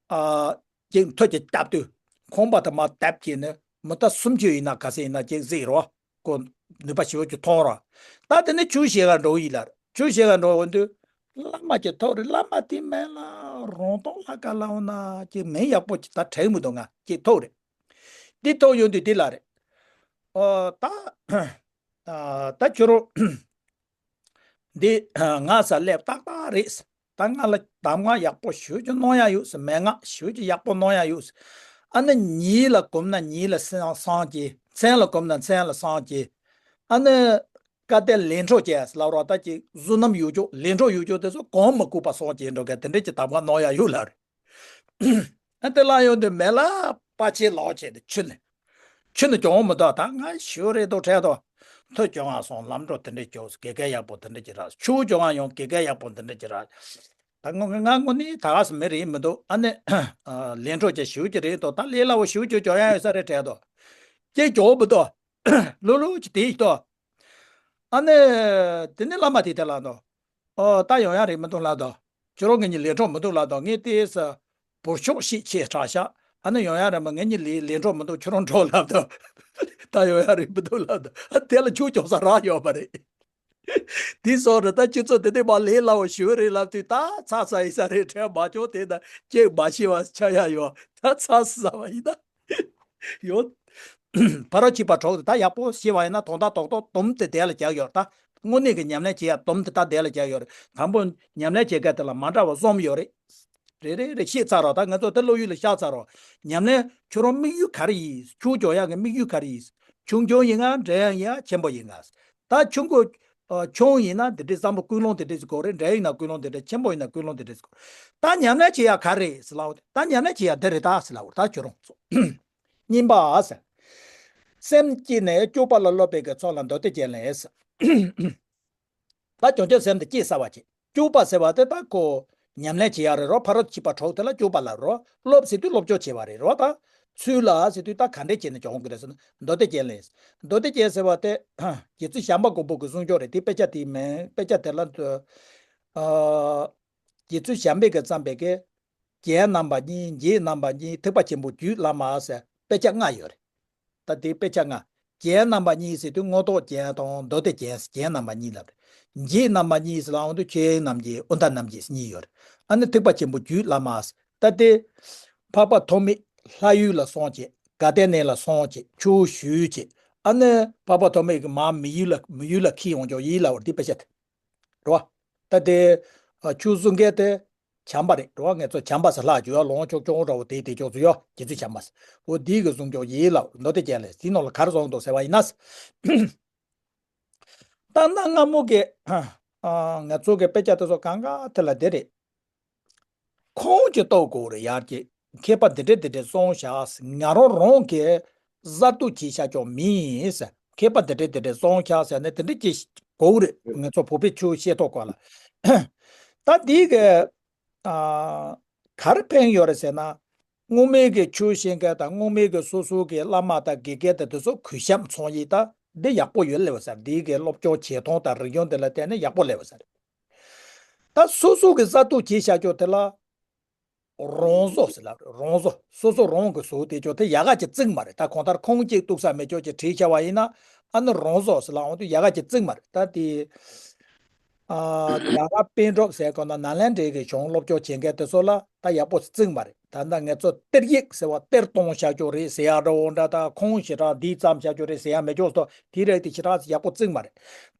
ཨ། ཅིག་མཐུ་ཅིག་བཏབ་དུས་ཁང་པ་དེ་མར་བརྡབ་བྱས་ནས་མི་ད་སུམ་ཅུ་ཡིན་ན་ག་ཚད་ཡིན་ན་ཅིག་གཟིགས་རོགས། ཁོ་ནུས་པ་ཞེ་པོ་ཅིག་ཐོན་རོགས། ད་དེ་ནས་ཆུ་བཞེས་ག་འགྲོ་ཡིན་ལ། ཆུ་བཞེས་ག་འགྲོ་འོང་དུས་བླ་མ་ཅིག་ཐུག་རེད། བླ་མ་དེ་མིང་ལ་རོང་སྟོང་ལྷ་དགའ་ལབ་ན་ཅིག་མིང་ཡག་པོ་ཅིག་ད་དྲན་མི་འདུག་ང་ཅིག་ཐུག་རེད། འདི་ཐུག་ཡོང་དུས་འདི་ལ་རེད། ཨོ་ད། ཨ། ད་ཁྱོད་རང་འདི་ང་ས་སླེབས་ཏག་ཏག་རེད། ད་ང་ལ་གདམས་ངག་ཡག་པོ་ཞེ་ཅིག་གནང་ཡ་ཡོད་ཟེར། མན་ངག་ཞེ་ཅིག་ཡག་པོ་གནང་ཡ་ཡོད་ཟེར། ཨ་ནི་ཉིད་ལ་གོམས་ན་ཉིད་ལ་སེམས་སངས་རྒྱས། མཚན་ལ་གོམས་ན་མཚན་ལ་སངས་རྒྱས། ཨ་ནི་སྐལ་ལྡན་ལས་འཕྲོ་བཅས་ལབ་རོགས། ད་ཅིག་བསོད་ནམས་ཡོད་ཅོག་ལས་འཕྲོ་ཡོད་ཅོག་དེ་ཚོ་གོམས་མི་དགོས་པ་སངས་རྒྱས་འགྲོ་མཁན་དེ་འདྲས་ཀྱི་གདམས་ངག་གནང་ཡ་ཡོད་ལ་རེད། ཨ་དེ་ལ་ཡོང་དུས་མེ་ལ་པ་ཆེ་ལོག་བྱས་ཏེ་ཆུ་ནི། ཆུ་ནི་གྱོང་མི་འདུག་ད་ང་ཞུ་རེ་དོ་ཁྲལ་དོ། མཐུ་གྱོང་ང་སོང་། ལམ་འགྲོ་དེ་འདྲ་གྱོང་། དགེ་རྒན་ཡག་པོ་དེ་འདྲ་ཅིག་རག་ཆུ་གྱོང་ང་ཡོང་། དགེ་རྒན་ཡག་པོ་དེ་འདྲ་ཅིག་རག་ད་ང་ང་དངོས་གནས་ད་ག་སེ་མི་རེད་མི་འདུག་ཨ་ནི་ལས་འཕྲོ་ཅིག་ཞུ་ཅིག་རེད་དོ། ད་ལས་སླ་བོ་ཞུ་ཅིག་གྱོང་ཡ་ཡོད་ས་རེད་ཁྲལ་དོ། ཅིག་གྱོང་མི་འདུག་ལུ་ལུ་ཅིག་དེ་ཡིན་དོ། ཨ་ནི། དེ་ནི་བླ་མ་དེ་དེ་ལ་དོ། ཨོ་ད་ཡོང་ཡ་རེད་མི་འདུག་ལབ་དོ། ཁྱོད་རང་གི་ཉིད་ལས་འཕྲོ་མི་འདུག་ལབ་དོ། ངས་དེ་ས་བུར་ཤོག་ཤིག་ཆེ་དྲག་ཤག་ཨ་ནི་ཡོང་ཡ་རེད་མ། ངའི་ཉིད་ལས་ལས་འཕྲོ་མི་འདུག་ཁྱོད་རང་འགྲོ་ལབ་དོ། ད་ཡོང་ཡ་རེད་མི་འདུག་ལབ་དོ། ཨ་དེ་ལ་ཁྱོད་གྱོང་ས་རག་ཡོད་མ་རེད། དེ་སོགས་རེད། ད་ཁྱོད་ཚོ་དེ་དེ་མ་ལས་སླ་བོ་ཞུ་རེད་ལབ་དུས་ད་ཚ་ཚ་ཡིན་ས་རེད། དྲན་མ་བྱུང་། དེ་ད་ཅིག་མ་ཤེས་པ་ཆགས་ཡ་ཡོད། ད་ཚ་ས་བ་ཡིན་ད། ཡོད། ཕ་རོལ་ཕྱིན་པ་གྲོགས་དེ་ད་ཡག་པོ་ཤེས་པ་ཡིན་ན་དོན་དག་རྡོག་རྡོག་དུམ་དེ་དེ་ལ་རྒྱག་ཡོད་རེད། ད་དངོས་གནས་ཀྱི་ཉམས་ལེན་བྱེད་ཡ་དུམ་དེ་ད་དེ་ལ་རྒྱག་ཡོད་རེད། དང་པོ་ཉམས་ལེན་བྱེད་མཁན་དེ་ལ་མ་འདྲ་བ་གསུམ་ཡོད་རེད། རེ་རེ་རེ་ཤེས་ཚར་རོགས། ད་ང་ཚོ་དེ་བློ་ཡུལ་ལ་བཞག་ཚར་རོགས། ཉམས་ལེན་ཁྱོད་རང་དམིགས་ཡུལ་ག་རེ་ཡིན། ཁྱོད་སྦྱོང་ཡག་གི་དམིགས་ཡུལ་ག་རེ་ཡིན། ཆུང་ཆུང་ཡིན་ང་། འབྲིང་ཡང་ཡིན་ང་། ཆེན་པོ་ཡིན་ང་། ད་ཆུང་ཀུ། ཨ། ཆུང་ཡིན་ན་འདི་འདྲའི་བསམ་བློ་ཀུན་སློང་དེ་འདྲ་ཞིག་དགོས་རེད། འབྲིང་ཡིན་ན་ཀུན་སློང་དེ་འདྲ། ཆེན་པོ་ཡིན་ན་ཀུན་སློང་དེ་འདྲ་ཞིག་དགོས། ད་ཉམས་ལེན་བྱེད་ཡ་ག་རེ་ཟེར་ལབ། ད་ཉམས་ལེན་བྱེད་ཡ་འདི་རེད་ད་ཟེར་ལབ། ད་ཁྱོད་རང་ཚོ། གཉིས་པ་ཟེར། སེམས་བསྐྱེད་ནས་སྐྱོབ་པ་ལ་སློབ་པའི་གི་ཚོགས་ལ་མདོ་སྡེ་རྒྱན་ལས་ཟེར། ད་བྱང་ཆུབ་སེམས་དེ་བསྐྱེད་ཟེར་བ་བྱེད། སྐྱོབ་པ་ཟེར་བ་དེ་ད་ཁོ་ཉམས་ལེན་བྱེད་ཡ་རེད་རོ། ཕ་རོལ་ཕྱིན་པ་གྲོགས་དེ་ལ་སྐྱོབ་པ་ལ་རོ། སློབ་ཟེར་དུས་སློབ་སྦྱོང་བྱེད་པ་རེད་རོ། ད་ཚུལ་ལ་ཟེར་དུས་ད་ག་འདྲས་བྱས་ནས་སྦྱོང་དགོས་རེད་ཟེར་ན་མདོ་སྡེ་རྒྱན་ལས། མདོ་སྡེ་རྒྱན་ཟེར་བ་དེ་རྗེ་བཙུན་བྱམས་པ་མགོན་པོ་གི་གསུང་ཆོས་རེད། དེ་དཔེ་ཆ་དེ་མིན། དཔེ་ཆ་དེ་ལ་ཨ་རྗེ་བཙུན་བྱམས་པས་ཀྱིས་བརྩམས་པའི་གི་རྒྱན་རྣམ་པ་གཉིས། འགྱེད་རྣམ་པ་གཉིས། ཐེག་པ་ཆེན་པོའི་རྒྱུད་བླ་མ་ཟེར་དཔེ་ཆ་ལྔ་ཡོད་རེད། ད་དེ་དཔེ་ཆ་ལྔ། རྒྱན་རྣམ་པ་གཉིས་ཟེར་དུས་མངོན་རྟོགས་རྒྱན་དང་མདོ་སྡེ་རྒྱན། རྒྱན་རྣམ་པ་གཉིས་ལབ་རེད། འབྱེད་རྣམ་པ་གཉིས་ཟེར་ལབ་དུས་ཆོས་དབྱིངས་རྣམ་འབྱེད་དབུས་མཐའ་རྣམ་འབྱེད་གཉིས་ཡོད་རེད། ཨ་ནི་ཐེག་པ་ཆེན་པོ་རྒྱུད་བླ་མ། ད་དེ་འཕགས་པ་ཐོགས་མེད་ལྷ་ཡུལ་ལ་སོང་བྱས། དགའ་ལྡན་གནས་ལ་སོང་བྱས། ཆོས་ཞུས་བྱས། ཨ་ནི་འཕགས་པ་ཐོགས་མེད་ཀྱི་མར་མི་ཡུལ་ལ་མི་ཡུལ་ལ་འཁྱེར་ཡོང་ཆོག་ཡིན་ལབ་པ་འདི་དཔེ་ཆ་དེ་རེད་བ། ད་དེ་ཨ་ཆོས་གསུང་མཁན་དེ་བྱམས་པ་རེད་བ། ངེད་ཚོ་བྱམས་པ་ཟེར་ལྷག་བརྗོད་ཡ་ལོང་ཆོག་ཆོག་འདྲ་བོ་དེ་དེ་ཆོག་ཚུལ་ཡོད། རྗེ་བཙུན་བྱམས་པ་ཟེར་འོ་འདི་གི་གསུང་ཆོག་ཡིན་ལབ། མདོ་སྡེ་རྒྱན་ལས་དེའི་ནང་ལ་ག་རེ་གསུངས་འདུག་ཟེར་བ་ཡིན་ན། ད་གནའ་སྔ་མོ་གི་ཨ་ང་ཚོ་གི་དཔེ་ཆ་དེ་ཚོ་གང་ག་དེ་ལ་དེ་རེད། ཁུངས་ཀྱིས་རྟོགས་དགོས་རེད་ཡར་གྱི། མཁས་པ་འདི་འདྲས་འདི་འདྲས་གསུངས་བཞག་ང་རང་རང་གིས་གསར་གཏོད་བྱས་བཞག་ཀྱང་མིན་ཟེར། མཁས་པ་འདི་འདྲས་འདི་འདྲས་གསུངས་བཞག་ཟེར་ནས་དེ་འདྲས་ཅིག་དགོས་རེད། ང་ཚོ་བོད་པའི་ཆོས་བཤད་ཐོག་སྐོར་ལ། ད་འདི་གི་ཨ་ག་རེ་ཕན་ཡོད་རེད་ཟེར་ན། སྔོན་མའི་གི་ཆོས་བཤད་མཁན་དང་སྔོན་མའི་གི་སོ་སོ་གི་བླ་མ་དང་དགེ་རྒན་དང་དེ་ཚོ་གུས་ཞབས་ཚོང་ཡིག་ད་འདི་ཡག་པོ་ཡོད་སླེབས་པ་ཟེར། འདི་གི་སློབ་སྦྱོང་བྱེད་སྟངས་དང་རིག་གཞུང་དེ་ལ་བལྟས་ནས་ཡག་པོ་སླེབས་པ་ཟེར། ད་སོ་སོ་གི་གསར་གཏོད་བྱས་བཞག་ཀྱོག་དེ་ལ་རང་བཟོ་ཟེར་ལབ་རེད། རང་བཟོ། སོ་སོ་རང་གི་བཟོ་དེ་ཀྱོག་དེ་ཡག་ག་ཅིག་བརྩིགས་མ་རེད། ད་གང་ལྟར་ཁུངས་གཅིག་གཏུགས་ས་མེད་ཀྱོག་ཅིག་བྲིས་བྱ་བ་ཡིན་ན་ཨ་ནི་རང་བཟོ་ཟེར་ལབ་འོང་དུས་ཡག་ག་ཅིག་བརྩིགས་མ་རེད། ད་དེ་ཨ་རྒྱ་གར་པཎ་གྲུབ་ཟེར་གོ་ན་ནཱ་ལེནྡྲའི་གི་གཞུང་སློབ་སྦྱོང་བྱེད་མཁན་དེ་ཚོ་ལ་ད་ཡག་པོ་བརྩིགས་མ་རེད། ད་ལྟ་ངེད་ཚོ་གཏེར་ཡིག་ཟེར་བ་གཏེར་གཏོང་བྱ་ཀྱོག་རེད་ཟེར་ཡག་འདྲ་བོ་འདྲ། ད་ཁུངས་ཞེ་དྲག་འདི་ཙམ་བྱ་ཀྱོག་རེད་ཟེར་ཡག་མེད་ཀྱོག་སོ། དེ་རེད་དེ་ཞེ་དྲག་ཡག་པོ་བརྩིགས་མ་རེད།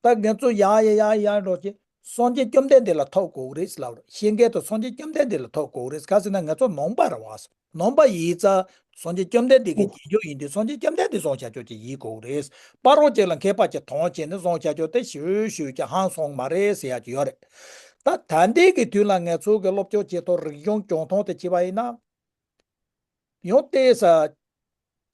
ད་ངེད་ཚོ་ཡག་ཡག་ཡག་ཡག་འགྲོ་ཅིག་སངས་རྒྱས་བཅོམ་ལྡན་འདས་ལ་ཐོབ་དགོས་རེད་ལབ་རེད། ཤེས་མཁན་དུ་སངས་རྒྱས་བཅོམ་ལྡན་འདས་ལ་ཐོབ་དགོས་རེད། ག་ཟེར་ན་ང་ཚོ་ནང་པ་རེད་བ། ནང་པ་ཡིན་ཙང་སངས་རྒྱས་བཅོམ་ལྡན་འདས་ཀྱི་རྗེས་འཇུག་ཡིན་དུས་སངས་རྒྱས་བཅོམ་ལྡན་འདས་བཟང་བྱ་ཆོག་ཅིག་ཡིན་དགོས་རེད། བར་རོ་ཅིག་ལ་མཁས་པ་ཅིག་མཐོང་བྱས་ནས་བཟང་བྱ་ཆོག་དེ་ཞུ་ཞུ་ཅིག་ཧང་སོང་མ་རེད་ཟེར་ཡག་ཅིག་ཡོད་རེད། ད་ད་ལྟའི་གི་དུས་ལ་ང་ཚོ་གི་སློབ་སྦྱོང་བྱེད་ཐོག་རིག་གཞུང་སྦྱོང་སྟངས་དེ་བྱས་པ་ཡིན་ན། ཡང་ལྟས་ས།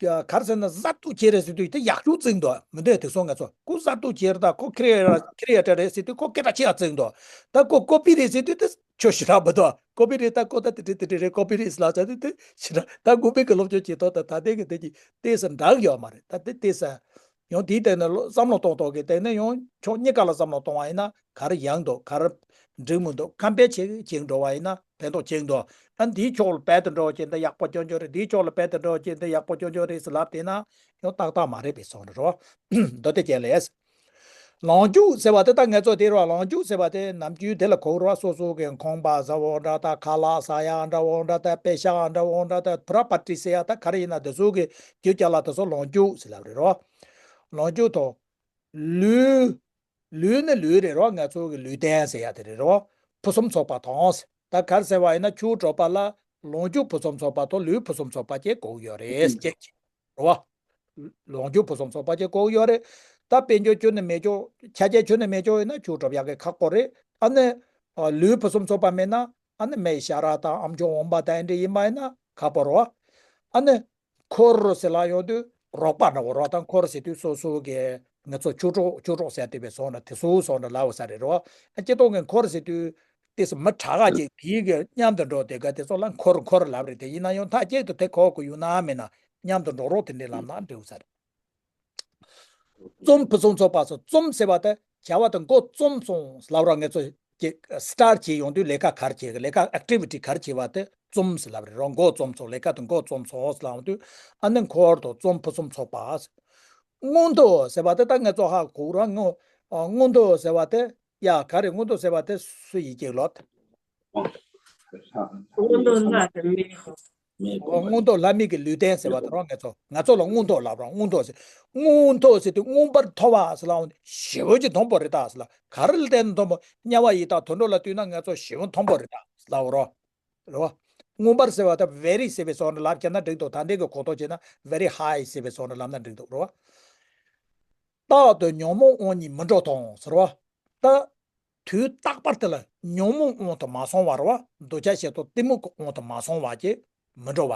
ག་རེ་ཟེར་ན་གསར་གཏོད་བྱེད་རེད་ཟེར་དུས་དེ་ཡག་ཤོས་བརྩིགས་འདུག་མི་འདོད་དེ་སོང་ང་ཚོ་ཁོ་གསར་གཏོད་བྱེད་རེད། ད་ཁོ་ཁི་རེ་ཁི་རེ་ཊར་རེད་ཟེར་དུས་ཁོ་སྐད་གྲགས་ཆེ་ཡག་བརྩིགས་འདུག་ད་ཁོ་ཀོ་པི་རེད་ཟེར་དུས་དེ་ཆོ་ཞེ་དྲག་མི་འདུག་ཀོ་པི་རེད། ད་ཁོ་ད་དེ་འདྲ་དེ་འདྲ་རེད། ཀོ་པི་རེད་ལབ་ཚར་དུས་དེ་ཞེ་དྲག་ད་དགོས་པའི་གི་སློབ་སྦྱོང་བྱེད་ཐོག་ད་ད་ལྟའི་གི་དེ་གི་ལྟས་ས་འདྲ་ཡོད་མ་རེད། ད་དེ་ལྟས་ས། ཡང་དེའི་སྟེང་ནས་བསམ་བློ་གཏོང་ཐོག་གི་སྟེང་ནས་ཡང་ཕྱོགས་གཉིས་ཀ་ལ་བསམ་བློ་གཏོང་བ་ཡིན་ན་ག་རེ་ཡག་འདུག་ག་རེ་འགྲིག་མི་འདུག་ཁམས་པའི་ཆེད་ཀྱི་འགྲོ་བ་ཡིན་ན་ཕན་ཐོགས་ཆེན་འདུག་ཨ་འདིའི་ཕྱོགས་ལ་རྦད་དེ་འགྲོ་བ་ཅན་འདི་ཡག་པོ་སྐྱོན་བརྗོད་རེད། འདིའི་ཕྱོགས་ལ་རྦད་དེ་འགྲོ་བ་ཅན་འདི་ཡག་པོ་སྐྱོན་བརྗོད་རེད་ཟེར་ལབ་བསྡད་ན་ཡང་ཏག་ཏག་མ་རེད་པས་སོང་རེད་རོ། མདོ་སྡེ་རྒྱན་ལས། ལོངས་སྤྱོད་ཟེར་བ་དེ་ད་ངེད་ཚོ་དེ་རོ། ལོངས་སྤྱོད་ཟེར་བ་དེ་ནམ་རྒྱུན་དེ་ལ་གོ་རོ། སོ་སོ་གི་ཁང་པ་ཟ་བོ་འདྲ་ད་ཁ་ལག་ཟ་ཡག་འདྲ་བོ་འདྲ་ད་པེ་ཤག་འདྲ་བོ་འདྲ་ད་པོ་རོ་པར་ཊི་ཟེར་ཡག་ད་ག་རེ་ཡིན་ན་དེ་ཚོ་གི་རྒྱུ་རྐྱང་ལ་དེ་ཚོ་ལོངས་སྤྱོད་ཟེར་ལབ་རེད་རོ། ལོངས་སྤྱོད་དོ། ལུས། ལུས་ནི་ལུས་རེད་རོ། ང་ཚོ་གི་ལུས་རྟེན་ཟེར་ཡ་དེ་རེད་རོ། ཕུན་སུམ་ཚོགས་པ་དང་། ད་ག་རེ་ཟེར་བ་ཡིན་ན་ཆོས་གྲོགས་པ་ལ་ལོངས་སྤྱོད་ཕུན་སུམ་ཚོགས་པ་དང་ལུས་ཕུན་སུམ་ཚོགས་པ་བཅས་དགོས་ཡོད་རེད་ཅེས་རོ། ལོངས་སྤྱོད་ཕུན་སུམ་ཚོགས་པ་བཅས་དགོས་ཡོད་རེད། ད་དཔལ་འབྱོར་ཁྱོན་ནས་མེད་ཀྱོག་ཆ་རྐྱེན་ཁྱོན་ནས་མེད་ཀྱོག་ཡིན་ན་ཆོས་གྲོགས་ཡག་གི་ཁག་པོ་རེད། ཨ་ནི་ལུས་ཕུན་སུམ་ཚོགས་པ་མེད་ན་ཨ་ནི་མི་ཤ་ར་དང་ཨམ་ཅོག་འོང་པ་དང་ཨེ་འདྲ་ཡིན་པ་ཡིན་ན་ཁག་པོ་རོ། ཨ་ནི། འཁོར་ཟེར་ལ་ཡོང་དུས་རོགས་པ་འདྲ་བོ་རོགས་དང་འཁོར་ཟེར་དུས་སོ་སོ་གི་ང་ཚོ་ཆོས་གྲོགས་ཆོས་གྲོགས་ཟེར་དེ་བས་སོང་ན་དེ་སོ་སོ་འདྲ་ལབ་ས་རེད་རོ། ཨ་སྤྱི་ཚོགས་ཀྱི་འཁོར་ཟེར་དུས་དེ་སུ་མི་དྲག་ག་ཅིག་དེའི་གི་མཉམ་དུ་འགྲོ་དེ་ག་དེ་ཚོ་ལ་འཁོར་འཁོར་ལབ་རེད། དེ་ཡིན་ན་ཡང་མཐའ་གཅིག་ཏུ་དེ་གོ་གི་ཡོད་ན་མེད་ན་མཉམ་དུ་འགྲོ་རོགས་དེ་འདྲའི་ལམ་ན་འགྲོ་ས་རེད། རྩོམ་ཕུན་སུམ་ཚོགས་པ་སོ། རྩོམ་ཟེར་བ་དེ་བྱ་བ་དེ་འགོ་རྩོམ་སོང་ལབ་ར་ངེད་ཚོ་ཀྱི་སི་ཊར་བྱེད་ཡོང་དུས་ལས་ཀ་ག་རེ་བྱེད་ཀྱི་ལས་ཀ་ཨེག་ཊི་བི་ཊི་ག་རེ་བྱེད་པ་དེ་རྩོམ་ཟེར་ལབ་རེད་རོ། འགོ་རྩོམ་སོང་ལས་ཀ་དེ་འགོ་རྩོམ་སོང་ལབ་ཡོང་དུས་ཨ་ནི་འཁོར་དང་རྩོམ་ཕུན་སུམ་ཚོགས་པ། མངོན་མཐོ་ཟེར་བ་དེ་ད་ངེད་ཚོ་ཧ་གོ་ར་མངོན་མངོན་མཐོ་ཟེར་བ་དེ་ཡ་ག་རེ་མངོན་མཐོ་ཟེར་བ་དེ་སུ་ཡི་གེ་ལོ། མངོན་མཐོ་ལྷ་དང་མི། མངོན་མཐོ་ལྷ་མི་གི་ལུས་རྟེན་ཟེར་བ་དང་རང་ངེད་ཚོ་ང་ཚོ་ལ་མངོན་མཐོ་ལབ་རང་མངོན་མཐོ་ཟེར། མངོན་མཐོ་ཟེར་དུས་མངོན་པར་མཐོ་བ་ཟེར་ལ་ཞེ་པོ་ཅིག་མཐོན་པོ་རེད་ད་ཟེར་ལ་ག་རེ་ལ་བརྟེན་ནས་མཐོན་པོ། དམྱལ་བ་ཡི་དྭགས་དུད་འགྲོ་ལ་བསྟུན་ན་ང་ཚོ་ཞེ་པོ་མཐོན་པོ་རེད་ད་ཟེར་ལ་འོ་རོ། རེད་བ། མངོན་པར་ཟེར་བ་ད་ཝེ་རི་ཟེར་བའི་སོགས་ནས་ལབ་བྱས་ན་འགྲིག་འདུག་ད་ལྟའི་གི་གོ་རྟོགས་བྱས་ན་ཝེ་རི་ཧའི་ཟེར་བའི་སོགས་ནས་ལབ་ན་འགྲིག་འདུག་རེད་བ། རྟག་ཏུ་ཉོན་མོངས་དབང་གཉིས་མི་འགྲོ་དང་ཟེར་བ། ད། དུས་རྟག་པར་དེ་ལ་ཉོན་མོངས་དབང་དུ་མ་སོང་བར་བ། འདོད་ཆགས་ཞེ་སྡང་གཏི་མུག་གི་དབང་དུ་མ་སོང་བ་ཅེས་མི་འགྲོ་བ།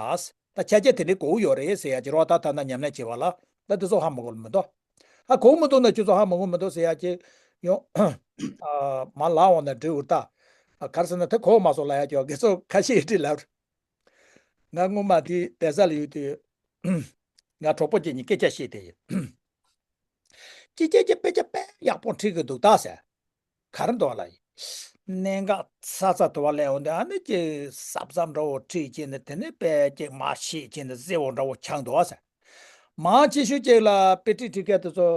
ད་ཆ་རྐྱེན་དེ་འདྲའི་དགོས་ཡོད་རེད་ཟེར་ཡ་ཅིག་རོ། ད་ཐ་ན་ཉམས་ལེན་བྱེད་པ་ལ་ད་དེ་ཚོ་ཧ་མ་གོ་མི་འདུག་ཧ་གོ་མི་འདུག་ན་ཁྱོད་ཚོ་ཧ་མ་གོ་མི་འདུག་ཟེར་ཡ་ཅིག་ཡོང་། ཨ་མ་ལགས་འོང་ན་འགྲིག་འུར་ད། ཨ་ག་རེ་ཟེར་ན་དེ་གོ་མ་སོང་ལབ་ཡ་ཅིག་ཡོད། དེ་ཚོ་ཁ་ཤས་འདྲི་ལབ། ང་སྔོན་མ་དེ་བལ་ས་ལ་ཡོད་དུས། ང་གྲོགས་པོ་ཅིག་གཉིས་སྐད་ཆ་བཤད་དེ་ཡིན། ཅི་སྐད་ཆ་དཔེ་ཆ་དཔེ་ཡག་པོ་ཁྲིད་གི་འདུག་ད་ཟེར། ག་རེ་འདུག་ལ་ཡིན། གནད་འགག་ཚ་ཚ་དུ་བ་ལས་འོང་དེ་ཨ་ནི་ཅིག་ཟབ་ཟབ་འདྲ་བོ་ཁྲིད་ཀྱིན་ནི་དེ་ནས་དཔེ་ཅིག་མར་བཤད་ཀྱིན་ནི་གསལ་བོ་འདྲ་བོ་ཆགས་འདུག་ཟེར། མང་ཆེ་ཤོས་ཅིག་ལ་དཔེ་ཁྲིད་ཁྲིད་མཁན་དེ་ཚོ་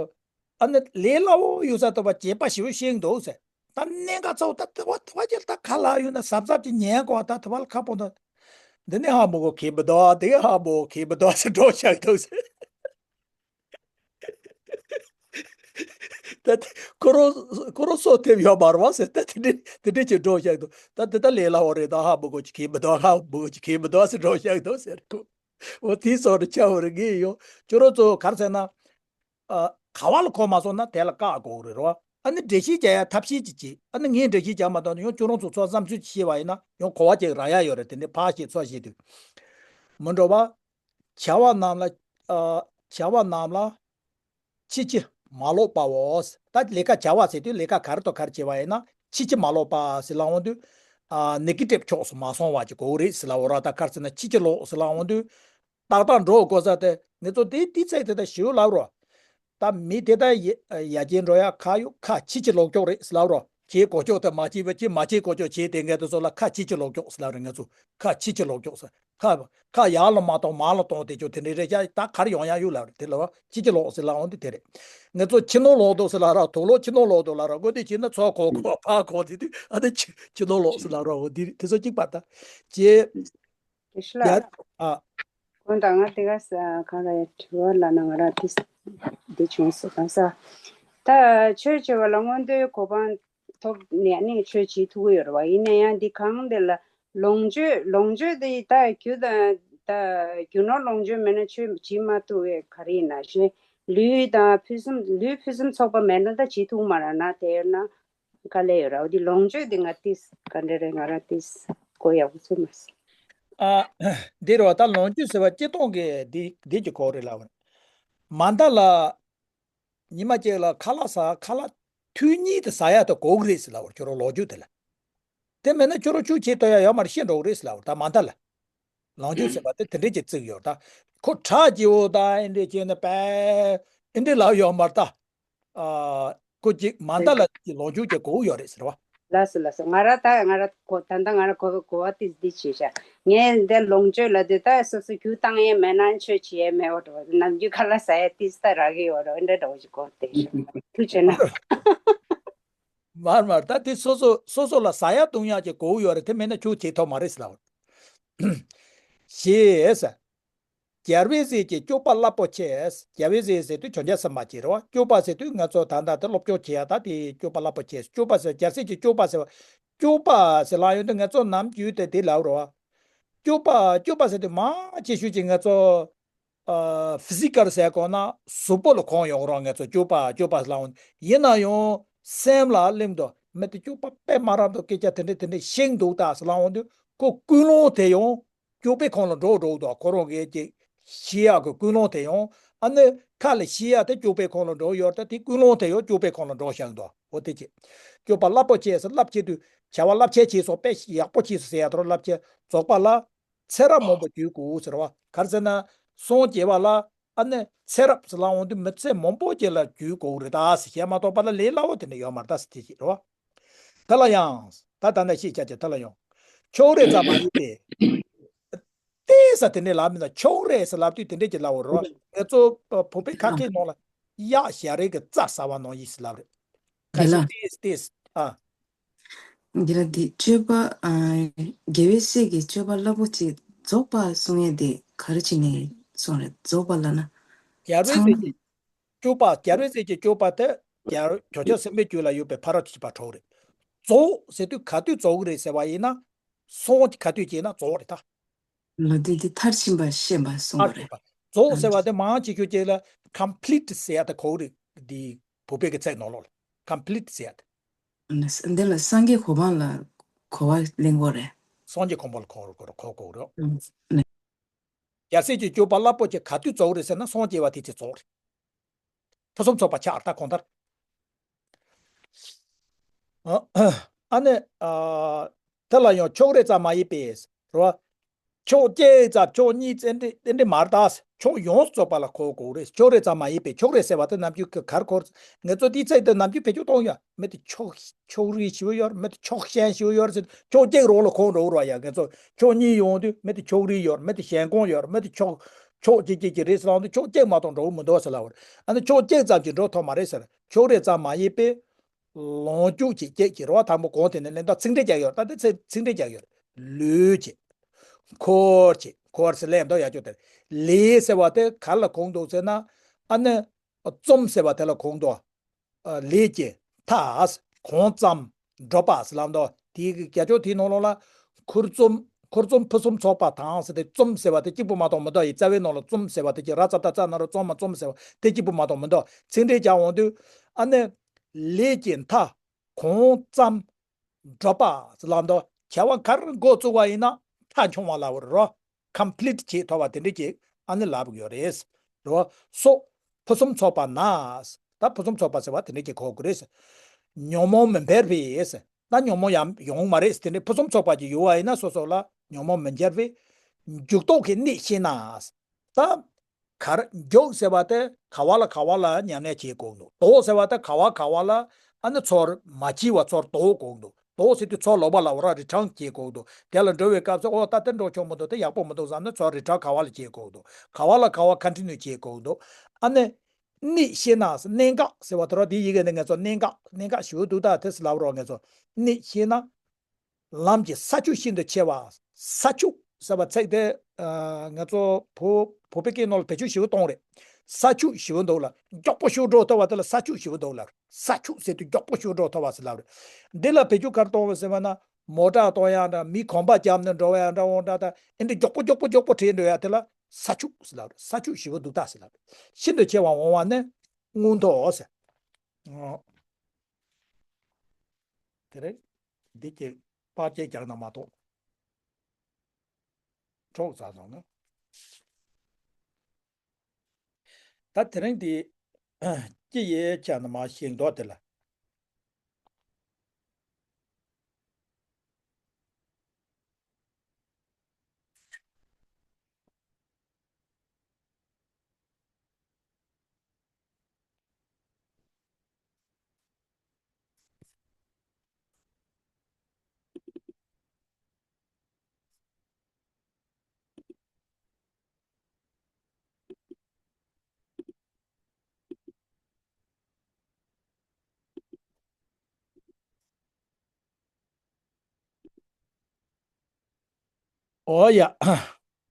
ཨ་ནི་ལས་སླ་བོ་ཡོད་ས་འདུག་པ། བྱེད་པ་ཞེ་པོ་ཤེས་འདུག་ཟེར། ད་གནད་འགག་ཚ་བོ་ད་དེ་བ་དེ་བ་ཅིག་ད་ཁ་ལག་ཡོད་ན་གཟབ་གཟབ་ཅིག་ཉན་དགོས་པ། ད་དེ་བ་ལ་ཁ་སྤོ་ད། འདི་ནི་ཧ་མོ་གོ་ཁེ་མི་འདུག་ཨ། དེ་ག་ཧ་མོ་གོ་ཁེ་མི་འདུག་ཟེར་འགྲོ་བཞག་འདུག་ཟེར། ད་ཁོ་རང་ཁོ་རང་སོ་ཐེབས་ཡོད་མ་རེད་བ་ཟེར། ད་དེ་འདྲ་དེ་འདྲ་ཅིག་འགྲོ་བཞག་འདུག་ད་དེ་ད་ལས་སླ་བོ་རེད། ད་ཧ་མོ་གོ་ཅིག་ཁེ་མི་འདུག་ཧ་མོ་གོ་ཅིག་ཁེ་མི་འདུག་ཟེར་འགྲོ་བཞག་འདུག་ཟེར་ཁོ། འོ་དེའི་སོགས་རེ་ཆགས་པ་རེད། ངས་ཡོང་ཁྱོད་རང་ཚོ་ག་རེ་ཟེར་ན། ཨ། ག་བ་ལ་གོ་མ་སོང་ན་དེ་ལ་བཀག་དགོས་རེད་རོ། ཨ་ནི་འགྲེལ་བཤད་རྒྱག་ཡ་ཐབས་ཤེས་ཅིག་བྱེད། ཨ་ནི་ངས་འགྲེལ་བཤད་རྒྱག་མ་ཐུབ་ན་ཡང་ཁྱོད་རང་ཚོ་ཚོ་བསམ་ཚུལ་ཅིག་བཤད་པ་ཡིན་ན་ཡང་གོ་བ་ཅིག་རག་ཡ་ཡོད་རེད། དེ་ནས་ཕར་བཤད་ཚུར་བཤད་དུས། མི་འགྲོ་བ། བྱ་བ་རྣམས་ལ། ཨ། བྱ་བ་རྣམས་ལ། ཕྱི་ཕྱི་མ་ལོག་པའོ། ད་ལས་ཀ་བྱ་བ་ཟེར་དུས་ལས་ཀ་ག་རེ་དང་ག་རེ་བྱེད་པ་ཡིན་ན་ཕྱི་ཕྱི་མ་ལོག་པ་ཟེར་ལབ་འོང་དུས། ཨ། ནེ་གེ་ཊིབ་ཕྱོགས་སུ་མ་སོང་བ་ཅིག་དགོས་རེད་ཟེར་ལབ་འོང་ར། ད་ག་རེ་ཟེར་ན་ཕྱི་ཕྱི་ལོག་ཟེར་ལབ་འོང་དུས། ཏག་ཏག་འགྲོ་དགོས་ས་དེ་ང་ཚོ་དེ་དེའི་ཚད་དེ་ད་ཞེ་པོ་ལབ་རོགས། ད་མི་དེ་ད་ཡ་ཡ་གྱེན་འགྲོ་ཡ་ཁ་ཡོད་ཁ་ཕྱི་ཕྱི་ལོག་ཀྱོག་རེད་ཟེར་ལབ་རོགས། བྱེད་དགོས་ཀྱོག་དང་མ་བྱེད་པ་བྱེད་མ་བྱེད་དགོས་ཀྱོག་བྱེད་དེ་ངས་དེ་ཚོ་ལ་ཁ་ཕྱི་ཕྱི་ལོག་ཀྱོག་ཟེར་ལབ་རེད། ང་ཚོ་ཁ་ཕྱི་ཕྱི་ལོག་ཀྱོག་ཟེར། ཁ་ཁ་ཡར་ལ་མ་གཏོང་མར་ལ་གཏོང་དེ་ཅོ་དེ་འདྲ་རེད་ཤག་ད་གར་ཡོང་ཡ་ཡོད་ལབ་རེད། དེ་ལ་བ་ཕྱི་ཕྱི་ལོག་ཟེར་ལབ་འོང་དུས་དེ་རེད། ང་ཚོ་ཕྱི་ནང་ལོག་འདུག་ཟེར་ལབ་ར། དུག་ལོག་ཕྱི་ནང་ལོག་འདུག་ལབ་ར། དགོས་དེ་བྱས་ན་ཚུར་གོ་གོ་ཕར་གོ་དེ་དུས་ཨ་ནི་ཕྱི་ཕྱི་ནང་ལོག་ཟེར་ལབ་ར། འོ་དེ་རེད། དེ་ཚོ་གཅིག་པ་ད་ཅེ། དེ་ཤི་ལ། ཡ། ཨ། གོང་དང་ང་དེ་ག་ས་གང་ལ་དྲི་བ་ལ་ན་ང་ར་དེ་དེ་བྱུང་སོང་གང་ས། ད་ཆོས་བྱེད་པ་ལ་མངོན་འདོད་གོ་འཕང་ཐོབ་ནས་ནི་ཆོས་བྱེད་ཐུབ་ཀྱི་ཡོད་རེད་བ། ཡིན་ན་ཡང་འདི་གང་འདི་ལ་ལོངས་སྤྱོད་ལོངས་སྤྱོད་དེ་ད་རྒྱུ་དང་ད་རྒྱུ་ནོར་ལོངས་སྤྱོད་མེད་ན་ཆོས་བྱེད་མ་ཐུབ་པའི་ག་རེ་ཡིན་ན་ཞེ། ལུས་དང་ཕུན་སུམ་ལུས་ཕུན་སུམ་ཚོགས་པ་མེད་ན་ད་བྱེད་ཐུབ་མ་རེད། ན་དེ་ཡོད་ན་དཀའ་ལས་ཡོད་རེད། འོ་འདི་ལོངས་སྤྱོད་དེ་ང་ཏིས་ག་འདྲ་རེད། ང་རང་ཏིས་གོ་ཡག་པོ་ཚོད་མ་སོང་། ཨ། འདི་རེད་བ། ད་ལོངས་སྤྱོད་ཟེར་བ་སྤྱིར་བཏང་གི་འདི་འདི་གི་སྐོར་རེད་ལབ་པ་རེད། མ་མཐའ་ལ། ཉི་མ་གཅིག་ལ་ཁ་ལག་ཟ་ཁ་ལག་དུས་གཉིས་དུ་ཟ་ཡ་དེ་དགོས་ཀྱི་རེད་ཟེར་ལབ་པ་རེད། ཁྱོད་རང་ལོ་རྒྱུས་དེ་ལ། དེ་མེད་ན་ཁྱོད་རང་ཆོས་བྱེད་ཐུབ་ཡ་ཡོད་མ་རེད། ཤི་འགྲོ་གི་རེད་ཟེར་ལབ་པ་རེད། ད་མ་མཐའ་ལ། ལོངས་སྤྱོད་ཟེར་བ་དེ་དེ་འདྲས་ཀྱི་བརྩིགས་ཡོད་ད། ཁོ་ཁྲག་སྐྱིད་པོ་ད་ཨེ་འདྲས་བྱས་ན་པས་ཨེ་འདྲས་ལབ་ཡོད་མ་རེད་ད། ཨ། ཁོ་ཅིག་མ་མཐའ་ལ་ཅིག་ལོངས་སྤྱོད་ཀྱི་གོ་ཡོད་རེད་ཟེར་བ། ལགས་སོ་ལགས་སོ། ང་ར་ད་ང་ར་གོ་ད་ལྟ་ང་ར་གོ་གོ་བ་ཏིས་འདི་བྱས་ཤག་ངས་འདི་ལོངས་སྤྱོད་ལ་དེ་ད་སོ་སོ་རྒྱུ་བཏང་ཡས་མེད་ན་ཆོས་བྱེད་ཡས་མེད་པ་འགྲོ། ནམ་རྒྱུན་ཁ་ལག་ཟ་ཡས་ཏིས་ད་རག་གི་ཡོད་རེད། འདྲ་འདྲ་བོ་ཅིག་གོ་བསྡད་ཤག་ཐུགས་རྗེ་གནང་། མར་མར་ད་དེ་སོ་སོ་སོ་སོ་ལ་ཟ་ཡ་བཏུང་ཡ་ཅིག་གོ་ཡོད་རེད། དེ་མེད་ན་ཆོས་བྱེད་ཐུབ་མ་རེད་ཟེར་ལབ་པ་རེད། ཞེས། རྒྱལ་བའི་སྲས་ཀྱི་སྤྱོད་པ་རླབས་པོ་ཆེ། རྒྱལ་བའི་སྲས་ཟེར་དུས་བྱང་ཆུབ་སེམས་དཔའ་ཅིག་རེད་བ། སྤྱོད་པ་ཟེར་དུས་ང་ཚོ་ད་ལྟ་དེ་སློབ་སྦྱོང་བྱེད་ཡ་ད་དེ་སྤྱོད་པ་རླབས་པོ་ཆེ། སྤྱོད་པ་ཟེར་རྒྱལ་སྲས་ཀྱི་སྤྱོད་པ་ཟེར་བ། སྤྱོད་པ་ཟེར་ལབ་ཡོང་དུས་ང་ཚོ་ནམ་རྒྱུན་དེ་དེ་ལབ་རེད་བ། སྤྱོད་པ་སྤྱོད་པ་ཟེར་དུས་མང་ཆེ་ཤོས་ཀྱི་ང་ཚོ། ཨ། ཕི་ཟི་ཀལ་ཟེར་གོ་ན་གཟུགས་པོ་ལ་གོ་ཡོང་རོགས། ང་ཚོ་སྤྱོད་པ་སྤྱོད་པ་ལབ་འོང་། ཡིན་ན་ཡང་སེམས་ལ་གླེང་དུས་མི་དེ་སྤྱོད་པ་དཔེ་མ་རབ་འདུག་སྐད་ཆ་དེ་འདྲ་དེ་འདྲ་བཤད་འདུག་ད་ཟེར་ལབ་འོང་དུས་ཁོ་ཀུན་སློང་དེ་ཡང་སྤྱོད་པའི་ཁོངས་ལ་འགྲོ་འགྲོ་འདུག་ཁོ་རང་གི་ཅིག་བཤད་ཡག་གི་ཀུན་སློང་དེ་ཡང་ཨ་ནི་ཁ་ལ་བཤད་ཡག་དེ་སྤྱོད་པའི་ཁོངས་ལ་འགྲོ་ཡོད་རེད། ད་དེ་ཀུན་སློང་དེ་ཡང་སྤྱོད་པའི་ཁོངས་ལ་འགྲོ་བཞག་འདུག་འོ་དེ་ཅིག་སྤྱོད་པ་རླབས་པོ་ཆེ་ཟེར། རླབས་ཆེ་དུས་བྱ་བ་རླབས་ཆེ་བྱས་སོང་། དཔེ་ཡག་པོ་བྱས་སོང་ཟེར་ཡག་དེ་རེད། རླབས་ཆེ་རྫོགས་པ་ལ། ཚེ་རབས་མང་པོ་བརྒྱུད་དགོས་ཟེར་བ། ག་རེ་ཟེར་ན། སངས་རྒྱས་པ་ལ་ཨ་ནི་ཚེ་རབས་ཟེར་ལབ་འོང་དུས་མི་ཚེ་མང་པོ་ཅིག་ལ་བརྒྱུད་དགོས་རེད་ད་ཟེར། བཤད་མ་གཏོགས་པ་ལ་ལས་སླ་བོ་དེ་འདྲ་ཡོད་མ་རེད་ད་ཟེར་དེ་ཞིག་རེད་བ། དེ་ལ་ཡང་ད་ད་ནས་ཤེས་བྱ་ཅིག་དེ་ལ་ཡང་། ཕྱོགས་རིས་ཙམ་མ་ཡིན་པས། ཏེ་ཟེར་དེ་འདྲ་ལབ་མིན་ན་ཕྱོགས་རིས་ཟེར་ལབ་དུས་དེ་འདྲ་ཅིག་ལབ་པ་རེད་བ། ང་ཚོ་བོད་པའི་ཁ་སྐད་ནང་ལ་གཡག་ཞ་རས་ཀྱི་རྩྭ་ཟ་བ་ནང་བཞིན་ཟེར་ལབ་རེད། ཁ་ཤས་ཏེ་ཏེ་ཨ། འདི་ལ་འདི་སྤྱོད་པ། ཨ། རྒྱལ་བའི་སྲས་ཀྱི་སྤྱོད་པ་རླབས་པོ་ཆེ་རྫོགས་པ་གསུང་ཡས་དེ་ག་རེ་བྱས་ནས་གསུངས་རེད། རྫོགས་པ་ལབ་ན། རྒྱལ་བའི་སྲས་ཀྱི་སྤྱོད་པ། རྒྱལ་བའི་སྲས་ཀྱི་སྤྱོད་པ་དེ་རྒྱལ་བྱང་ཆུབ་སེམས་དཔའི་རྒྱུད་ལ་ཡོད་པའི་ཕ་རོལ་ཏུ་ཕྱིན་པ་དྲུག་རེད། རྫོགས་ཟེར་དུས་ག་དུས་རྫོགས་ཀྱི་རེད་ཟེར་བ་ཡིན་ན། སངས་ག་དུས་བྱས་ན་རྫོགས་རེད་ད། ལ་དེ་དེ་མཐར་ཕྱིན་པ་ཤེས་པ་གསུངས་པ་མཐར་ཕྱིན་རེད། པ། རྫོགས་ཟེར་བ་དེ་མང་ཆེ་ཤོས་ཅིག་ལ་complete ཟེར་ཡ་དེ་གོ་གི་རེད། འདི་བོད་པའི་གི་ཚིག་ནང་ལོགས་ལ་complete ཟེར་ཡ་དེ། འདི་ལ་སངས་རྒྱས་གོ་འཕང་ལ་གོ་བ་ལེན་དགོས་རེད། སངས་རྒྱས་གོ་འཕང་ལ་གོ་གོ་གོ་གོ་རེད། ཨ་ནི། རྒྱལ་སྲས་ཀྱི་སྤྱོད་པ་རླབས་པོ་ཆེ་ག་དུས་རྫོགས་རེད་ཟེར་ན་སངས་རྒྱས་པ་དེ་དེ་རྫོགས་རེད། ཕུན་སུམ་ཚོགས་པ་ཆགས་ད་གང་ལྟར། ཨ་ནི། ཨ། དེ་ལ་ཡང་ཕྱོགས་རིས་ཙམ་མ་ཡིན་པས་རོ། ཕྱོགས་གཅིག་ཙམ་ཕྱོགས་གཉིས་ཙམ་དེ་འདྲ་མ་རེད་ད། ཕྱོགས་ཡོངས་སུ་རྫོགས་པ་ལ་གོ་དགོས་རེད། ཕྱོགས་རིས་ཙམ་མ་ཡིན་པས། ཕྱོགས་རིས་ཟེར་བ་དེ་ནམ་རྒྱུན་གྱི་གར་འཁོར་ང་ཚོ་དེའི་ཚེ་དེ་ནམ་རྒྱུན་བེད་སྤྱོད་གཏོང་ཡ་མི་དེ་ཕྱོགས་ཕྱོགས་རིས་ཞེ་པོ་ཡོད་རེད། མི་དེ་ཕྱོགས་ཞེན་ཞེ་པོ་ཡོད་རེད་ཟེར། ཕྱོགས་གཅིག་རོགས་ལ་གོ་འགྲོ་རོགས་ཡ། ང་ཚོ་ཕྱོགས་གཉིས་ཡོང་དུས་མི་དེ་ཕྱོགས་རིས་ཡོད་རེད། མི་དེ་ཞེན་ཁོག་ཡོད་རེད། མི་དེ་ཕྱོགས་ ཕྱོགས་གཅིག་གཅིག་གཅིག་རེད་ཟེར་ལབ་དུས་ཕྱོགས་གཅིག་མ་གཏོགས་འགྲོ་གི་མི་འདུག་ཟེར་ལབ་པ་རེད། ཨ་ནི་ཕྱོགས་གཅིག་ཙམ་གྱིས་འགྲོ་ཐུབ་མ་རེད་ཟེར། ཕྱོགས་རེ་ཙམ་མ་ཡིན་པས། ལོངས་སྤྱོད་ཀྱི་སྐད་ཀྱིས་རེད་བ། དང་པོ་གོང་དེ་ནས་ལན་ད་ཚིག་འགྲེལ་རྒྱག་ཡོད་རེད། ད་དེ་ཚིག་ཚིག་འགྲེལ་རྒྱག་ཡོད་རེད། ལུས་ཀྱི། འཁོར་གྱི། འཁོར་ཟེར་ལན་འདོགས་ཡག་ཅོག་དེ་རེད། ལས་ཟེར་བ་དེ་ག་ལ་གོ་གི་འདུག་ཟེར་ན། ཨ་ནི། རྩོམ་ཟེར་བ་དེ་ལ་གོ་གི་འདུག་ལས་ཀྱི་མཐའ། གང་བརྩམས། བསྒྲུབས་པ་ཟེར་ལབ་འདུག་དེའི་རྒྱ་ཕྱོགས་དེའི་ནང་ལོགས་ལ། ཁུར་རྩོམ། ཁུར་རྩོམ་ཕུན་སུམ་ཚོགས་པ་དང་ཟེར་ཏེ། རྩོམ་ཟེར་བ་དེ་གཅིག་པུ་མ་གཏོགས་མི་འདུག་ཡི་རྩ་བའི་ནང་ལ་རྩོམ་ཟེར་བ་དེ་གཅིག་ར་ཙ་ད་ཙ་ན་རོ་རྩོམ་མ་རྩོམ་ཟེར་བ་དེ་གཅིག་པུ་མ་གཏོགས་མི་འདུག་ཚིག་འགྲེལ་རྒྱག་འོང་དུས། ཨ་ནི། ལས་ཀྱི་མཐའ། གང་བརྩམས། བསྒྲུབས་པ་ཟེར་ལབ་འདུག་བྱ་བ་ག་རེ་འགོ་བཙུགས་པ་ཡིན་ན་མཐའ་འཁྱོངས་པ་ལབ་པ་རེད། complete བྱེད་ཐུབ་པ་དེ་འདྲ་ཅིག་ཨ་ནི་ལབ་ཡོད་རེད། རེད་བ། སོགས་ཕུན་སུམ་ཚོགས་པ་ན། ད་ཕུན་སུམ་ཚོགས་པ་ཟེར་བ་དེ་འདྲ་ཅིག་གོ་དགོས་རེད། ཉོན་མོངས་མི་འབྱར་བས། ད་ཉོན་མོངས་ཡང་ཡོང་མ་རེད། དེ་འདྲ་ཕུན་སུམ་ཚོགས་པ་ཅིག་ཡོད་པ་ཡིན་ན་སོ་སོ་ལ་ཉོན་མོངས་མི་འབྱར་བས། འཇུག་ལྡོག་གི་གནད་ཤེས་ན། ད། གར་འཇུག་ཟེར་བ་དེ་ག་བ་ལ་ག་བ་ལ་ཉམས་ལེན་བྱེད་དགོས་འདུག་ལྡོག་ཟེར་བ་དེ་ག་བ་ག་བ་ལ་ཨ་ནི་ཚུར་མ་བྱས་པ་ཚུར་ལྡོག་དགོས་འདུག་ལྡོག་ཟེར་དུས་ཚུར་ལོག་པ་ལ་འོ་ར་རི་ཊརན་བྱེད་དགོས་འདུག་དེ་ལ་འགྲོ་བའི་སྐབས་སུ་ཨོ་ད་དེ་འགྲོ་ཆོག་མི་འདུག་དེ་ཡག་པོ་མི་འདུག་བསམ་ན་ཚུར་རི་ཊརན་ག་བ་ལ་བྱེད་དགོས་འདུག་ག་བ་ལ་ག་བ་ཀོན་ཊི་ནིའུ་བྱེད་དགོས་འདུག་ཨ་ནི། གནད་ཤེས་ན་གནད་འགག་ཟེར་བ་དེ་ར་དེའི་ཡི་གེ་ནི་ངེད་ཚོ་གནད་འགག་གནད་འགག་ཞེ་པོ་འདུག་ད་དེ་ལབ་རོགས་ངེད་ཚོ། གནད་ཤེས་ན། ལམ་གྱི་ས་ཆུ་ཤིན་ཏུ་ཆེ་བ། ས་ཆུ་ཟེར་བ་ཚིག་དེ། ཨ། ང་ཚོ་བོད་བོད་པའི་སྐད་ནང་ལ་བེད་སྤྱོད་ཞེ་པོ་གཏོང་རེད། ས་ཆུ་ཞེ་པོ་འདུག་ལ། མགྱོགས་པོ་ཞིག་འགྲོ་ཐུབ་པ་དེ་ལ་ས་ཆུ་ཞེ་པོ་འདུག་ལ། ས་ཆུ་ཟེར་དུས་མགྱོགས་པོ་ཞིག་འགྲོ་ཐུབ་པ་ཟེར་ལབ་རེད། འདི་ལ་བེད་སྤྱོད་ག་རེ་གཏོང་བ་ཟེར་བ་ན། མོ་ཊ་གཏོང་ཡག་འདྲ། མི་གོམ་པ་བརྒྱབ་ནས་འགྲོ་ཡག་འདྲ། འོང་འདྲ་ད་ཨེ་འདྲ་མགྱོགས་པོ་མགྱོགས་པོ་མགྱོགས་པོ་བྲེལ་འགྲོ་ཡག་དེ་ལ་ས་ཆུ་ཟེར་ལབ་རེད། ས་ཆུ་ཞེ་པོ་འདུག་ད་ཟེར་ལབ་རེད། ཤིན་ཏུ་ཆེ་བ་འོང་བ་ནི་མངོན་མཐོ་ཟེར། དེ་རེད། འདི་གི་པར་ཆས་རྒྱག་ན་མ་གཏོགས། གྲོགས་ཚ་སོང་ན། ད་དེ་རིང་འདི་ཅི་ཡས་ཆ་ན་མ་ཤེས་མདོག་དེ་ལ། ཨོ་ཡ།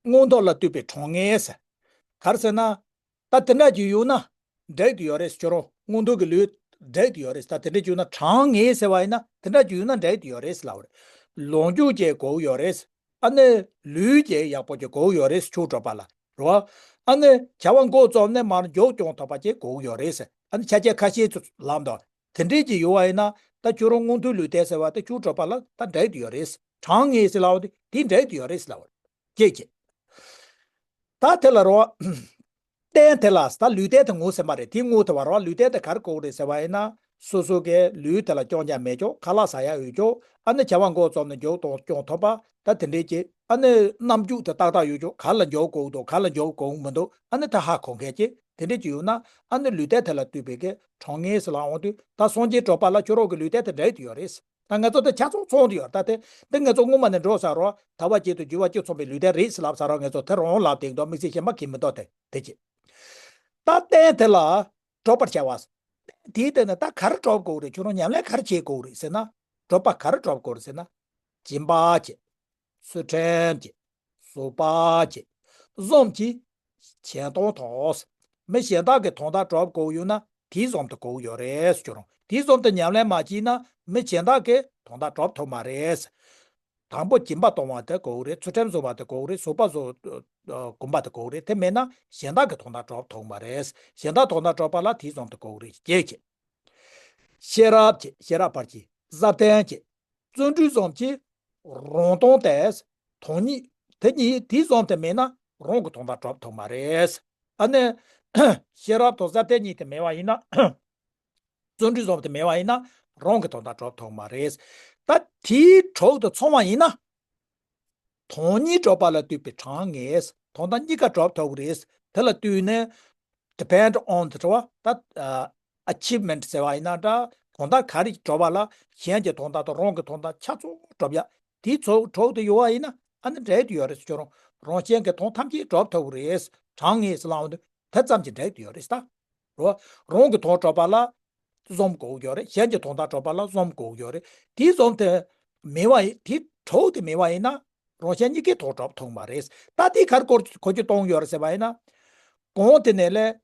མངོན་མཐོ་ལ་ལྟོས་པའི་གྲངས་ངེས་ཟེར། ག་རེ་ཟེར་ན། ད་དེ་འདྲ་ཅིག་ཡོད་ན་འགྲིག་ཏུ་ཡོད་རེད། ཁྱོད་རང་མངོན་མཐོ་གི་ལུས་འགྲིག་ཏུ་ཡོད་རེད། ད་དེ་འདྲ་ཅིག་ཡོད་ན་གྲངས་ངེས་ཟེར་བ་ཡིན་ན་དེ་འདྲ་ཅིག་ཡོད་ན་འགྲིག་ཏུ་ཡོད་རེད་ལབ་པ་རེད། ལོངས་སྤྱོད་ཀྱི་གོ་ཡོད་རེད། ཨ་ནི་ལུས་ཀྱི་ཡག་པོ་ཀྱི་གོ་ཡོད་རེད། ཆོས་གྲོགས་པ་ལ་རེད་བ། ཨ་ནི་བྱ་བ་འགོ་རྩོམ་ནས་མར་མཇུག་སྐྱོང་ཐུབ་པ་ཀྱི་གོ་ཡོད་རེད། ཨ་ནི་ཆ་རྐྱེན་ཁ་ཤས་ཚུར་ལམ་དང་དེ་འདྲས་ཀྱི་ཡོད་བ་ཡིན་ན་ད་ཁྱོད་རང་མངོན་མཐོའི་ལུས་རྟེན་ཟེར་བ་དེ་ཆོས་གྲོགས་པ་ལ་ད་འགྲིག་ཏུ་ཡོད་རེད། གྲངས་ངེས་ཟེར་ལབ་པ་དེ་དེ་འགྲིག་ཏུ་ཡོད་རེད་ལབ་པ་རེད། ཀྱེ་ཀྱེ། ད་དེ་ལ་རོ། རྟེན་དེ་ལ་ད་ལུས་རྟེན་དེ་ངོ་ཟིན་པ་རེད། དེ་ངོ་དེ་བ་རོ། ལུས་རྟེན་དེ་ག་རེ་གོ་གི་རེད་ཟེར་བ་ཡིན་ན། སོ་སོ་གི་ལུས་དེ་ལ་སྐྱོན་ཀྱང་མེད་ཀྱོག་ཁ་ལག་ཟ་ཡག་ཡོད་ཀྱོག་ཨ་ནི་བྱ་བ་འགོ་རྩོམ་ནས་མཇུག་གཏོང་སྐྱོང་ཐུབ་པ། ད་དེ་འདྲས་ཀྱི་ཨ་ནི་རྣམ་འགྱུར་དེ་ཏག་ཏག་ཡོད་ཀྱོག་ག་ལ་འཇོག་དགོས་འདུག་ག་ལ་འཇོག་དགོས་མི་འདུག་ཨ་ནི་ད་ཧ་གོ་མཁན་ཀྱི་དེ་འདྲས་ཀྱི་ཡོད་ན། ཨ་ནི་ལུས་རྟེན་དེ་ལ་ལྟོས་པའི་གི་གྲངས་ངེས་ཟེར་ལ་འོང་དུས་ད་སངས་རྒྱས་གྲོགས་པ་ལ་ཁྱོད་རང་གི་ལུས་རྟེན་དེ་འགྲིག་ཏུ་ཡོད་རེད། ད་ང་ཚོ་དེ་ཆ་ཚང་ཚང་དུ་ཡོད་ད་དེ། དེ་ང་ཚོ་སྔོན་མ་ནས་འགྲོ་ས་རོ། ཐར་པ་གཅིག་ཏུ་འགྱུར་བ་གཅིག་མཚུངས་པའི་ལུས་རྟེན་རེད་ཟེར་ལབ་ས་རོ། ང་ཚོ་དེ་རང་ལབ་དེང་དུ་དམིགས་བསལ་གཞན་པ་གིས་མི་འདོད་དེ་དེ་ཅི། ད་རྟེན་དེ་ལ་གྲོགས་པར་བྱ་བ། དེའི་སྟེང་ནས་ད་ག་རེ་གྲོགས་དགོས་རེད། ཁྱོད་རང་ཉམས་ལེན་ག་རེ་བྱེད་དགོས་རེད་ཟེར་ན། གྲོགས་པ་ག་རེ་གྲོགས་དགོས་རེད་ཟེར་ན། སྦྱིན་པ་བྱེད། ཚུལ་ཁྲིམས་བྱེད། བཟོད་པ་བྱེད། བཟོད་པ་གྱིས་གཞན་དོན་དང་། མི་གཞན་དག་གི་དོན་དག་སྒྲུབ་དགོས་ཡོད་ན་དེ་བཟུམ་དུ་དགོས་ཡོད་རེད་ཟེར་རུང་། དེ་བཟུམ་དུ་ཉམས་ལེན་མ་བྱས་ན་མི་གཞན་དག་གི་དོན་དག་སྒྲུབ་ཐུབ་མ་རེད། དང་པོ་སྦྱིན་པ་གཏོང་བ་དེ་དགོས་རེད། ཚུལ་ཁྲིམས་བཟུང་བ་དེ་དགོས་རེད། བཟོད་པ་བཟོ་སྒོམ་པ་དེ་དགོས་རེད། དེ་མེད་ན་གཞན་དག་གི་དོན་དག་སྒྲུབ་ཐུབ་མ་རེད། གཞན་དག་དོན་དག་སྒྲུབ་པ་ལ་དེ་བཟུམ་དུ་དགོས་རེད། བྱེད་བྱེད། ཤེས་རབ་བྱེད། ཤེས་རབ་བར་གྱི་བཟབ་ལྡན་བྱེད། བརྩོན་འགྲུས་བཟུང་གིས་རང་དོན་ཏེ། དོན་གཉིས་དེ་གཉིས་དེ་བཟུང་སྟེ་མེད་ན་རང་གི་དོན་དག་སྒྲུབ་ཐུབ་མ་རེད། ཨ་ནི། ཤེས་རབ་དང་བཟབ་ལྡན་གཉིས་དེ་མེད་པ་ཡིན་ན། བརྩོན་འགྲུས་བཟུང་སྟེ་མེད་པ་ཡིན་ན་རང་གི་དོན་དག་སྒྲུབ་ཐུབ་མ་རེད། ད་དེའི་གྲོགས་དེ་ཚང་བ་ཡིན་ན། དོན་གཉིས་སྒྲུབ་པ་ལ་ལྟོས་པའི་གྲངས་ངེས། དོན་དག་གཉིས་ཀ་སྒྲུབ་ཐུབ་ཀྱི་རེད། དེ་ལ་ལྟོས་ནས། depend on the achievement ཟེར་བ་ཡིན་ན་འདྲ། དོན་དག་ག་རེ་སྒྲུབ་པ་ལ་གཞན་གྱི་དོན་དག་དང་རང་གི་དོན་དག་ཆ་ཚང་སྒྲུབ་ཡ། དེའི་ཚོ་གྲོགས་དེ་ཡོད་པ་ཡིན་ན་ཨ་ནི་འགྲིག་ཏུ་ཡོད་རེད་ཟེར་རུང་ རང་གཞན་གྱི་དོན་ཐམས་ཅད་སྒྲུབ་ཐུབ་ཀྱི་རེད། དྲང་ངེས་ཟེར་ལབ་དུས་དེ་ཙམ་གྱིས་འགྲིག་ཡོད་རེད་ད། རོ། རང་གི་དོན་སྒྲུབ་པ་ལ་བཟོམ་དགོས་ཀྱི་ཡོད་རེད། གཞན་གྱི་དོན་དག་སྒྲུབ་པ་ལ་བཟོམ་དགོས་ཀྱི་ཡོད་རེད། དེའི་བཟོམ་དེ་མེད་པ་ཡིན། དེའི་གྲོགས་དེ་མེད་པ་ཡིན་ན་རང་གཞན་གཉིས་ཀའི་དོན་སྒྲུབ་ཐུབ་མ་རེད། ད་དེ་ག་རེ་གོ་གོ་རྒྱུ་གཏོང་ཡོད་རེད་ཟེར་བ་ཡིན་ན། གོང་དེ་ནས་ལས།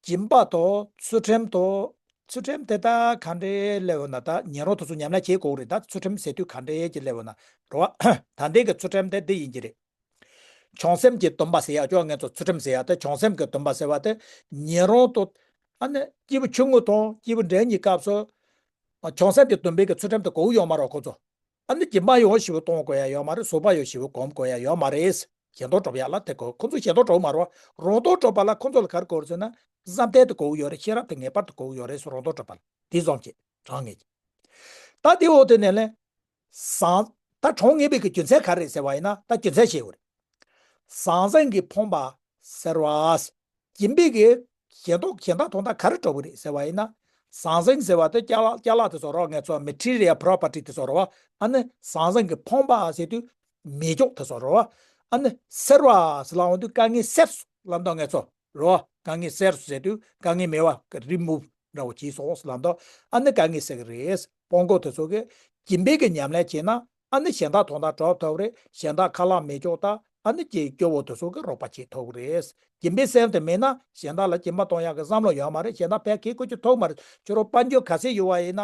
སྦྱིན་པ་དང་ཚུལ་ཁྲིམས་དང་། ཚུལ་ཁྲིམས་དེ་ད་ག་འདྲས་སླེབས་ཡོད་ན། ད་ཉན་རང་དེ་ཚོ་ཉམས་ལེན་བྱེད་དགོས་རེད། ད་ཚུལ་ཁྲིམས་ཟེར་དུས་ག་འདྲས་ཀྱི་སླེབས་ཡོད་ན། རོ། ད་ལྟའི་གི་ཚུལ་ཁྲིམས་དེ་འདི་ཡིན་གྱི་རེད། བྱང་སེམས་ཀྱི་སྡོམ་པ་ཟེར་ཡག་ཅོ། ངས་ཚོ་ཚུལ་ཁྲིམས་ཟེར་ཡག་དེ་བྱང་སེམས་ཀྱི་སྡོམ་པ་ཟེར་བ་དེ། ཉན་རང་དང་། ཨ་ནི་སྐྱེས་བུ་ཆུང་ངུ་དང་སྐྱེས་བུ་འབྲིང་གཉིས་སྐབས་སུ། བྱང་སེམས་ཀྱི་སྡོམ་པའི་གི་ཚུལ་ཁྲིམས་དེ་གོ་ཡོད་མ་རེད་ཁོ་ཚོ། ཨ་ནི་སྦྱིན་པ་ཡང་ཞེ་པོ་གཏོང་དགོས་ཡ་ཡོད་མ་རེད། བཟོད་པ་ཡང་ཞེ་པོ་སྒོམ་དགོས་ཡ་ཡོད་མ་རེད། གཞན་དོན་སྒྲུབ་ཡ་ལ་དེ་གོ། ཁོ་ཚོ་གཞན་དོན་སྒྲུབ་མ་རེད་བ། རང་དོན་སྒྲུབ་པ་ལ་ཁོ་ཚོ་ལ་ག་རེ་དགོས་རེད་ཟེར་ན། བསམ་གཏན་དེ་དགོས་ཀྱི་ཡོད་རེད། ཤེས་རབ་དེ་ངེས་པར་དུ་དགོས་ཀྱི་ཡོད་རེད་ཟེར། རང་དོན་སྒྲུབ་པ་ལ་དེ་བཟོམ་བྱེད། དྲང་ངེས་ཀྱི། ད་དེ་འོག་དེ་ནས་ལས། ཟང་། ད་དྲང་ངེས་པའི་གི་རྒྱུ་མཚན་ག་རེ་རེད་ཟེར་བ་ཡིན་ན། ད་རྒྱུ་མཚན་ཤེས་དགོས་རེད། ཟང་ཟིང་གིས་ཕོངས་པ་སེལ་བ། སྦྱིན་པའི་གི་གཞན་དོན་གཞན་དག་དོན་དག་ག་རེ་སྒྲུབ་ཀྱི་རེད་ཟེར་བ་ཡིན་ན། ཟང་ཟིང་ཟེར་བ་དེ་ཅ་ལག་ཅ་ལག་དེ་ཚོ་རོ། ངས་ཚོ་material property དེ་ཚོ་རོ། ཨ་ནི་ཟང་ཟིང་གིས་ཕོངས་པ་ཟེར་དུས་མེ་སྒྱོགས་དེ་ཚོ་རོ། ཨ་ནི་སེལ་བ་ཟེར་ལབ་དུས་དཀའ་ངལ་སེལ་ལབ་དུས་ངས་ཚོ་རོ། དཀའ་ངལ་སེལ་ཟེར་དུས་དཀའ་ངལ་མེད་པ་remove འདྲ་བོ་བྱས་སོང་ལབ་དུས། ཨ་ནི་དཀའ་ངལ་སེལ་གྱི་རེད། སྤོང་དགོས་དེ་ཚོ་གི་སྦྱིན་པའི་གི་ཉམས་ལེན་བྱས་ན། ཨ་ནི་གཞན་དག་དོན་དག་སྒྲུབ་ཐུབ་རེད། གཞན་དག་ཁ་ལག་མེ་སྒྱོགས་དང་། ཨ་ནི་ཀྱི་སྐྱོ་བོ་དེ་ཚོ་གི་རོགས་པ་བྱེད་ཐུབ་རེད། སྦྱིན་པའི་སེམས་དེ་མེད་ན་གཞན་དག་ལ་སྦྱིན་པ་གཏོང་ཡག་གི་བསམ་བློ་ཡོད་མ་རེད། གཞན་དག་ཕན་ཁེ་ཁོ་ཅིག་ཐུབ་མ་རེད། ཁྱོད་རང་དཔལ་འབྱོར་ག་ཚད་ཡོད་པ་ཡིན་ན་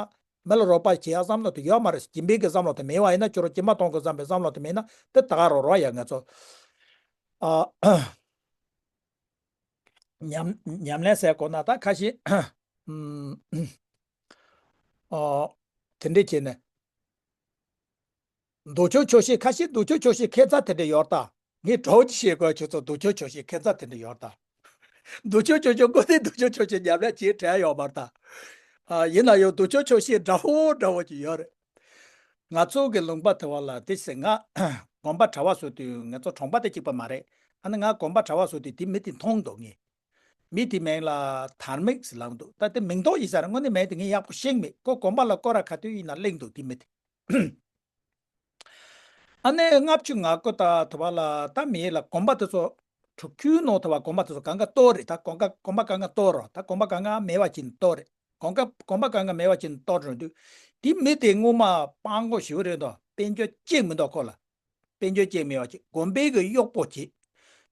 མི་ལ་རོགས་པ་བྱེད་ཡག་བསམ་བློ་དེ་ཡོད་མ་རེད། སྦྱིན་པའི་གི་བསམ་བློ་དེ་མེད་པ་ཡིན་ན། ཁྱོད་རང་སྦྱིན་པ་གཏོང་དགོས་བསམ་པའི་བསམ་བློ་དེ་མེད་ན། དེ་ད་ག་རོ་རོ་ཡ་ང་ཚོ། ཨ། ཉམས་ཉམས་ལེན་ཟེར་དགོས་ན་ད་ཁ་ཤས། ཨམ། ཨོ། དེ་འདྲས་བྱས་ནས། མདོ་ཆོག་ཆོག་ཤེས་ཁ་ཤས། མདོ་ཆོག་ཆོག་ཤེས་ཁྱད་མཚར་དེ་འདྲས་ཡོད་ད། ངས་གྲོགས་ཀྱིས་བཤད་དགོས། ཁྱོད་ཚོ་མདོ་ཆོག་ཆོག་ཤེས་ཁྱད་མཚར་དེ་འདྲས་ཡོད་ད། མདོ་ཆོག་ཆོག་ཆོག་ཁོ་ཚོས་མདོ་ཆོག་ཆོག་ཤེས་ཉམས་ལེན་བྱེད་དྲན་ཡོད་མ་རེད་ད། ཨ། ཡིན་ན་ཡང་མདོ་ཆོག་ཆོག་ཤེས་འདྲ་བོ་འདྲ་བོ་ཅིག་ཡོད་རེད། ང་ཚོ་གི་ལུང་པ་དེ་བ་ལ་དེ་ཟེར། ང་དགོན་པ་གྲྭ་པ་བཟོ་དུས། ང་ཚོ་གྲོང་པ་དེ་གཅིག་པ་མ་རེད། ཨ་ནི་ང་དགོན་པ་གྲྭ་པ་བཟོ་དུས་དེ་མི་དེ་མཐོང་འདུག་ངས། མི་དེ་མིང་ལ་དྷར་མིག་ཟེར་ལབ་འདུག་ད་དེ་མིང་འདོགས་ཡིན་ས་རེད། དངོས་གནས་མིང་དེ་ངས་ཡག་པོ་ཤེས་མེད། ཁོ་དགོན་པ་ལ་སྐོར་ར་ག་དུས་ཡིན་ན་སླེབས་འདུག་དེ་མི་དེ། ཨ་ནི་ལྔ་བཅུ་ང་དགུ་དང་དུ་བ་ལ་ད་མི་ལ་དགོན་པ་དེ་ཚོ། དྲུག་ཅུའི་ནང་དུ་བ་དགོན་པ་དེ་ཚོ་གང་ག་གཏོར་རེད། ད་དགོན་པ་དགོན་པ་གང་ག་གཏོར་རོ། ད་དགོན་པ་གང་ག་མེད་པ་ཅིག་གཏོར་རེད། དགོན་པ་དགོན་པ་གང་ག་མེད་པ་ཅིག་གཏོར་འགྲོ་དུས། དེ་མི་དེ་སྔོན་མ་སྤྲང་པོ་ཞེ་པོ་རེད་འདུག་དཔལ་འབྱོར་གཅིག་མི་འདུག་ཁོ་ལ། དཔལ་འབྱོར་གཅིག་མེད་པ་ཅིག་དགོན་པའི་གི་གཡོག་པོ་ཅིག་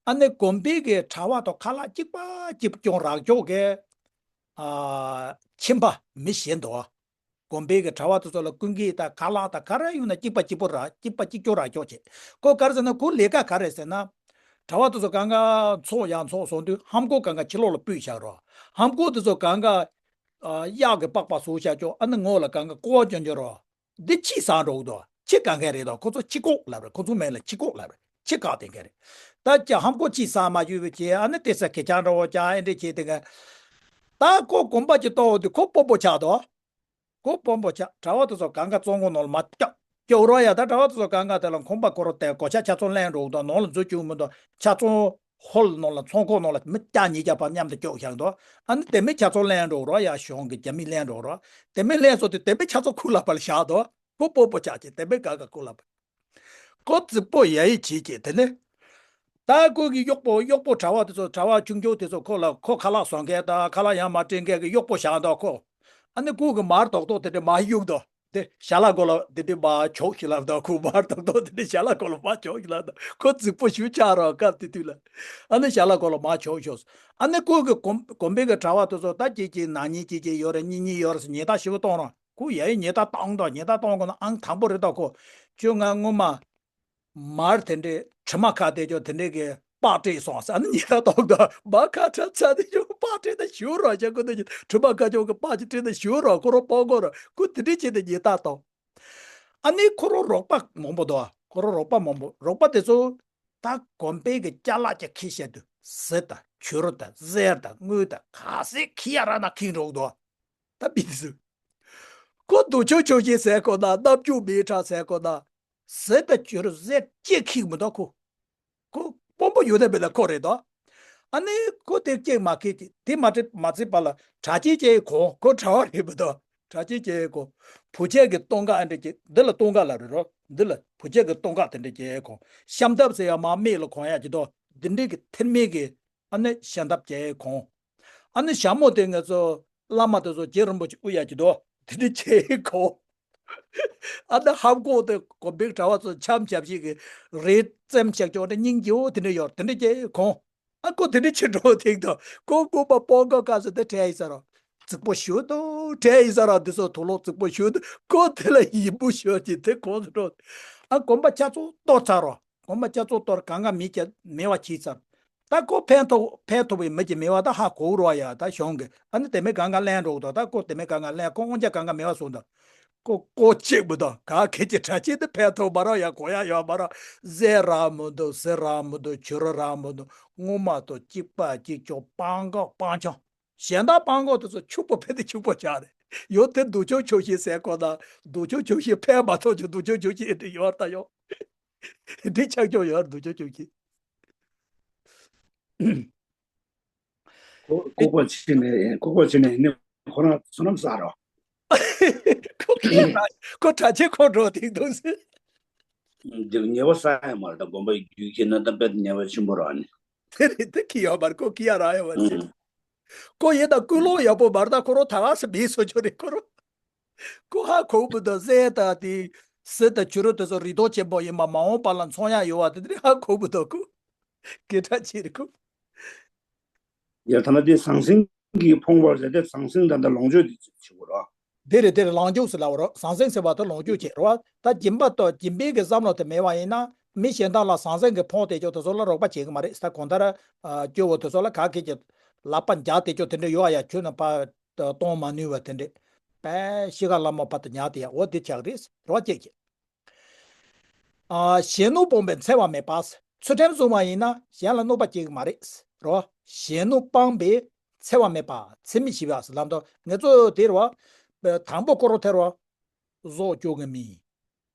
ཨ་ནི་དགོན་པའི་གི་གྲྭ་པ་དང་ཁ་ལག་གཅིག་པ་གཅིག་སྐྱོང་རག་ཆོག་གི། ཨ། ཁྱིམ་པ་མི་གཞན་དུ། དགོན་པའི་གི་གྲྭ་པ་དེ་ཚོ་ལ་ཀུན་གྱིས་ད་ཁ་ལག་ད་ག་རེ་ཡོང་ན་གཅིག་པ་གཅིག་པོ་རག་གཅིག་པ་གཅིག་སྐྱོང་རག་ཆོག་བྱེད། ཁོ་ག་རེ་ཟེར་ན། ཁོ་ལས་ཀ་ག་རེ་ཟེར་ན། གྲྭ་པ་དེ་ཚོ་གང་ག་ཚོགས་ཡང་ཚོགས་སོང་དུས་ལྷམ་གོག་གང་ག་ཕྱི་ལོགས་ལ་ཕུད་བཞག་རོགས། ལྷམ་གོག་དེ་ཚོ་གང་ག་ཨ། གཡག་གི་པགས་པ་བཟོ་བཞག་ཆོག་ཨ་ནི་ངོ་ལ་གང་ག་ཀོ་བ་གྱོན་གྱོན་རོགས། འདི་ཁྱི་ཟ་འགྲོ་གི་འདུག་ཁྱི་ག་མཁན་རེད་དོ། ཁོ་ཚོ་ཁྱི་ཁོག་ལབ་རེད། ཁོ་ཚོ་མིང་ལ་ཁྱི་ཁོག་ལབ་རེད། ཁྱི་བཀག་བསྡད་མཁན་རེད། ད་ཀྱ་ལྷམ་གོག་ཁྱི་ཟ་མ་བཅུག་པའི་ཁྱི། ཨ་ནི་དེ་ས་ཁེ་ཆང་འདྲ་བོ་ཀྱ་ཨེ་འདྲས་བྱས་དེ་ག་ད་ཁོ་དགོན་པ་ཅིག་གཏོར་འོང་དུས་ཁོ་སྤོ་སྤོ་ཆགས་འདུག་ཁོ་སྤོ་སྤོ་ཆགས། གྲྭ་པ་དེ་ཚོ་གང་ག་བཙོན་ཁང་ནང་ལ་མར་སྐྱོད་སྐྱོད་རོགས་ཡ། ད་གྲྭ་པ་དེ་ཚོ་གང་ག་དེ་ལ་ཁང་པ་ཁོ་རང་དེ་སྒོ་ལྕགས་ཆ་ཚང་ལེན་འགྲོ་གི་འདུག་ནང་ལ་འཛུལ་བཅུག་མི་འདུག་ཆ་ཚང་ཧོལ་ནང་ལ་ཚོང་ཁང་ནང་ལ་མི་བརྒྱ་ཉིས་བརྒྱ་བར་མཉམ་དུ་བཅུག་བཞག་འདུག་ཨ་ནི་དེ་མི་ཆ་ཚང་ལེན་འགྲོ་རོགས་ཡ། གཞུང་གི་རྒྱ་མི་ལེན་འགྲོ་རོགས། དེ་མི་ལེན་སོང་དུས་དེ་མི་ཆ་ཚང་ཁུག་ལ་ཕར་བཞག་འདུག་ཁོ་སྤོ་སྤོ་ཆགས་ཀྱི་དེ་མི་ག་ག་ཁུག་ལ་ཕར། ཁོ་རྫིག་པོ་ཡ་ཡི་བྱེད་ཀྱི་དེ་ནི། ད་ཁོ་གི་གཡོག་པོ་གཡོག་པོ་གྲྭ་པ་དེ་ཚོ། གྲྭ་པ་ཆུང་ཆུང་དེ་ཚོ་ཁོ་ལ་ཁོ་ཁ་ལག་བཟོ་མཁན་དང་ཁ་ལག་ཡར་མར་སྤྲད་མཁན་གི་གཡོག་པོ་བཞག་འདུག་ཁོ། ཨ་ནི་ཁོ་གི་མར་རྡོག་རྡོག་དེ་འདྲ་མར་གཡུག་འདུག་དེ་ཞལ་ལག་མགོ་ལ་དེ་འདྲ་མར་བྱོག་ཞིག་ལབ་དང་། ཁོ་མར་རྡོག་རྡོག་དེ་འདྲ་ཞལ་ལག་མགོ་ལ་མར་བྱོག་ཞིག་ལབ་དང་། ཁོ་རྫིག་པོ་ཞིག་ཆགས་རོགས། སྐབས་དེ་དུས་ལ། ཨ་ནི་ཞལ་ལག་མགོ་ལ་མར་བྱོག་ཞོག་ཨ་ནི་ཁོ་གི་དགོན་དགོན་པའི་གི་གྲྭ་པ་དེ་ཚོ་ད་གཅིག་གཅིག་ནག་ཉེས་གཅིག་གཅིག་ཡོད་རེད། གཉིས་གཉིས་ཡོད་རེད་ཟེར་ཉེས་རྡུང་ཞེ་པོ་གཏོང་རོགས། ཁོ་ཡ་ཡི་ཉེས་རྡུང་གཏོང་དང་། ཉེས་རྡུང་གཏོང་དགོས་ན་ཨང་དང་པོ་རེད་ད་ཁོ། ཁྱོད་ང་སྔོན་མ། མར་དེ་འདྲའི་དྲི་མ་ཁ་དེ་ཅོ་དེ་འདྲའི་གི་པགས་སྤྲད་སོང་ཟེར། ཨ་ནི་ཉེས་རྡུང་གཏོང་དང་། མར་ཁ་ཁྲ་ཚ་དེ་ཅོ་པགས་སྤྲད་ན་ཞུ་རོགས་བྱ། ཁོ་དེ་དྲི་མ་ཁ་ཅོ་གི་པགས་ཅིག་སྤྲད་ན་ཞུ་རོགས། ཁོ་རང་སྤོ་དགོས་རོགས། ཁོ་དེ་འདྲའི་བྱས་ཏེ་ཉེས་རྡུང་གཏོང་། ཨ་ནི་ཁོ་རང་རོགས་པ་མང་པོ་འདུག་ཁོ་རང་རོགས་པ་མང་པོ། རོགས་པ་དེ་ཚོ་ད་དགོན་པའི་གི་ཅ་ལག་ཅིག་ཁྱེར་བཤད་དུས་གཟི་དང་བྱུ་རུ་དང་གསེར་དང་དངུལ་དང་ག་ཚད་ཁྱེར་ཡ་རག་ན་ཁྱེར་འགྲོ་གི་འདུག་ད་དཔེ་དེ་ཚོ། ཁོ་མདོ་ཆོག་ཆོག་ཤེས་ཟེར་དགོས་ན། རྣམ་འགྱུར་མི་དྲག་ཟེར་དགོས་ན། གཟི་དང་བྱུ་རུ་གསེར་གཅིག་ཁྱེར་མི་འདུག་ཁོ། ཁོ་དཔོན་པོ་ཡོད་ན་མེད་ན་ཁོ་རེད་དོ། ཨ་ནི་ཁོ་དེ་གཅིག་མ་ཁྱེར་གྱི། དེ་མ་ཁྱེར་མ་ཚད་པ་ལ་གྲྭ་ཆས་ཅིག་གོན། ཁོ་གྲྭ་པ་རེད་མི་འདུག་གྲྭ་ཆས་གྱོན་ཡས་དགོས། བུ་ཆས་ཀྱི་སྟོད་འགག་ཨ་འདྲ་གྱོན། འདི་ལ་སྟོད་འགག་ལབ་རེད་རོ། འདི་ལ་བུ་ཆས་ཀྱི་སྟོད་འགག་དེ་འདྲ་གྱོན་ཡས་དགོས། ཤམ་ཐབས་ཟེར་ཡ་མར་མིག་ལ་གོན་ཡ་གྱི་དོ། འདི་འདྲའི་གི་ཐེར་མའི་གི་ཨ་ནི་ཤམ་ཐབས་གྱོན་ཡས་དགོས། ཨ་ནི་ཞྭ་མོ་དེ་ང་ཚོ་བླ་མ་དེ་ཚོ་རྗེ་རིན་པོ་ཆེ་དབུ་ཡ་གྱི་དོ། དེ་འདྲ་གྱོན་ཡས་དགོས། ཨ་ནི་ལྷམ་གོག་དེ་དགོན་པའི་གྲྭ་བ་ཚོ་འཆམ་འཆམ་ཞིག་གི་རས་རྩེམ་ཞག་ཅོག་དེ་སྙིང་རྗེ་བོ་དེ་འདྲ་ཡོད། དེ་འདྲ་གྱོན་ཡས་དགོས། ཨ་ཁོ་དེ་འདྲ་བྱེད་འགྲོ་ཐེངས་དང་ཁོ་སྔོན་མ་སྤོ་འགག་སྐབས་སུ་དེ་དྲན་ཡིན་ས་ར། རྫིག་པོ་ཞུ་དང་དྲན་ཡིན་ས་ར། འདི་ཚོ་དུག་ལོག་རྫིག་པོ་ཞུ་དང་ཁོ་དེ་ལ་ཡིད་པོ་ཞུ་གྱི་དེ་གོང་དུ་འགྲོ། ཨ་དགོན་པ་ཆ་ཚང་གཏོར་ཚར་རོ། དགོན་པ་ཆ་ཚང་གཏོར་གང་ག་མི་སྐྱ་མེད་པ་བྱས་ཚར། ད་ཁོ་ཕན་ཐོགས་ཕན་ཐོགས་པའི་མི་གྱི་མེད་པ་ད་ཧ་གོ་རོ་ཡ། ད་གཞུང་གི་ཨ་ནི་དེ་མི་གང་ག་ལེན་འགྲོ་དང་། ད་ཁོ་དེ་མི་གང་ག་ལེན་ཁོ་དབང་ཆ་གང་ག་མེད་པ་སོང་དང་། ཀོ་ཀོ་གཅིག་མི་འདུག་ག་ཁེ་ཀྱི་གྲྭ་ཆས་དེ་ཕན་ཐོགས་མ་རག་ཡ། གོ་ཡ་ཡོད་མ་རག་གཟན་རག་མི་འདུག་གཟིག་རག་མི་འདུག་བྱུ་རུ་རག་མི་འདུག་སྔོན་མ་དང་གཅིག་པ་གཅིག་ཆོག་སྤང་གོག་སྤང་ཆང་། གཞན་དག་སྤང་གོག་དེ་ཚོ་ཕྱུག་པོ་ཕན་དེ་ཕྱུག་པོ་ཆགས་རེད། ཡོད་དེ་སྡུག་ཆུང་ཆུང་ཞིག་ཟེར་གོ་ན་སྡུག་ཆུང་ཆུང་ཞིག་ཕན་མ་ཐོགས་ཀྱི་སྡུག་ཆུང་ཆུང་ཞིག་འདི་ཡོད་ད་ཡོད། འདི་ཆགས་ཆོག་ཡོད་སྡུག་ཆུང་ཆུང་ཞིག་ཁོ་ཁོ་ཁོ་ཕྱིན་ནས་ཁོ་ཁོ་ཕྱིན་ནས་ནི་ཁོ་རང་བསོད་ནམས་བསགས་རོགས། ཁོ་ཁོ་གྲྭ་ཆས་ཁོ་འགྲོ་དེང་དུས་སུ། འདིར་ཉེས་པ་བསགས་ཡ་མ་རེད། ད་དགོན་པ་རྒྱུད་ཁྱེར་ན་ད་དཔེ་ཉེས་པ་ཆེན་པོ་རག་ནི། དེ་རེད། དེ་ཁི་ཡོད་མ་རེད། ཁོ་ཁི་ཡ་རག་ཡོད་མ་རེད། ཨང་། ཁོ་ཡིན་ད་ཀུན་སློང་ཡག་པོ་མ་རེད། ད་ཁོ་རང་ད་ག་སེ་མིན་སོ་ཆོ་རེད་ཁོ་རང་། ཁོ་ཧ་གོ་བུ་དང་གཟན་དང་དེ་གཟིག་དང་བྱུ་རུ་དེ་ཚོ་རིགས་མཐོང་ཆེན་པོ་ཡིན་པ་མ་འོངས་པ་ལ་འཚོང་ཡ་ཡོད་པ་དེ་འདྲ་ཧ་གོ་བུ་དང་ཁོ་སྐད་གྲགས་ཆེ་རེད་ཁོ། ཡ་ཐ་ན་དེ་ཟང་ཟིང་གི་ཕོངས་པར་ཟེར་ཏེ་ཟང་ཟིང་ད་ལྟ་ལོངས་སྤྱོད་དེ་ཆེ་བོ་ར། དེ་རེད་དེ་རེད། ལོངས་སྤྱོད་ཟེར་ལབ་རོགས། ཟང་ཟིང་ཟེར་བ་དེ་ལོངས་སྤྱོད་བྱེད་རོགས། ད་སྦྱིན་པ་དང་སྦྱིན་པའི་གི་བསམ་བློ་དེ་མེད་པ་ཡིན་ན་མི་གཞན་དག་ལ་ཟང་ཟིང་གི་ཕོངས་དེ་ཅོག་དེ་ཚོ་ལ་རོགས་པ་བྱེད་གི་མ་རེད། ད་གང་ལྟར་སྐྱོ་བོ་དེ་ཚོ་ལ་ག་གེ་ཀྱི་ལག་པ་འཇག་དེ་ཅོག་དེ་འདྲ་ཡོད་ཨ་ཡ། ཁྱོད་ན་པ་གཏོང་མ་ནུས་པ་དེ་འདྲ་པས་ཤི་ཁ་ལ་མོ་པ་དེ་ཉག་དེ་ཡ་འོ་དེ་ཆགས་རེད་རོགས་བྱེད་ཀྱི། ཨ་གཞན་གནོད་སྤོང་བའི་འཚེ་བ་མེད་པ། ཚུལ་ཁྲིམས་བསྲུང་བ་ཡིན་ན་གཞན་ལ་གནོད་པ་སྐྱེལ་གི་མ་རེད་རོ། གཞན་གནོད་སྤངས་པའི་འཚེ་བ་མེད་པ། འཚེ་མི་བྱེད་པ་ཟེར་ལབ་དོ། ང་ཚོ་དེ་རེད་བ། དང་པོ་ཀོ་རོ་ཐེ་རོ། བཟོ་བཅོས་གི་མི།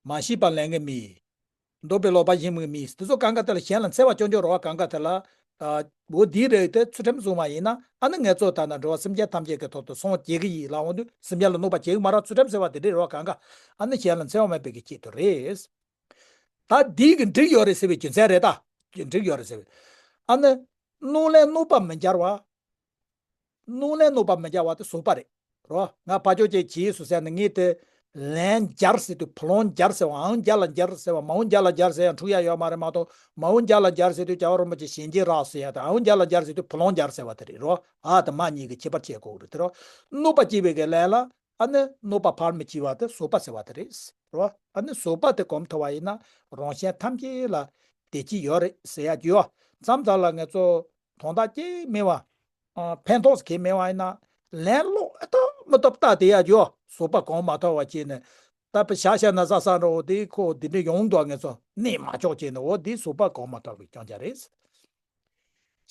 མ་ཤེས་པ་ལེན་གི་མི། འདོད་པའི་ལོག་པ་ཞེན་གི་མི། དེ་ཚོ་གང་ག་དེ་ལ་གཞན་ལ་འཚེ་བ་སྐྱོན་སྐྱོན་རོ་བ་གང་ག་དེ་ལ། ཨ་འོ་འདི་རེད་དེ་ཚུལ་ཁྲིམས་བསྲུང་བ་ཡིན་ན་ཨ་ནི་ང་ཚོ་ད་ན་འགྲོ་བ་སེམས་ཅན་ཐམས་ཅད་ཀྱི་ཐོག་ཏུ་སྲུང་བྱེད་ཀྱི་ཡིན་ལབ་འོང་དུས་སེམས་ཅན་ལ་གནོད་པ་བྱེད་གི་མ་ར། ཚུལ་ཁྲིམས་ཟེར་བ་དེ་འདྲ་རོ་བ་གང་ག་ཨ་ནི་གཞན་ལ་འཚེ་བ་མེད་པའི་གི་ཆེད་དུ་རེད། ད་འདི་གི་འགྲིག་ཡོད་རེད་ཟེར་བའི་རྒྱུ་མཚན་རེད་ད། འགྲིག་ཡོད་རེད་ཟེར་བའི། ཨ་ནི། གནོད་ལན་གནོད་པ་མི་འབྱར་བ། གནོད་ལན་གནོད་པ་མི་འབྱར་བ་དེ་ཟོག་པ་རེད། རོ། ང་ཕ་ཅོག་ཅེས་བྱིས་སུ་ཟེར་ནས་ངས་དེ། ལན་འབྱར་ཟེར་དུས་བུ་ལོང་འབྱར་ཟེར་བ་ཨང་འབྱར་ལ་འབྱར་ཟེར་བ་མ་འོང་འབྱར་ལ་འབྱར་ཟེར་ཡང་འཁྲུག་ཡ་ཡོད་མ་རེད་མ་གཏོགས་མ་འོང་འབྱར་ལ་འབྱར་ཟེར་དུས་རྒྱལ་བ་རིན་པོ་ཆེ་གཞན་གྱིས་རག་ཟེར་ཡ་དང་ཨང་འབྱར་ལ་འབྱར་ཟེར་དུས་བུ་ལོང་འབྱར་ཟེར་བ་དེ་རེད་རོ། ཨ་དང་མ་གཉིས་ཀྱི་ཁྱད་པར་ཕྱེ་དགོས་རེད་དེ་རོ། གནོད་པ་སྐྱེལ་བའི་གི་ལན་ལ། ཨ་ནི་གནོད་པ་ཕར་མི་བྱེད་པ་དེ་ཟོག་པ་ཟེར་བ་དེ་རེད། རེད་བ། ཨ་ནི་ཟོག་པ་དེ་གོམས་ཐུབ་པ་ཡིན་ན་རང་གཞན་ཐམས་ཅད་ལ་བདེ་སྐྱིད་ཡོད་རེད་ཟེར་ཡ་རྒྱུ་བ། མཚམས་མཚམས་ལ་ང་ཚོ་དོན་དག་ཅིག་མེད་པ། ཨ་ཕན་ཐོགས་གང་མེད་པ་ཡིན་ན་ལན་སློག་ཨེ་ཐུབ་མི་ཐུབ་ལྟ་བསྡད་ཡ་རྒྱུ་བ། ཟོག་པ་གོམས་མ་ཐུབ་པ་བྱས་ནས་ད་བྱ་བྱ་ན་ཟ་ཟ་འགྲོ་བ་དེ་ཁོ་འདི་འདྲ་ཡོང་འདུག་ང་ཚོ་གནས་མ་ཆོག་བྱས་ནས་འོ་འདི་ཟོག་པ་གོམས་མ་ཐུབ་པའི་རྐྱང་རྐྱང་རེད།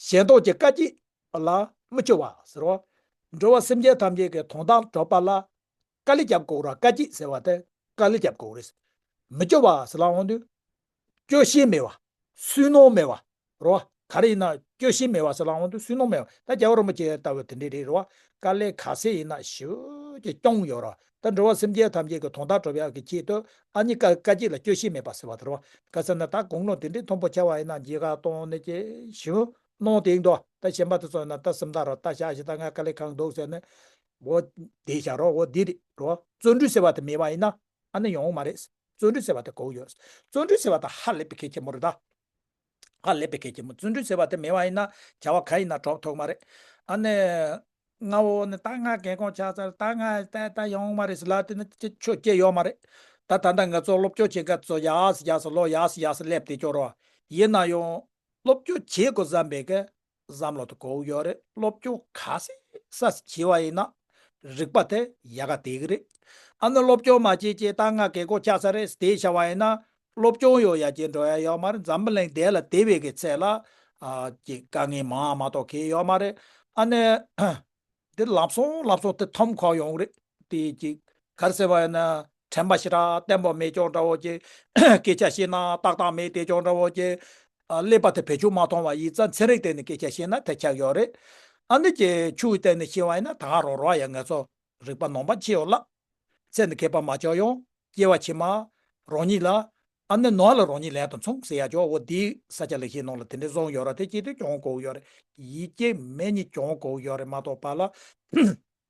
ཞལ་འདོགས་ཀྱི་བཀའ་བརྒྱད་ལ་མི་སྐྱོ་བ་ཟེར་རོ། འགྲོ་བ་སེམས་ཅན་ཐམས་ཅད་ཀྱི་དོན་དག་གྲུབ་པ་ལ་དཀའ་ལས་རྒྱབ་དགོས་ར། བཀའ་བརྒྱད་ཟེར་བ་དེ་དཀའ་ལས་རྒྱབ་དགོས་རེད། མི་སྐྱོ་བ་ཟེར་ལ་འོང་དུས། སྐྱོ་ཤས་མེད་པ། སུན་སྣང་མེད་པ། རོ། ག་རེ་ཡིན་ན་སྐྱོ་ཤས་མེད་པ་ཟེར་ལ་འོང་དུས་སུན་སྣང་མེད་པ། ད་རྒྱལ་བ་རིན་པོ་ཆེ་ལྟ་བུ་དེ་འདྲས་རེད་རོ། དཀའ་ལས་ག་ཚད་ཡིན་ན་ཞེ་པོ་ཅིག་སྐྱོང་ཡོད་རོ། ད་འགྲོ་བ་སེམས་ཅན་ཐམས་ཅད་ཀྱི་དོན་དག་གྲུབ་ཡག་གི་ཆེད་དུ་ཨ་ནི་བཀའ་བཀའ་བརྒྱད་ལ་སྐྱོ་ཤས་མེད་པ་ཟེར་བ་དེ་རོ། ག་ཟེར་ན་ད་དགུང་ལོ་དེ་འདྲའི་མཐོན་པོ་ཆགས་པ་ཡིན་ན་མཇལ་ཁ་གཏོང་ནས་ཅི་ཞུ་གནང་དེ་འདུག་ད་གཞན་པ་དེ་ཚོ་ཡིན་ན་ད་སེམས་ཐག་རོ་ད་བཞག་ཞིག་ད་ང་དཀའ་ལས་ཁག་འདུག་ཟེར་ནས་འོ་དེ་བཞག་རོ། འོ་དེ་རེད་རོ། བརྩོན་འགྲུས་ཟེར་བ་དེ་མེད་པ་ཡིན་ན་ཨ་ནི་ཡོང་མ་རེད། བརྩོན་འགྲུས་ཟེར་བ་དེ་དགོས་ཡོད། བརྩོན་འགྲུས་ཟེར་བ་དེ་ཧ་ལས་པའི་གལ་ཆེན་པོ་རེད་ད། ཧ་ལས་པའི་གལ་ཆེན་པོ། བརྩོན་འགྲུས་ཟེར་བ་དེ་མེད་པ་ཡིན་ན་བྱ་བ་ག་ཡིན་ན་གྲུབ་ཐུབ་མ་རེད། ཨ་ནི། སྔ་བོ་ནི་ད་ང་རྒན་གོག་ཆགས་ཚར། ད་ང་ད་ད་ཡོང་མ་རེད་ཟེར་ལབ་དེ་ནི་ཅི་ཆོ་སྐྱེ་ཡོད་མ་རེད། ད་ད་ལྟ་ང་ཚོ་སློབ་སྦྱོང་བྱེད་མཁན་ཚོ་ཡག་སི་ཡག་སི་ལོ་ཡག་སི་ཡག་སི་སླེབས་བསྡད་ཀྱོག་རོ། ཡིན་ན་ཡང་སློབ་སྦྱོང་བྱེད་དགོས་བསམ་པའི་གི་བསམ་བློ་དེ་གོ་ཡོད་རེད། སློབ་སྦྱོང་ག་ས་ས་བྱས་པ་ཡིན་ན་རིག་པ་དེ་ཡག་ག་བསྡད་གི་རེད། ཨ་ནི་སློབ་སྦྱོང་མ་བྱས་ཀྱི་ད་ང་རྒན་གོག་ཆགས་ཚར་རེད་ཟེར་བྱས་པ་ཡིན་ན། སློབ་སྦྱོང་ཡོད་ཡ་ཅིག་འགྲོ་ཡ་ཡོད་མ་རེད། འཛམ་བུ་གླིང་འདི་ལ་བསྡད་པའི་གི་ཚད་ལ་ཨ་ཅིག་དཀའ་ངལ་མང་མ་གཏོགས་གང་ཡོད་མ་རེད། ཨ་ནི་འདི་ལམ་སང་ལམ་སང་དེ་ཐོམ་ཁོག་ཡོང་རེད། དེ་ཅིག་ག་རེ་ཟེར་བ་ཡིན་ན་དྲན་པ་ཞེ་དྲག་བརྟན་པོ་མེད་ཀྱོག་འདྲ་བོ་ཅིག་སྐད་ཆ་བཤད་ན་ཏག་ཏག་མེད་བསྡད་ཀྱོག་འདྲ་བོ་ཅིག་ཨ་ཀླད་པ་དེ་བེད་སྤྱོད་མ་གཏོང་བ་ཡིན་ཙང་ཚན་རིག་སྟེང་ནས་སྐད་ཆ་བཤད་ན་དེ་ཆགས་ཡོད་རེད། ཨ་ནི་ཅིག་ཆོས་སྟེང་ནས་བཤད་བ་ཡིན་ན་ད་ག་རང་རང་ཡ་ང་ཚོ་རིག་པ་ནང་པ་ཆེ་ཡོད་ལ། ཚེ་འདི་ཁྱད་པར་མ་ཆགས་ཡང་སྐྱེ་བ་ཕྱི་མ་རང་ཉིད་ལ། ཨ་ནི་ནང་ལ་རང་ཉིད་ལས་དང་མཚུངས་ཟེར་ཡ་ཅོག་འོ་འདིའི་ས་སྐྱ་ལེགས་བཤད་ནང་ལ་དེ་འདྲའི་གསུངས་ཡོད་ར། དེ་ཅི་སྟེ་གྱོང་གོ་ཡོད་རེད། ཡིད་ཀྱི་མེ་ཉིད་གྱོང་གོ་ཡོད་རེད་མ་གཏོགས་པ་ལ།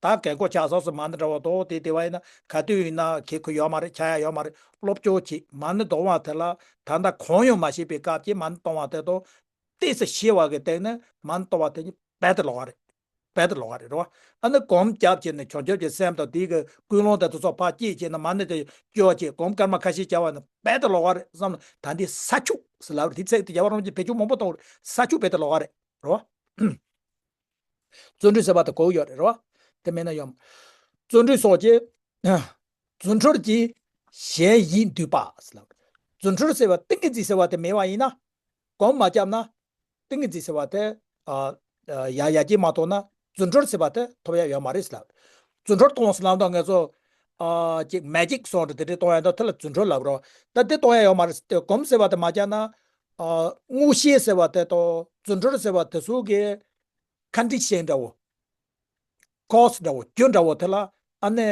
ད་རྒན་གོག་ཆགས་སོང་ཟེར་མ་ཎི་འདྲ་བོ་དོ་དེ་དེ་བ་ཡིན་ན་ག་དུས་ཡིན་ན་ཁེ་ཁུ་ཡོད་མ་རེད། ཆ་ཡ་ཡོད་མ་རེད། སློབ་སྦྱོང་བྱེད་མ་ཎི་དོ་བ་དེ་ལ་ད་ལྟ་གང་ཡང་མ་ཤེས་པའི་སྐབས་ཀྱི་མ་ཎི་གཏོང་བ་དེ་དང་ཏོག་ཙམ་ཤེས་པ་གི་སྟེང་ནས་མ་ཎི་གཏོང་བ་དེ་གཉིས་རྦད་དེ་ལོགས་ཀ་རེད། རྦད་དེ་ལོགས་ཀ་རེད་རོ། ཨ་ནི་གོམས་བརྒྱབ་བྱས་ནས་བྱང་ཆུབ་ཀྱི་སེམས་དང་དེའི་གི་ཀུན་སློང་དང་དེ་ཚོ་ཕར་བསྐྱེད་བྱས་ནས་མ་ཎི་དེ་སྐྱོར་བྱས་གོམས་སྐར་མ་ཁ་ཤས་བརྒྱབ་པ་ནི་རྦད་དེ་ལོགས་ཀ་རེད་བསམ་ན། ད་འདི་ས་ཆུ་ཟེར་ལབ་རེད། དེ་ཚེ་དེ་རྒྱལ་བ་རིན་པོ་ཆེ་བེད་སྤྱོད་མང་པོ་གཏོང་རེད། ས་ཆུ་རྦད་དེ་ལོགས་ཀ་རེད་རོ། བརྩོན་འགྲུས་ཟེར་བ་དེ་གོ་ཡོད་རེད་རོ། དེ་མེད་ན་ཡོང་། བརྩོན་འགྲུས་སོགས་ཀྱིས། རྫུ་འཕྲུལ་གྱིས་གཞན་ཡིད་འདུལ་བ་ཟེར་ལབ། རྫུ་འཕྲུལ་ཟེར་བ་ཏིང་ངེ་འཛིན་ཟེར་བ་དེ་མེད་པ་ཡིན་ན། གོམས་མ་བརྒྱབ་ན། ཏིང་ངེ་འཛིན་ཟེར་བ་དེ། ཨ། ཡ་ཡ་གྱིས་མ་གཏོགས་ན་རྫུ་འཕྲུལ་ཟེར་བ་དེ་ཐོབ་ཡ་ཡོད་མ་རེད་ཟེར་ལབ། རྫུ་འཕྲུལ་གཏོང་ཟེར་ལབ་དང་ང་ཚོ། ཨ། ཅིག་མེ་ཇིག་སོགས་དེ་འདྲ་གཏོང་ཡ་འདུག་དེ་ལ་རྫུ་འཕྲུལ་ལབ་རོ། ད་དེ་གཏོང་ཡ་ཡོད་མ་རེད་ཟེར་ཏེ་གོམས་ཟེར་བ་དེ་མ་བརྒྱབ་ན། ཨ། མངོན་ཤེས་ཟེར་བ་དེ་དང་རྫུ་འཕྲུལ་ཟེར་བ་དེ་ཚོ་གི་ཁོན་ཌི་ཤན་འདྲ་བོ། ཀོ་སི་འདྲ་བོ་རྒྱུ་འདྲ་བོ་དེ་ལ་ཨ་ནི།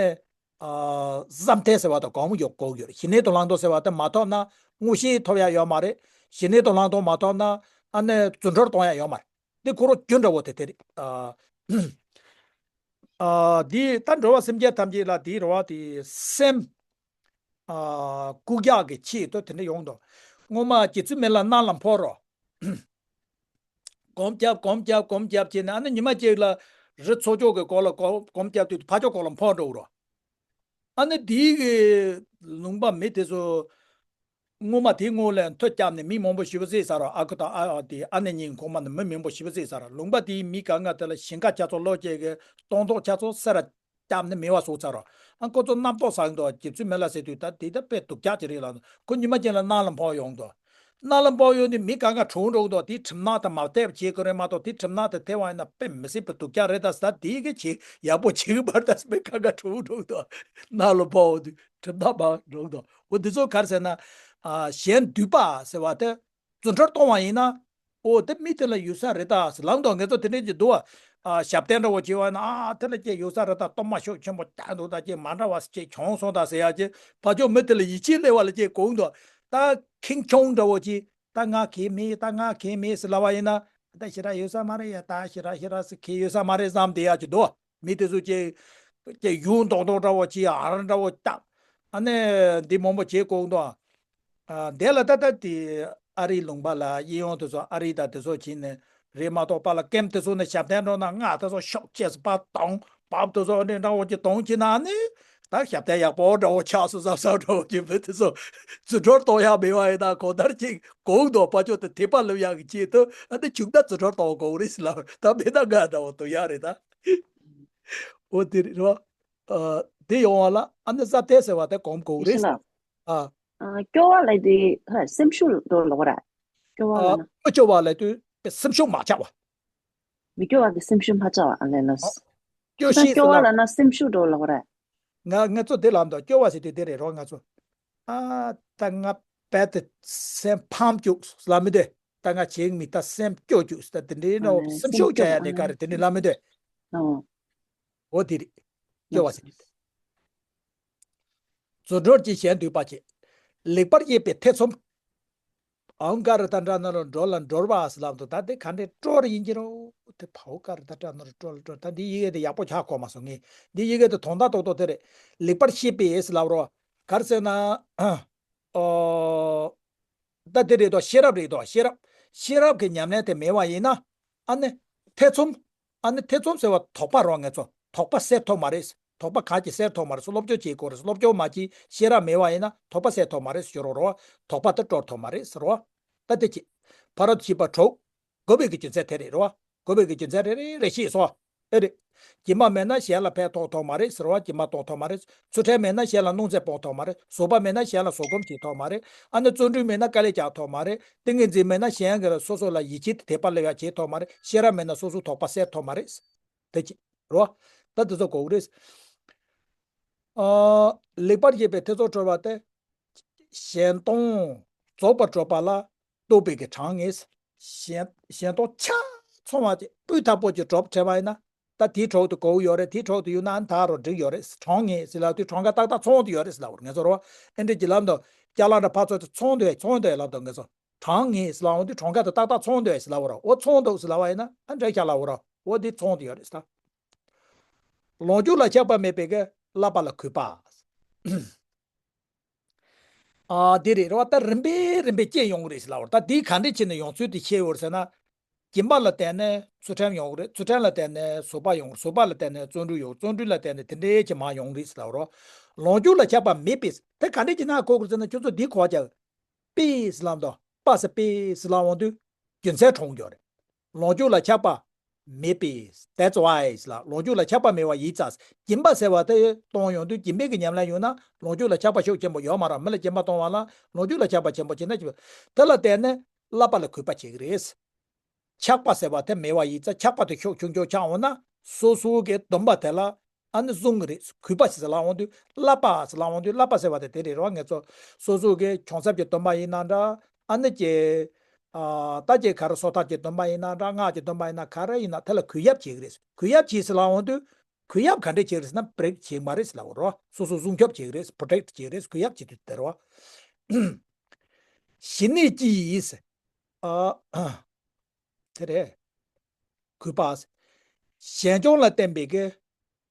ཨ། བསམ་གཏན་ཟེར་བ་དང་གོམས་ཡོད་གོ་ཡོད་རེད། ཞི་གནས་དང་བླང་དོར་ཟེར་བ་དེ་མ་ཐོབ་ན་མངོན་ཤེས་ཐོབ་ཡ་ཡོད་མ་རེད། ཞི་གནས་དང་བླང་དོར་མ་ཐོབ་ན་ཨ་ནི་རྫུ་འཕྲུལ་གཏོང་ཡ་ཡོད་མ་རེད། འདི་ཁོ་རང་རྒྱུ་འདྲ་བོ་དེ་དེ་རེད། ཨ། ཨ། འདི་ད་འགྲོ་བ་སེམས་ཅན་ཐམས་ཅད་ལ་དེའི་རེ་བ་དེ་སེམས། ཨ། བཀུག་རྒྱག་གི་ཆེད་དུ་དེ་འདྲ་ཡོང་དོ། སྔོན་མ་རྗེ་བཙུན་མི་ལ་གནམ་ལ་འཕུར་རོ། གོམས་རྒྱབ་གོམས་རྒྱབ་གོམས་རྒྱབ་བྱས་ནས་ཨ་ནི་ཉི་མ་གཅིག་ལ་རི་ཚོ་ཅོག་གི་སྐོར་ལ་གོམས་གོམས་རྒྱབ་དུས་ཕར་ཕྱོགས་སྐོར་ལ་འཕུར་འགྲོ་གི་རོ། ཨ་ནི་དེའི་གི་ལུང་པ་མི་དེ་ཚོ་སྔོན་མ་དེའི་སྔོན་ལ་མཐུ་བརྒྱབ་ནས་མི་མང་པོ་ཞེ་པོ་བསད་ཚར་རོ། ཨ་ཁུ་དང་ཨ་ཨ་དེ་ཨ་ནེ་གཉིས་ཁོག་མ་ནས་མི་མང་པོ་ཞེ་པོ་བསད་ཚར་རོ། ལུང་པ་དེའི་མི་གང་ག་དེ་ལ་ཞིང་ཁ་ཆ་ཚོ་ལོ་བཅས་ཀྱི་སྟོང་ཐོག་ཆ་ཚོ་སེ་ར་བརྒྱབ་ནས་མེ་བ་བཟོ་ཚར་རོ། ཨ་ཁོ་ཚོ་རྣམ་རྟོག་ཟ་གི་འདུག་རྗེ་བཙུན་མི་ལ་ཟེར་དུས་ད་དེ་ད་དཔེ་སྡུག་ཅག་ཅིག་རེད་ལབ་འདུག་ཁོ་ཉི་མ་གཅིག་ལ་གནམ་ལ་འཕུར་ཡོང་འདུག་གནམ་ལ་འཕུར་ཡོང་དུས་མི་གང་ག་གྲོངས་འགྲོ་གི་འདུག་དེ་གྲིབ་ནག་དང་མ་བལྟས་པ་བྱེད་དགོས་རེད་མ་གཏོགས་དེ་གྲིབ་ནག་དེ་ཐེབས་པ་ཡིན་ན་དཔེ་མི་སྲིད་པའི་སྡུག་ཅག་རེད། ད་ད་དེ་གི་བྱེད་ཡག་པོ་བྱེད་གི་མ་རེད། ད་མི་གང་ག་གྲོངས་འགྲོ་གི་འདུག་གནམ་ལ་འཕུར་ཡོང་དུས་གྲིབ་ནག་མ་འགྲོ་གི་འདུག་འོ་དེ་ཚོ་ག་རེ་ཟེར་ན། ཨ། གཞན་འདུལ་བ་ཟེར་བ་དེ། རྫུ་འཕྲུལ་གཏོང་བ་ཡིན་ན། ཨོ་དེ་མི་དེ་ལ་ཡོད་ས་རེད་ད་ཟེར་ལབ་འདུག་ང་ཚོ་དེ་འདྲས་ཀྱི་འདུག་བ། ཨ། ཞབས་བརྟན་འདྲ་བོ་བྱེད་པ་ཡིན་ན། ཨ། དེ་ལ་ཅིག་ཡོད་ས་རེད་ད། གཏོར་མ་ཤུགས་ཆེན་པོ་བཏང་འདུག་ད་ཅིག་མ་འདྲ་བ་ཅིག་བྱུང་སོང་ད་ཟེར་ཡ་ཅིག་ཕར་ཕྱོགས་མི་དེ་ལ་ཡིད་ཆེས་སླེབས་པ་ལ་ཅིག་དགོངས་འདུག་ད་ཁེངས་སྐྱུང་འདྲ་བོ་ཅིག་ད་ང་གལ་མེད། ད་ང་གལ་མེད་ཟེར་ལབ་པ་ཡིན་ན། ད་ཞེ་དྲག་ཡོད་ས་མ་རེད་ཡ། ད་ཞེ་དྲག་ཞེ་དྲག་ཟེར་གལ་ཡོད་ས་མ་རེད་བསམ་བསྡད་ཡ་ཅིག་འདུག་མི་དེ་ཚོ་ཅིག་ཅིག་ཡུལ་མདོག་མདོག་འདྲ་བོ་ཅིག་ཨ་ར་འདྲ་བོ་བཏགས། ཨ་ནི་འདི་མང་པོ་བྱེད་དགོས་འདུག་ཨ། དེ་ལ་ད་ལྟ་དེ་ཨ་རིའི་ལུང་པ་ལ་གཡས་གཡོན་དེ་ཚོ་ཨ་རི་དང་དེ་ཚོ་བྱས་ནས་རེད་མ་གཏོགས་པ་ལ་ཀེམ་དེ་ཚོ་ནས་ཞབས་བརྟན་འགྲོ་ན་ང་དེ་ཚོ་ཤོག་ཅེས་པ་དང་བབ་དེ་ཚོ་ཨ་ནི་འདྲ་བོ་ཅིག་གཏོང་བྱས་ན་ཨ་ནི་ད་ཞབས་བརྟན་ཡག་པོ་འདྲ་བོ་ཆགས་སོང་བསམ་བསམ་འདྲ་བོ་ཅིག་མི་དེ་ཚོ་རྫུ་འཕྲུལ་གཏོང་ཡག་མེད་པ་ཡིན་ན་གང་ལྟར་ཅིག་དགོས་འདུག་ཕར་ཕྱོགས་དེ་དད་པ་སླེབས་ཡག་གི་ཆེད་དུ་ཨ་ནི་ཆུང་ད་རྫུ་འཕྲུལ་གཏོང་དགོས་རེད་ཟེར་ལབ། ད་མེད་ན་ང་འདྲ་བོ་འདུག་ཡག་རེད་ད། འོ་དེ་རེད་རོ། ཨ། དེ་ཡོང་བ་ལ་ཨ་ནི་བསམ་གཏན་ཟེར་བ་དེ་གོམས་དགོས་རེད། ཡེ་ཤེས་ལགས། ཨ། ཨ། སྐྱོ་བ་ལབ་དེ་ཧ་སེམས་ཤུགས་འགྲོ་ལབ་པ་རེད། སྐྱོ་བ་ཨ། ལབ་ན། མི་སྐྱོ་བ་ལབ་དུས་སེམས་ཤུགས་མ་ཆག་པ། མི་སྐྱོ་བ་གི་སེམས་ཤུགས་མ་ཆག་པ་ཨ་ལས་ལོས། ཨ། སྐྱོ་ད་ཤེས་སྐྱོ་ཟེར་བ་ལབ། ལབ་ན་སེམས་ཤུགས་འགྲོ་ལབ་པ་རེད། ང་ང་ཚོ་དེ་ལབ་འདུག་སྐྱོ་བ་ཟེར་དུས་དེ་རེད་རོ། ང་ཚོ། ཨ། ད་ང་རྦད་དེ་སེམས་ཕམ་བཅུག་ལབ་མི་འདུག་ད་ང་བྱེད་མི་ད་སེམས་སྐྱོ་བཅུག་ད་དེ་འདྲའི་ཨ་ནོ་ནི་སེམས་སེམས་ཤུགས་སྐྱོ་ཆག་ཡ་ནི་ག་རེ་དེ་འདྲའི་ལབ་མི་འདུག་ཨ། འོ་དེ་རེད། སྐྱོ་བ་ཟེར་དུས། རྫུ་འཕྲུལ་གྱིས་གཞན་འདུལ་བ་བྱེད། ལེགས་པར་དབྱེ་བའི་ཐེ་ཚོམ། ཨང་ཀ་རི་ད་འདྲ་ན་རུ་འགྲོ་ལ་འགྲོར་བ་ཟེར་ལབ་འདུག་ད་དེ་ག་འདྲའི་སྤྲོ་རེ་ཡིན་གྱི་རོ། དེ་ཕའུ་ཀ་རི་ད་འདྲ་ན་རུ་སྤྲོ་ལ་སྤྲོ། ད་འདི་ཡི་གེ་དེ་ཡག་པོ་ཆགས་གོ་མ་སོང་ངས། འདི་ཡི་གེ་དེ་དོན་དག་ཏོག་ཏོག་དེ་རེད། ལེགས་པར་ཤེས་པའི་ཟེར་ལབ་རོ། ག་རེ་ཟེར་ན། ཨོ། ད་དེ་རེད་དོ། ཤེས་རབ་རེད་དོ། ཤེས་རབ། ཤེས་རབ་ཀྱི་ཉམས་ལེན་དེ་མེད་པ་ཡིན་ན། ཨ་ནི། ཐེ་ཚོམ། ཨ་ནི་ཐེ་ཚོམ་ཟེར་བ་དོགས་པ་རོ། ང་ཚོ་དོགས་པ་སེལ་ཐུབ་མ་རེད། དོགས་པ་གང་གིས་སེལ་ཐུབ་མ་རེད། སློབ་སྦྱོང་བྱེད་དགོས་རེད། སློབ་སྦྱོང་མ་བྱས་ཤེས་རབ་མེད་པ་ཡིན་ན་དོགས་པ་སེལ་ཐུབ་མ་རེད་ཟེར་རོ། དོགས་པ་དེ་སྤྲོ་ཐུབ་མ་རེད་ཟེར་རོ། ད་དེ་ཅི། ཕ་རོལ་ཏུ་ཕྱིན་པ་དྲུག་དགོས་པའི་གི་རྒྱུ་མཚན་དེ་རེད་རོ། དགོས་པའི་གི་རྒྱུ་མཚན་རེ་རེ་རེ་ཤེས་སོ། ཨེ་རེད། སྦྱིན་པ་མེད་ན་གཞན་ལ་ཕན་ཐོགས་ཐུབ་མ་རེད་ཟེར་བ། སྦྱིན་པ་གཏོང་ཐུབ་མ་རེད། ཚུལ་ཁྲིམས་མེད་ན་གཞན་ལ་གནོད་འཚེ་སྤོང་ཐུབ་མ་རེད། བཟོད་པ་མེད་ན་གཞན་ལ་བཟོད་སྒོམ་བྱེད་ཐུབ་མ་རེད། ཨ་ནི་བརྩོན་འགྲུས་མེད་ན་དཀའ་ལས་རྒྱག་ཐུབ་མ་རེད། ཏིང་ངེ་འཛིན་མེད་ན་གཞན་གྱི་ལ་སོ་སོ་ལ་ཡིད་ཆེས་དད་པ་སླེབས་ཡག་བྱེད་ཐུབ་མ་རེད། ཤེས་རབ་མེད་ན་སོ་སོའི་དོགས་པ་སེལ་ཐུབ་མ་རེད། དེ་ཅི། རོ། ད་དེ་ཚོ་གོ་གི་རེད། ཨ། ལེགས་པར་དབྱེ་བའི་ཐེ་ཚོམ་སྤྲོ་བ་སྟེ། གཞན་སྟོང་རྫོགས་པར་སྤྲོ་བ་ལ་རྟོག་པའི་གི་གྲངས་ངེས། གཞན་གཞན་སྟོང་ཆ་ཚང་བ་ཅིག་སྤུས་དག་པོ་ཅིག་གྲུབ་བྲལ་བ་ཡིན་ན། ད་དེའི་གྲོགས་དེ་གོ་གི་ཡོད་རེད། དེའི་གྲོགས་དེ་ཡོད་ན་ཨ་ནི་ད་རུང་འགྲིག་ཡོད་རེད། གྲངས་ངེས་ཟེར་ལབ་དུས་གྲངས་ཀ་ཏག་ཏག་ཚང་དུ་ཡོད་རེད་ཟེར་ལབ་པ་རེད། ངས་ཚོ་རོ་ཨེ་འདྲ་ཅིག་ལབ་འདུག་ཅ་ལག་འདྲ་ཕར་ཚུར་དེ་ཚང་དུ་ཡོད། ཚང་དུ་ཡོད་ལབ་འདུག་ངས་ཚོ་གྲངས་ངེས་ཟེར་ལབ་འོང་དུས་གྲངས་ཀ་དེ་ཏག་ཏག་ཚང་དུ་ཡོད་ཟེར་ལབ་པ་རེད། འོ་ཚང་འདུག་ཟེར་ལབ་པ་ཡིན་ན་ཨ་འདྲ་ཤག་ལབ་པ་རེད། འོ་དེ་ཚང་དུ་ཡོད་རེད་ཟེར། ལོངས་སྤྱོད་ལ་ཆགས་པ་མེད་པའི་གི་བསླབ་པ་ལ་གུས་པ། ཨ་དེ་རེད་རེད་བ། ད་རིམ་པས་རིམ་པས་སྐྱེ་ཡོང་གི་རེད་ཟེར་ལབ་པ་རེད། ད་དེ་ག་འདྲས་བྱས་ནས་ཡོང་ཚུལ་དེ་ཤེས་ཡོད་ཟེར་ན། སྦྱིན་པ་ལ་བརྟེན་ནས་ཚུལ་ཁྲིམས་ཡོང་གི་རེད། ཚུལ་ཁྲིམས་ལ་བརྟེན་ནས་བཟོད་པ་ཡོང་གི་རེད། བཟོད་པ་ལ་བརྟེན་ནས་བརྩོན་འགྲུས་ཡོང་། བརྩོན་འགྲུས་ལ་བརྟེན་ནས་དེ་འདྲས་ཀྱི་མ་ཡོང་གི་རེད་ཟེར་ལབ་པ་རེད། ལོངས་སྤྱོད་ལ་ཆགས་པ་མེད་པས། དེ་ག་འདྲས་ཀྱི་ན་གོ་གི་རེད་ཟེར་ན་ཁྱོད་ཚོ་འདི་གོ་བྱ། པས་ཟེར་ལབ་འདུག་པ་ཟེར་པས་ཟེར་ལབ་འོང་དུས་རྒྱུ་མཚན་གྲོངས་ཀྱི་ཡོད་རེད། ལོངས་སྤྱོད་ལ་ཆགས་པ་མེད་པས། That's why ལ་ལོངས་སྤྱོད་ལ་ཆགས་པ་མེད་པ་ཡིས་ཙམ། སྦྱིན་པ་ཟེར་བ་དེ་གཏོང་ཡོང་དུས་སྦྱིན་པའི་གི་ཉམས་ལེན་ཡོང་ན་ལོངས་སྤྱོད་ལ་ཆགས་པ་ཤུགས་ཆེན་པོ་ཡོད་མ་རེད། མི་ལ་སྦྱིན་པ་གཏོང་བ་ལ་ལོངས་སྤྱོད་ལ་ཆགས་པ་ཆེན་པོ་བྱེད་ན་ཅི་དེ་ལ་བརྟེན་ནས་བསླབ་པ་ལ་གུས་པ་བྱེད་ཀྱི་རེད། ཆགས་པ་ཟེར་བ་དེ་མེད་པ་ཡིས་ཙམ། ཆགས་པ་དེ་ཤུགས་ཆུང་ཆུང་ཆགས་འོང་ན་སོ་སོ་གི་སྡོམ་པ་དེ་ལ་ཨ་ནི་བཟུང་གི་རེད། གུས་པ་ཟེར་ལབ་འོང་དུས་བསླབ་པ་ཟེར་ལབ་འོང་དུས་བསླབ་པ་ཟེར་བ་དེ་དེ་རེད་རོ། ངས་ཚོ་སོ་སོ་གི་གྱོང་གསབ་ཀྱི་སྡོམ་པ་ཡིན་ན་འདྲ། ཨ་ནི་ཀྱི་ཨ་ད་ཀྱི་ག་རེ་སོ་ཐར་གྱི་སྡོམ་པ་ཡིན་ན་འདྲ། སྔགས་ཀྱི་སྡོམ་པ་ཡིན་ན་ག་རེ་ཡིན་ན་དེ་ལ་གུས་ཞབས་བྱེད་ཀྱི་རེད། གུས་ཞབས་བྱེད་ཟེར་ལབ་འོང་དུས་གུས་ཞབས་ག་འདྲས་བྱེད་ཀྱི་རེད་ཟེར་ན་བྷི་རེག་བྱེད་མ་རེད་ཟེར་ལབ་རོ། སོ་སོ་སྲུང་སྐྱོབ་བྱེད་ཀྱི་རེད། པྲོ་ཊེག་བྱེད་ཀྱི་རེད། གུས་ཞབས་བྱེད་དུས་དེ་རོ། ཞི་གནས་ཀྱིས། ཨ། དེ་རེད། གུས་པ། གཞན་སྐྱོང་ལ་བརྟེན་པའི་གི་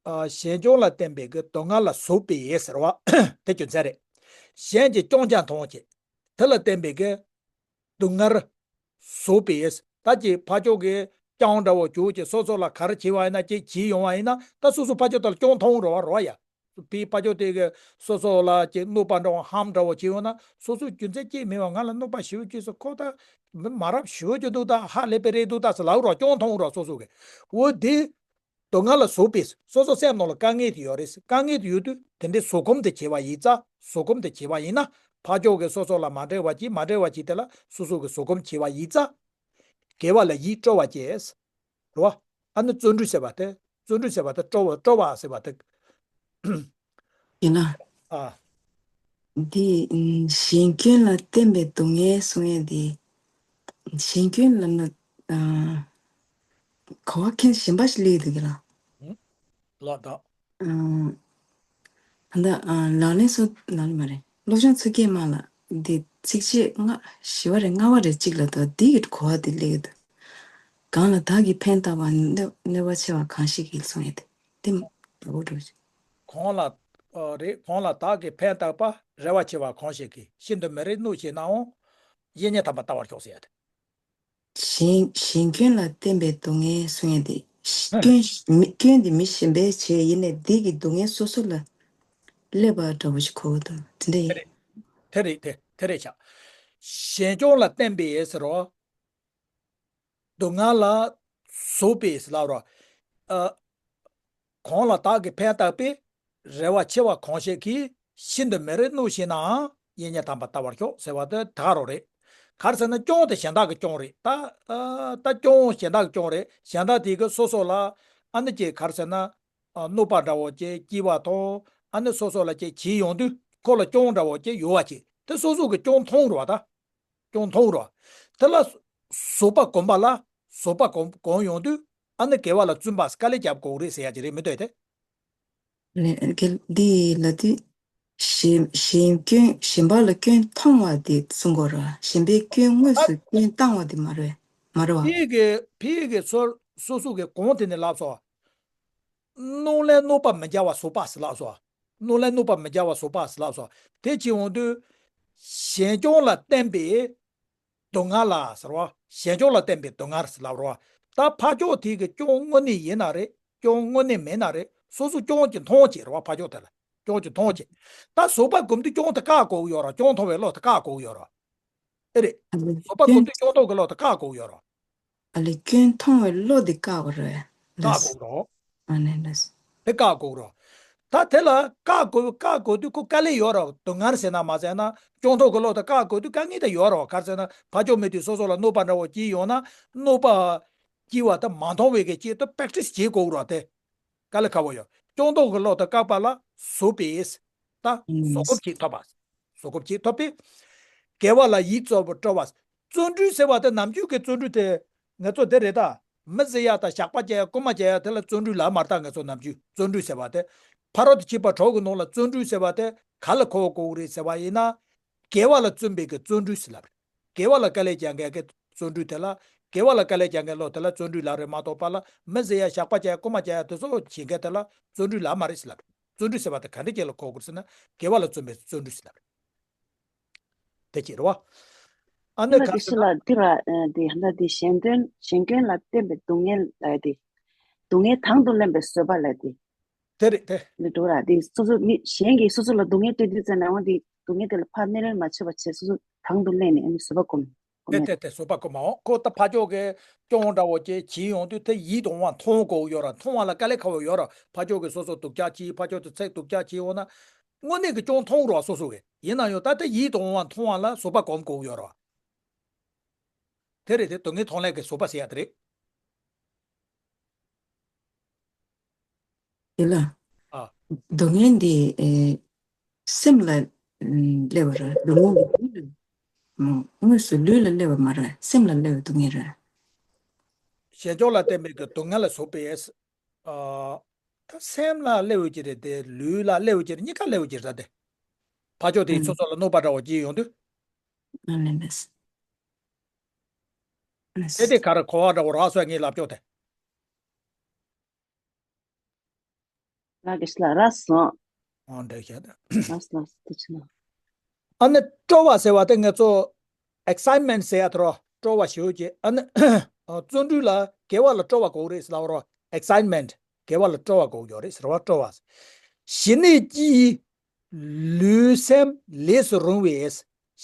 ཨ། གཞན་སྐྱོང་ལ་བརྟེན་པའི་གི་སྡུག་བསྔལ་ལ་བཟོད་པས་ཟེར་བ་དེ་རྒྱུ་མཚན་རེད། གཞན་གྱིས་སྐྱོང་ཀྱང་མཐོང་བྱེད། དེ་ལ་བརྟེན་པའི་གི་སྡུག་བསྔལ་བཟོད་པས། ད་ཀྱི་ཕ་ཕྱོགས་ཀྱི་སྐྱོང་འདྲ་བོ་བྱུང་བྱེད་སོ་སོ་ལ་ག་རེ་བྱེད་པ་ཡིན་ན་ཅིག་བྱེད་ཡོང་བ་ཡིན་ན་ད་སོ་སོ་ཕ་ཕྱོགས་དེ་ལ་སྐྱོང་མཐོང་རོ་བ་རོ་ཡ། ཕའི་ཕ་ཕྱོགས་དེ་གི་སོ་སོ་ལ་ཅིག་གནོད་པ་འདྲ་བོ་ཧམ་འདྲ་བོ་བྱེད་ཡོང་ན་སོ་སོ་རྒྱུ་མཚན་ཅིག་མེད་པ་ང་ལ་གནོད་པ་ཞེ་པོ་ཅིག་སོ་ཁོ་ད་མི་མ་རབས་ཞེ་པོ་ཅིག་འདུག་ད་ཧ་ལས་པའི་རེད་འདུག་ད་ཟེར་ལབ་རོ་སྐྱོང་མཐོང་རོ་སོ་སོ་གི། འོ་དེ་སྡུག་བསྔལ་ལ་བཟོད་པས། སོ་སོ་སེམས་ནང་ལ་དཀའ་ངལ་དེ་ཡོད་རེད། དཀའ་ངལ་དེ་ཡོད་དུས་དེ་འདྲའི་བཟོད་སྒོམ་དེ་བྱེད་པ་ཡིན་ཙང་། བཟོད་སྒོམ་དེ་བྱེད་པ་ཡིན་ན་ཕ་ཕྱོགས་ཀྱི་སོ་སོ་ལ་མ་འབྲེལ་བ་གྱིས་མ་འབྲེལ་བ་གྱིས་དེ་ལ་སོ་སོ་གི་བཟོད་སྒོམ་བྱེད་པ་ཡིན་ཙང་། དགེ་བ་ལ་ཡིད་སྤྲོ་བ་སྐྱེས། རེད་བ། ཨ་ནི་བརྩོན་འགྲུས་ཟེར་བ་དེ། བརྩོན་འགྲུས་ཟེར་བ་དེ་སྤྲོ་བ་སྤྲོ་བ་ཟེར་བ་དེ། ཡིན་ན། ཨ། འདི་ཨ་གཞན་སྐྱོན་ལ་བརྟེན་པའི་སྡུག་བསྔལ་གསུང་ཡས་འདི། གཞན་སྐྱོན་ལ་ནི་ཨ་གོ་བ་མཁན་གཞན་པ་ཞིག་སླེབས་འདུག་གི་ལ། ལགས་དང་། ཨ་ད་ཨ་ལག་ལེན་སོ་ལག་ལེན་མ་རེད། སློབ་སྦྱོང་ཚུལ་སྐྱེས་མ་ལ་འདི་ཚིགས་བཅད་ལྔ་བཞི་པ་རེད། ལྔ་པ་རེད་གཅིག་ལ་དོ་འདི་གི་གོ་བ་འདི་སླེབས་འདུག་གང་ལ་བདག་གིས་ཕན་བཏགས་པ་གནོད་གནོད་པ་ཆེ་བ་གང་ཞིག་གིས་གསུང་ཡས་དེ་འདི་མ་འོ་འགྲོ། གང་ལ་ཨ་རེད། གང་ལ་བདག་གིས་ཕན་བཏགས་པ་རེ་བ་ཆེ་བ་གང་ཞིག་གིས་ཤིན་ཏུ་མི་རིགས་གནོད་བྱེད་ནའང་། གཞན་ཉིད་དམ་པར་ལྟ་བར་ཤོག་ཟེར་ཡ་དེ། གཞན་གཞན་སྐྱོན་ལ་བརྟེན་པའི་སྡུག་བསྔལ་གསུང་ཡ་དེ། ཨ་སྐྱོན་མི་སྐྱོན་དེ་མི་གཞན་པས་བྱས་ཡིན་ནའི་འདི་གི་སྡུག་བསྔལ་སོ་སོ་ལ་སླེབས་པ་འདྲ་བོ་ཞིག་གོ་གི་འདུག་དེ་འདྲ་དེ་ཡིན། རེད། དེ་རེད་དེ་དེ་རེད་ཤག་གཞན་སྐྱོན་ལ་བརྟེན་པའི་ཟེར་རོ། སྡུག་བསྔལ་ལ་བཟོད་པས་ལབ་རོ། ཨ། གང་ལ་བདག་གིས་ཕན་བཏགས་པའི་རེ་བ་ཆེ་བ་གང་ཞིག་གིས་ཤིན་ཏུ་མི་རིགས་གནོད་བྱེད་ནའང་གཞན་ཉིད་དམ་པར་ལྟ་བར་ཤོག་ཟེར་བ་དེ་ད་ག་རང་རེད། ག་རེ་ཟེར་ན་སྐྱོན་དེ་གཞན་དག་གི་སྐྱོན་རེད་ད། ཨ་ད་སྐྱོན་གཞན་དག་གི་སྐྱོན་རེད། གཞན་དག་དེ་གིས་སོ་སོ་ལ་ཨ་ནི་ཅིག་ག་རེ་ཟེར་ན། ཨ་གནོད་པ་འདྲ་བོ་ཅིག་སྐྱེལ་བ་དང་ཨ་ནི་སོ་སོ་ལ་ཅིག་བྱེད་ཡོང་དུས་ཁོ་ལ་སྐྱོན་འདྲ་བོ་ཅིག་ཡོད་པ་ཅིག་དེ་སོ་སོ་གི་སྐྱོན་མཐོང་རོགས་ད། སྐྱོན་མཐོང་རོགས། དེ་ལ་བཟོད་པ་སྒོམ་པ་ལ་བཟོད་པ་སྒོམ་སྒོམ་ཡོང་དུས་ཨ་ནི་དགེ་བ་ལ་བརྩོན་པ་དཀའ་ལས་རྒྱབ་དགོས་རེད་ཟེར་ཡ་ཅིག་རེད་མི་འདུག་དེ། ལས་དགེ་འདི་ལ་དུས་གཞན་གཞན་སྐྱོན་གཞན་པ་ལ་སྐྱོན་མཐོང་བ་དེ་གསུང་དགོས་ར། གཞན་པའི་སྐྱོན་དངོས་ཨ་སུ་སྐྱོན་བཏང་བ་དེ་མ་རེད་མ་རེད་བ། ཕའི་གི་ཕའི་གི་སོ་སོ་སོ་གི་གོང་དེ་ནས་ལབ་སོ། གནོད་ལན་གནོད་པ་མི་རྒྱག་པ་བཟོད་པ་ཟེར་ལབ་སོ། གནོད་ལན་གནོད་པ་མི་རྒྱག་པ་བཟོད་པ་ཟེར་ལབ་སོ། དེ་བྱེད་འོང་དུས། གཞན་སྐྱོན་ལ་བརྟེན་པའི་སྡུག་བསྔལ་ལ་ཟེར་བ། གཞན་སྐྱོན་ལ་བརྟེན་པའི་སྡུག་བསྔལ་ཟེར་ལབ་རོ། ད་ཕ་ཕྱོགས་དེ་གི་སྐྱོན་དངོས་གནས་ཡིན་ན་རེད། སྐྱོན་དངོས་གནས་མིན་ན་རེད། སོ་སོ་སྐྱོན་གྱིས་མཐོང་བྱེད་རོ། ཕ་ཕྱོགས་དེ་ལ་སྐྱོན་གྱིས་མཐོང་བྱེད། ད་བཟོད་པ་སྒོམ་དུས་སྐྱོན་དེ་བཀག་དགོས་ཀྱི་ཡོད་རོ། སྐྱོན་མཐོང་བའི་བློ་དེ་བཀག་དགོས་ཀྱི་ཡོད་རོ། ཨེ་རེད། ཨ་ལས་བཟོད་པ་སྒོམ་སྐྱོན་དུས་སྐྱོན་མཐོང་གི་བློ་དེ་བཀག་དགོས་ཀྱི་ཡོད་རོ། ཨ་ལས་སྐྱོན་མཐོང་བའི་བློ་དེ་བཀག་དགོས་རེད། བཀག་དགོས་རོ། ཨ་ནི་ལས། དེ་བཀག་དགོས་རོ། ད་དེ་ལ་བཀག་དགོས་བཀག་དགོས་དུས་ཁོ་དཀའ་ལས་ཡོད་རོ། སྡུག་བསྔལ་ཟེར་ན་མ་ཟེར་ན་སྐྱོན་མཐོང་གི་བློ་དེ་བཀག་དགོས་དུས་དཀའ་ངལ་དེ་ཡོད་རོ། ག་རེ་ཟེར་ན་ཕ་ཕྱོགས་མི་དེས་སོ་སོ་ལ་གནོད་པ་འདྲ་བོ་སྐྱེལ་ཡོང་ན་གནོད་པ་སྐྱེལ་བ་དེ་མ་མཐོང་བའི་གི་ཆེད་དུ་པེག་ཊི་སི་བྱེད་དགོས་རོ་དེ། དཀའ་ལས་ཁག་པོ་ཡོད། སྐྱོན་མཐོང་གི་བློ་དེ་བཀག་པ་ལ་བཟོད་པས། ད་ཨུམ། བཟོད་སྒོམ་གཅིག་ཐོབ་པ། བཟོད་སྒོམ་གཅིག་ཐོབ་པས། དགེ་བ་ལ་ཡིད་གཙོ་བོ་སྤྲོ་བ། བརྩོན་འགྲུས་ཟེར་བ་དེ་ནམ་རྒྱུན་གྱི་བརྩོན་འགྲུས་དེ་ང་ཚོ་དེ་རེད་ད། མི་ཟེར་ཡ་དང་ཞགས་པ་རྒྱག་ཡ་རྐུན་མ་རྒྱག་ཡ་དེ་ལ་བརྩོན་འགྲུས་ལབ་མ་རེད། ད་ང་ཚོ་ནམ་རྒྱུན་བརྩོན་འགྲུས་ཟེར་བ་དེ། ཕ་རོལ་ཏུ་ཕྱིན་པ་དྲུག་གི་ནང་ལ་བརྩོན་འགྲུས་ཟེར་བ་དེ་ག་ལ་གོ་དགོས་རེད་ཟེར་བ་ཡིན་ན། དགེ་བ་ལ་བརྩོན་པའི་གི་བརྩོན་འགྲུས་ཟེར་ལབ་རེད། དགེ་བ་ལ་དཀའ་ལས་རྒྱག་མཁན་གྱི་བརྩོན་འགྲུས་དེ་ལ། དགེ་བ་ལ་དཀའ་ལས་རྒྱག་མཁན་ལོ་དེ་ལ་བརྩོན་འགྲུས་ལབ་རེད་མ་གཏོགས། པ་ལ་མི་ཟེར་ཡ་ཞགས་པ་རྒྱག་ཡ་རྐུན་མ་རྒྱག་ཡ་དེ་ཚོ་བྱེད་མཁན་དེ་ལ་བརྩོན་འགྲུས་ལབ་མ་རེད་ཟེར་ལབ་རེད། བརྩོན་འགྲུས་ཟེར་བ་དེ་ག་འདྲ་ཅིག་ལ་གོ་དགོས་ཟེར་ན། དགེ་བ་ལ་བརྩོན་པའི་བརྩོན་འགྲུས་ཟེར་ལབ་རེད། དེ་ཅིག་རེད་བ། ཨ་ནི་ལ་ག་དེ་ཟེར་ན། ཕྱི་ལ་འདི་ར་འདི་ཧ་ན་འདི་གཞན་དོན་གཞན་དོན་ལ་བརྟེན་པའི་སྡུག་བསྔལ་ལ་འདི། སྡུག་བསྔལ་དང་དུ་ལེན་པའི་བཟོད་པ་ལ་འདི། དེ་རེད་དེ། འདི་འགྲོ་ར་འདི་སོ་སོ་མི་གཞན་གྱིས་སོ་སོ་ལ་སྡུག་བསྔལ་སྤྲད་དུས་ཙམ་ནའང་འདི་སྡུག་བསྔལ་དེ་ལ་ཕར་སྣེ་ལེན་མ་བྱེད་པ་བྱས་སོ་སོ་དང་དུ་ལེན་ནས་ཨ་ནི་བཟོད་པ་སྒོམ་སྒོམ་དེ་ཡ་དེ་རེད། དེ་བཟོད་པ་སྒོམ་མ་འོང་། ཁོ་ད་ཕ་ཕྱོགས་ཀྱི་སྐྱོན་འདྲ་བོ་ཅིག་བྱེད་ཡོང་དུས་དེ་ཡིད་དུ་འོང་བ་མཐོང་དགོས་ཡོད་ར། མཐོང་བ་ལ་དཀའ་ལས་ཁག་པོ་ཡོད་ར། ཕ་ཕྱོགས་ཀྱིས་སོ་སོ་སྡུག་ཅག་བྱེད། ཕ་ཕྱོགས་དེ་ཚེ་སྡུག་ཅག་བྱེད་འོང་ན། དངོས་གནས་ཀྱི་སྐྱོན་མཐོང་རོགས་སོ་སོ་གི། ཡིན་ན་ཡང་ད་ལྟ་ཡིད་དུ་འོང་བ་མཐོང་བ་ལ་བཟོད་པ་སྒོམ་དགོས་ཡོད་རེད་བ། དེ་རེད་དེ། སྡུག་བསྔལ་མཐོང་ལས་ཀྱི་བཟོད་པ་ཟེར་ཡ་དེ་རེད། ཡིན་ལ། ཨ། སྡུག་བསྔལ་འདི་ཨེ། སེམས་ལ་ཨམ། སླེབས་པ་རེད། སྡུག་བསྔལ་འདི་ལུས་ལ། ཨམ། དངོས་སུ་ལུས་ལ་སླེབས་པ་མ་རེད། སེམས་ལ་སླེབས་པའི་སྡུག་བསྔལ་རེད། ཞེན་ཆགས་ལ་བརྟེན་པའི་གི་སྡུག་བསྔལ་ལ་བཟོད་པའི། ཨ། ད་སེམས་ལ་སླེབས་ཡོད་ཀྱི་རེད་དེ། ལུས་ལ་སླེབས་ཡོད་ཀྱི་རེད། གཉིས་ཀ་སླེབས་ཡོད་ཀྱི་རེད་ད་དེ། ཕ་ཕྱོགས་དེ་ཨ། སོ་སོ་ལ་གནོད་པ་འདྲ་བོ་སྐྱེལ་ཡོང་དུས། ཨ་ནི་ལགས། དེ་དེ་ག་རེ་གོ་བ་འདྲ་བོ་རག་སོང་ངའི་ལབ་ཕྱོགས་དེ། ལ་གེ་ཤི་ལ་ར་སོང་། ཨོ་འདྲ་བྱས་ད། ལགས་ལགས་ཐུགས་རྗེ་གནང་། ཨ་ནི་སྤྲོ་བ་ཟེར་བ་དེ་ང་ཚོ་ཨེག་སའི་ཊི་མེན་ཊི་ཟེར་ཡ་དེ་རོ། སྤྲོ་བ་ཞེ་པོ་ཅིག་ཨ་ནི་བརྩོན་འགྲུས་ལ་དགེ་བ་ལ་སྤྲོ་བ་དགོས་རེད་ཟེར་ལབ་རོ། ཨེག་སའི་ཊི་མེན་ཊི་དགེ་བ་ལ་སྤྲོ་བ་དགོས་ཡོད་རེད་ཟེར་བ། སྤྲོ་བ། ཞི་གནས་ཀྱིས་ལུས་སེམས་ལས་སུ་རུང་བས།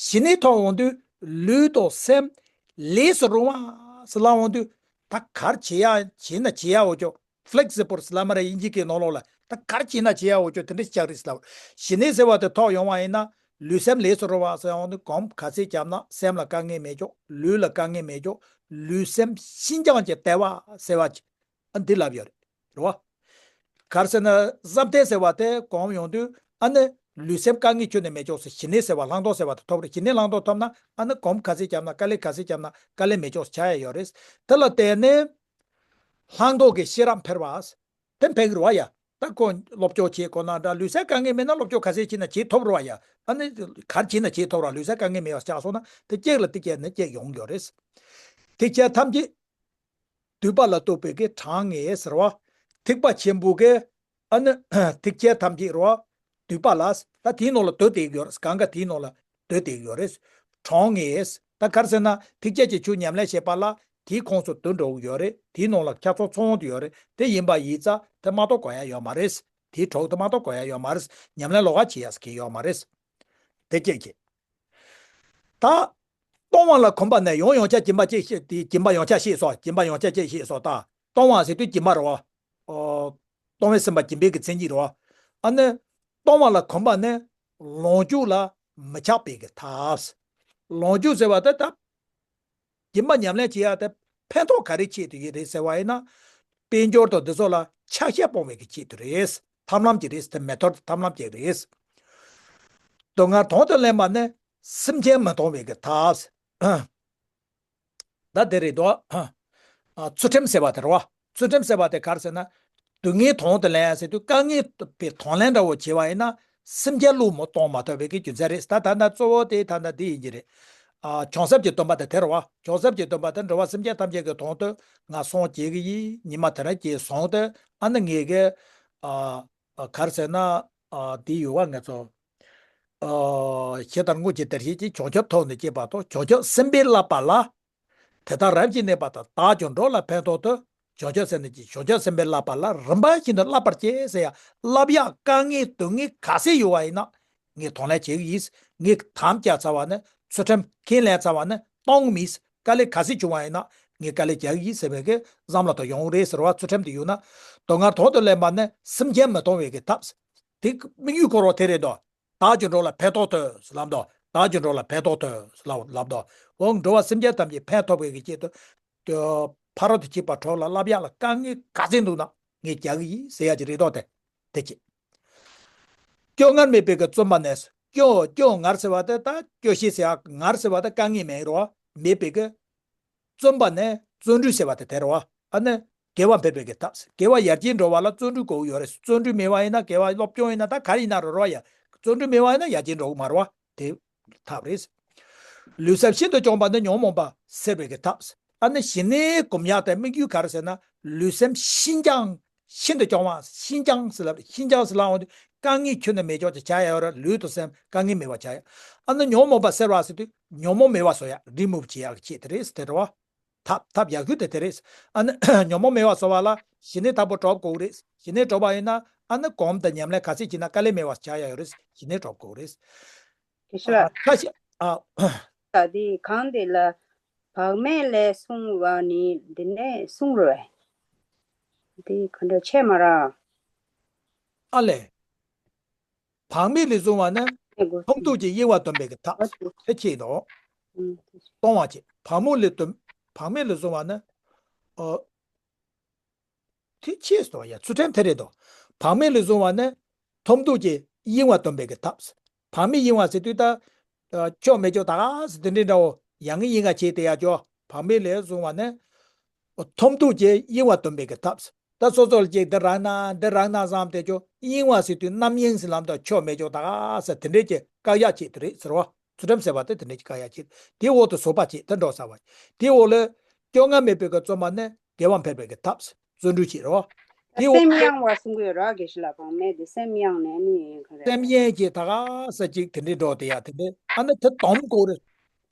ཞི་གནས་ཐོབ་འོང་དུས་ལུས་དང་སེམས་ལས་སུ་རུང་བ་ཟེར་ལབ་འོང་དུས། ད་ག་རེ་བྱེད་ཡ་བྱེད་ན་བྱེད་ཡ་འོ་ཅོག་ཕི་ལེག་སི་བལ་ཟེར་ལབ་མ་རེད། དབྱིན་ཇི་སྐད་ནང་ལོགས་ལ་ད་ག་རེ་བྱེད་ན་བྱེད་ཡ་འོ་ཅོག་དེ་འདྲ་ཞིག་ཆགས་རེད་ཟེར་ལབ། ཞི་གནས་ཟེར་བ་དེ་ཐོབ་ཡོང་བ་ཡིན་ན་ལུས་སེམས་ལས་སུ་རུང་བ་ཟེར་འོང་དུས་གོམས་ག་ཚད་བརྒྱབ་ན་སེམས་ལ་དཀའ་ངལ་མེད་ཅོག་ལུས་ལ་དཀའ་ངལ་མེད་ཅོག་ལུས་སེམས་ཤིན་སྦྱངས་ཀྱི་ལྟེ་བ་ཟེར་བ་ཅིག་ཨ་འདི་ལབ་ཡོད་རེད། རེད་བ། ག་རེ་ཟེར་ན་བསམ་གཏན་ཟེར་བ་དེ་གོམས་ཡོང་དུས་ཨ་ནི་ལུས་སེམས་དཀའ་ངལ་ཁྱོན་ནས་མེད་ཅོག་ཟེར། ཞི་གནས་ཟེར་བ་བླང་དོར་ཟེར་བ་དེ་ཐོབ་རེད། ཞི་གནས་བླང་དོར་ཐོབ་ན་ཨ་ནི་གོམས་ག་ཚད་བརྒྱབ་ན་དཀའ་ལས་ག་ཚད་བརྒྱབ་ན་དཀའ་ལས་མེད་ཅོག་ཆགས་ཡ་ཡོད་རེད། དེ་ལ་བརྟེན་ནས་བླང་དོར་གྱི་ཤེས་རབ་འཕེལ་བ། དེ་འཕེལ་གི་རེད་བ་ཡ། ད་ཁོ་སློབ་སྦྱོང་བྱེད་དགོས་ན་འདྲ། ལུས་སེམས་དཀའ་ངལ་མེད་ན་སློབ་སྦྱོང་ག་ཚད་བྱས་ན་བྱེད་ཐུབ་རེད་བ་ཡ། ཨ་ནི་ག་རེ་བྱས་ན་བྱེད་ཐུབ་རེད། ལུས་སེམས་དཀའ་ངལ་མེད་པ་ཆགས་སོང་ན་དེ་གཅིག་ལ་དེ་གཅིག་ནི་གཅིག་ཡོང་གི་ཡོད་རེད། ཐེག་ཆེན་ཐམས་ཅད་འདུས་པ་ལ་ལྟོས་པའི་གི་གྲངས་ངེས་ཟེར་བ། ཐེག་པ་ཆེན་པོ་གི་ཨ་ནི་ཐེག་ཆེན་ཐམས་ཅད་རོ། འདུས་པ་ལ། ད་དེའི་ནང་ལ་སྡོད་བསྡད་ཀྱི་ཡོད་རེད། གང་ག་དེའི་ནང་ལ་སྡོད་བསྡད་ཀྱི་ཡོད་རེད། གྲངས་ངེས། ད་ག་རེ་ཟེར་ན་ཐེག་ཆེན་གྱི་ཆོས་ཉམས་ལེན་བྱེད་པ་ལ་དེའི་ཁོངས་སུ་སྡོད་འགྲོ་གི་ཡོད་རེད། དེའི་ནང་ལ་ཁྱབ་ཚང་ཚང་དུ་ཡོད་རེད། དེ་ཡིན་པ་ཡིན་ཙང་དེ་མ་གཏོགས་དགོས་ཡ་ཡོད་མ་རེད། དེའི་གྲོགས་དེ་མ་གཏོགས་དགོས་ཡ་ཡོད་མ་རེད། ཉམས་ལེན་ལོགས་ཀ་བྱེད་ཡ་ཟེར་གྱི་ཡོད་མ་རེད། དེ་གཅིག་གཅིག་ད། གཏོང་བ་ལ་གོམས་པ་ནི་ཡང་ཡང་བསྐྱར་སྦྱིན་པ་གཅིག་བྱེད་དེ། སྦྱིན་པ་ཡང་བསྐྱར་བྱས་སོ། སྦྱིན་པ་ཡང་བསྐྱར་གཅིག་བྱས་སོ། ད་གཏོང་བ་ཟེར་དུས་སྦྱིན་པ་རེད་བ། ཨོ། གཏོང་བའི་སེམས་པ་སྦྱིན་པའི་གི་མཚན་ཉིད་རེད་བ། ཨ་ནི། གཏོང་བ་ལ་གོམས་པ་ནི་ལོངས་སྤྱོད་ལ་མི་ཆགས་པའི་གི་ཐབས། ལོངས་སྤྱོད་ཟེར་བ་དེ་ད། སྦྱིན་པ་ཉམས་ལེན་བྱེད་ཡ་དེ་ཕན་ཐོགས་ག་རེ་ཆེད་དུ་ཡིན་རེད་ཟེར་བ་ཡིན་ན། དཔལ་འབྱོར་དང་འདི་ཚོ་ལ་ཆགས་ཞེན་སྤོང་བའི་གི་ཆེད་དུ་རེད། ཐབས་ལམ་གཅིག་རེད། དེ་མེ་ཐོར་ཐབས་ལམ་གཅིག་རེད། སྡུག་བསྔལ་དང་དུ་ལེན་པ་ནི་སེམས་ཅན་མི་གཏོང་བའི་གི་ཐབས། ད་དེ་རེད་དོ། ཨ། ཚུལ་ཁྲིམས་ཟེར་བ་དེ་རེད་བ། ཚུལ་ཁྲིམས་ཟེར་བ་དེ་ག་རེ་ཟེར་ན། སྡུག་བསྔལ་དང་དུ་ལེན་ཡ་ཟེར་དུས་དཀའ་ངལ་པའི་དང་ལེན་འདྲ་བོ་བྱས་པ་ཡིན་ན་སེམས་ཅན་བློས་མི་གཏོང་མ་ཐུབ་པའི་གི་རྒྱུ་མཚན་རེད། ད་ད་ལྟ་གཙོ་བོ་དེ་ད་ལྟ་འདི་ཡིན་གྱི་རེད། ཨ། བྱང་སེམས་ཀྱི་སྡོམ་པ་དེ་དེ་རེད་བ། བྱང་སེམས་ཀྱི་སྡོམ་པ་དེ་འགྲོ་བ་སེམས་ཅན་ཐམས་ཅད་ཀྱི་དོན་དུ་ང་སྲུང་བྱེད་ཀྱི་ཡིན། ཉི་མ་དེ་རིང་གི་སྲུང་དེ་ཨ་ནི་ངེད་ཀྱི། ཨ། ཨ། ག་རེ་ཟེར་ན། ཨ། འདི་ཡོད་བ་ང་ཚོ། ཨ། ཇི་ལྟར་སྔོན་གྱི་བདེར་གཤེགས་ཀྱིས། བྱང་ཆུབ་ཐོབ་ནས་སྐྱེས་པ་དང་། བྱང་ཆུབ་སེམས་དཔའི་བསླབ་པ་ལ། དེ་དག་རབ་ཀྱིས་གནས་པ་དང་། བདག་ཀྱང་འགྲོ་ལ་ཕན་ཐོགས་ཏེ། བྱང་ཆུབ་སེམས་དཔའི་གི་བྱང་ཆུབ་སེམས་དཔའི་བསླབ་པ་ལ་རིམ་པ་བཞིན་དུ་བསླབ་པར་བྱེད་ཟེར་ཡ། བསླབ་ཡག་དཀའ་ངལ་སྡུག་བསྔལ་ག་ཚད་ཡོད་བ་ཡིན་ན་ངས་གདོང་ལེན་བྱེད་ཀྱི་ཡིན། ངས་དམ་བཅའ་ཚར་བ་ནི་ཚུལ་ཁྲིམས་ཁས་ལེན་ཚར་བ་ནི་གཏོང་མིན། དཀའ་ལས་ག་ཚད་བྱུང་བ་ཡིན་ན་ངས་དཀའ་ལས་རྒྱག་གི་ཡིན་ཟེར་བའི་གི་བསམ་བློ་དང་ཡོང་རེད་ཟེར་བ། ཚུལ་ཁྲིམས་དེ་ཡོད་ན། སྡུག་བསྔལ་དང་དུ་ལེན་པ་ནི་སེམས་ཅན་མི་གཏོང་བའི་གི་ཐབས། དེ་དམིགས་ཡུལ་སྐོར་བ་དེ་རེད་དོ། བདག་ཀྱང་འགྲོ་ལ་ཕན་ཐོགས་ཏེ་ལབ་དོ། བདག་ཀྱང་འགྲོ་ལ་ཕན་ཐོགས་ཏེ་ལབ་ལབ་དོ། འོ་འགྲོ་བ་སེམས་ཅན་ཐམས་ཅད་ཕན་ཐོགས་པའི་གི་ཆེད་དུ། ཕ་རོལ་ཏུ་ཕྱིན་པ་དྲུག་ལ་བསླབ་ཡག་ལ་དཀའ་ངལ་ག་ཚད་འདུག་ན་ངས་རྒྱག་གི་ཡིན་ཟེར་ཡག་ཅིག་རེད་དོ། དེ་དེ་ཅི། སྐྱོ་ངལ་མེད་པའི་གི་བརྩོན་པ་ནི། སྐྱོ་སྐྱོ་ངལ་ཟེར་བ་དེ་ད་སྐྱོ་ཤས་ཟེར་ཡག་ངལ་ཟེར་བ་དེ་དཀའ་ངལ་མེད་རོ། མེད་པའི་གི། བརྩོན་པ་ནི་བརྩོན་འགྲུས་ཟེར་བ་དེ་དེ་རེད་བ། ཨ་ནི་དགེ་བ་འཕེལ་བའི་གི་ཐབས། དགེ་བ་ཡར་རྒྱས་འགྲོ་བ་ལ་བརྩོན་འགྲུས་དགོས་ཀྱི་ཡོད་རེད། བརྩོན་འགྲུས་མེད་པ་ཡིན་ན། དགེ་བ་སློབ་སྦྱོང་ཡིན་ན། ད་ག་རེ་ཡིན་ན་རོ་རོ་ཡ། བརྩོན་འགྲུས་མེད་པ་ཡིན་ན་ཡར་རྒྱས་འགྲོ་གི་མ་རེད་བ། དེ་ཐབས་རེད། ལུས་སེམས་ཤིན་ཏུ་སྐྱོང་བ་ནི་ཉོན་མོངས་པ་སེལ་བའི་གི་ཐབས། ཨ་ནི་ཞི་གནས་སྒོམ་ཡག་དེ་དམིགས་ཡུལ་ག་རེ་ཟེར་ན། ལུས་སེམས་ཤིན་སྦྱངས། ཤིན་ཏུ་སྐྱོང་བ། ཤིན་སྦྱངས་ཟེར་ལབ། ཤིན་སྦྱངས་ཟེར་ལབ་འོང་དུས་དཀའ་ངལ་ཁྱོན་ནས་མེད་ཆོག་ཅིག་བྱ་ཡག་ཡོད་རེད། ལུས་དང་སེམས་དཀའ་ངལ་མེད་པ་བྱ་ཡག་ཨ་ནི་ཉོན་མོངས་པ་སེལ་བ་ཟེར་དུས་ཉོན་མོངས་མེད་པ་བཟོ་ཡག་རི་མུབ་བྱེད་ཡག་གི་ཆེད་དེ་རེད་ཟེར་དེ་རེད་བ། ཐབས་ཐབས་ཡག་ཤོས་དེ་དེ་རེད། ཨ་ནི་ཉོན་མོངས་མེད་པ་བཟོ་བ་ལ་ཞི་གནས་དང་པོ་སྒྲུབ་དགོས་རེད། ཞི་གནས་སྒྲུབ་པ་ཡིན་ན་ཨ་ནི་སྒོམ་དང་ཉམས་ལེན་ག་ཚད་བྱས་ན་དཀའ་ལས་མེད་པ་བྱ་ཡག་ཡོད་རེད། ཞི་གནས་སྒྲུབ་དགོས་རེད། དེ་ཤི་ཨ་ལ། ཁ་ཤས་ཨ། ད་དེ་གང་དེ་ལ་བག་མེད་ལས་བསྲུང་བ་ནི་འདི་ནས་གསུངས་རོ། དེ་ག་འདྲ་ཆེ་མ་ར། ཨ་ལས། བག་མེད་ལས་བསྲུང་བ་ནི། ཨེ་གོ་ཐོབ་ཐུག་གི་གཡེང་བ་སྡོམ་པའི་གི་ཐབས། ཨ་ཙི། དེ་ཁྱེད་དོ། ཨུམ། གཏོང་བ་བྱེད། བག་མེད་ལས་སྡོམ། བག་མེད་ལས་བསྲུང་བ་ནི། ཨོ། དེ་ཆེས་སོ་ཡ། ཚུལ་ཁྲིམས་དེ་རེད་དོ། བག་མེད་ལས་བསྲུང་བ་ནི། ཐོབ་ཐུག་གི་གཡེང་བ་སྡོམ་པའི་གི་ཐབས། བག་མེད་གཡེང་བ་ཟེར་དུས་ད། ཆོག་མེད་ཆོག་ད་ག་ཟེར་དེ་འདྲའི་འདྲ་བོ་ཡང་གཡེང་ག་བྱེད་དེ་ཡ་ཅོ། བག་མེད་ལས་བསྲུང་བ་ནི། ཐོབ་ཐུག་གི་གཡེང་བ་སྡོམ་པའི་གི་ཐབས། ད་སོ་སོ་ལ་ཅིག་འདི་རག་ན་འདི་རག་ན་བསམ་དེ་ཅོ། གཡེང་བ་ཟེར་དུས་རྣམ་གཡེང་ཟེར་ལམ་དུ་ཆོག་མེད་ཆོག་ད་ག་ཟེར་དེ་འདྲའི་ཅིག་བཀག་ཡག་ཅིག་དེ་རེད་ཟེར་བ། ཚུལ་ཁྲིམས་ཟེར་བ་དེ་དེ་འདྲའི་ཅིག་བཀག་ཡག་ཅིག་དེའི་འོག་ཏུ་བཟོད་པ་ཅིག་དེ་འགྲོ་ཟེར་བ། དེའི་འོག་ལ། སྐྱོ་ངལ་མེད་པའི་གི་བརྩོན་པ་ནི་དགེ་བ་འཕེལ་བའི་གི་ཐབས། བརྩོན་འགྲུས་བྱེད་རོགས། དེའི་འོག་སེམས་གཡེང་བ་གསུང་གི་ཡོད་ར། དགེ་བཤེས་ལགས། བག་མེད་དེ་སེམས་གཡེང་ནས་ནི་ཡིན་ག་རེད། སེམས་གཡེང་གི་ད་ག་ས་ཅིག་དེ་འདྲའི་འགྲོ་དེ་ཡ་དེ་འདྲའི་ཨ་ནི་དེ་སྡོམ་དགོས་རེད།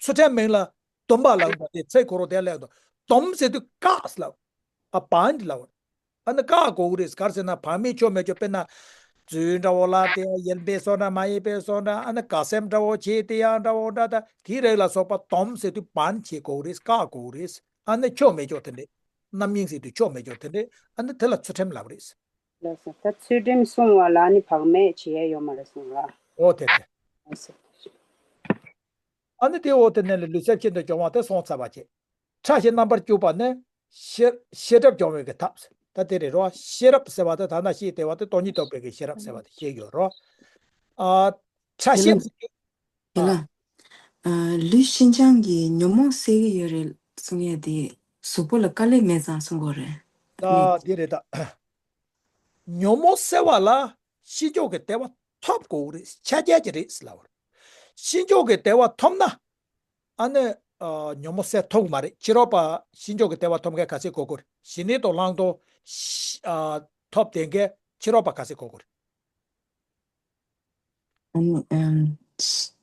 ཚུལ་ཁྲིམས་མིང་ལ་སྡོམ་པ་ལབ་པ་དེ་ཚེ་འཁོར་བ་དེ་ལས་དོ། སྡོམ་ཟེར་དུས་བཀག་ལབ། ཨ་བན་ལབ། ཨ་ནི་བཀག་དགོས་རེད། ག་རེ་ཟེར་ན་བག་མེད་ཆོག་མེད་ཆོག་དཔེར་ན། རྫུན་འདྲ་བོ་ལ་དེ་ཡིན་པའི་བཟོ་འདྲ་མ་ཡིན་པའི་བཟོ་འདྲ། ཨ་ནི་དགའ་སེམས་འདྲ་བོ་བྱེད་དེ་ཡང་འདྲ་བོ་འདྲ། ད་དེའི་རིགས་ལ་སོགས་པ་སྡོམ་ཟེར་དུས་བན་བྱེད་དགོས་རེད། བཀག་དགོས་རེད། ཨ་ནི་ཆོག་མེད་ཆོག་དེ་འདྲས། རྣམ་གཡེང་ཟེར་དུས་ཆོག་མེད་ཆོག་དེ་འདྲས། ཨ་ནི་དེ་ལ་ཚུལ་ཁྲིམས་ལབ་རེད། ལགས་སོ། ད་ཚུལ་ཁྲིམས་སྲུང་བ་ལ་ནི་བག་མེད་བྱེད་ཡ་ཡོད་མ་རེད་གསུངས་ལ། ཨོ་དེ་དེ། ལགས་སོ། ཨ་ནི་དེ་འོག་དེ་ནས་ལ་ལུས་སེམས་ཤིན་ཏུ་སྦྱོང་བ་དེ་སོང་ཚར་བ་བྱེད། ཕྲ་ཞིང་རྣམ་པར་འཇུག་པ་ནི་ཤེས་ཤེས་རབ་སྦྱོང་བའི་གི་ཐབས། ད་དེ་རེད་རོ། ཤེས་རབ་ཟེར་བ་དེ་ད་ནི་ཤེས་བདེ་བ་དེ་སྟོང་ཉིད་རྟོགས་པའི་གི་ཤེས་རབ་ཟེར་བ་དེ་ཤེས་ཡོད་རོ། ཨ་ཕྲ་ཞིང་། དེ་ལ། ཨ། ལུས་ཤིན་སྦྱངས་ཀྱིས་ཉོན་མོངས་སེལ་གྱི་ཡོད་རེད་གསུང་ཡས་དེ་གཟུགས་པོ་ལ་དཀའ་ལས་མེད་ཙང་གསུང་གི་ཡོད་རེད། ད་འདི་རེད་ད། ཉོན་མོངས་སེལ་བ་ལ་ཤིན་སྦྱངས་ཀྱི་བདེ་བ་ཐོབ་དགོས་རེད། ཆ་རྐྱེན་གྱི་རེད་ཟེར་ལབ་པ་རེད། ཤིན་སྦྱངས་ཀྱི་བདེ་བ་ཐོབ་ན། ཨ་ནི། ཨ། ཉོན་མོངས་སེལ་ཐུབ་ཀྱི་མ་རེད། ཕྱི་རོལ་པ་ཤིན་སྦྱངས་ཀྱི་བདེ་བ་ཐོབ་མཁན་ག་ཚད་དགོས་ཀྱི་རེད། ཞི་གནས་དང་བླང་དོར། ཨ། ཐོབ་བསྡད་མཁན་ཕྱི་རོལ་པ་ག་ཚད་དགོས་ཀྱི་རེད། ཨ་ནི། ཨམ། ཤི-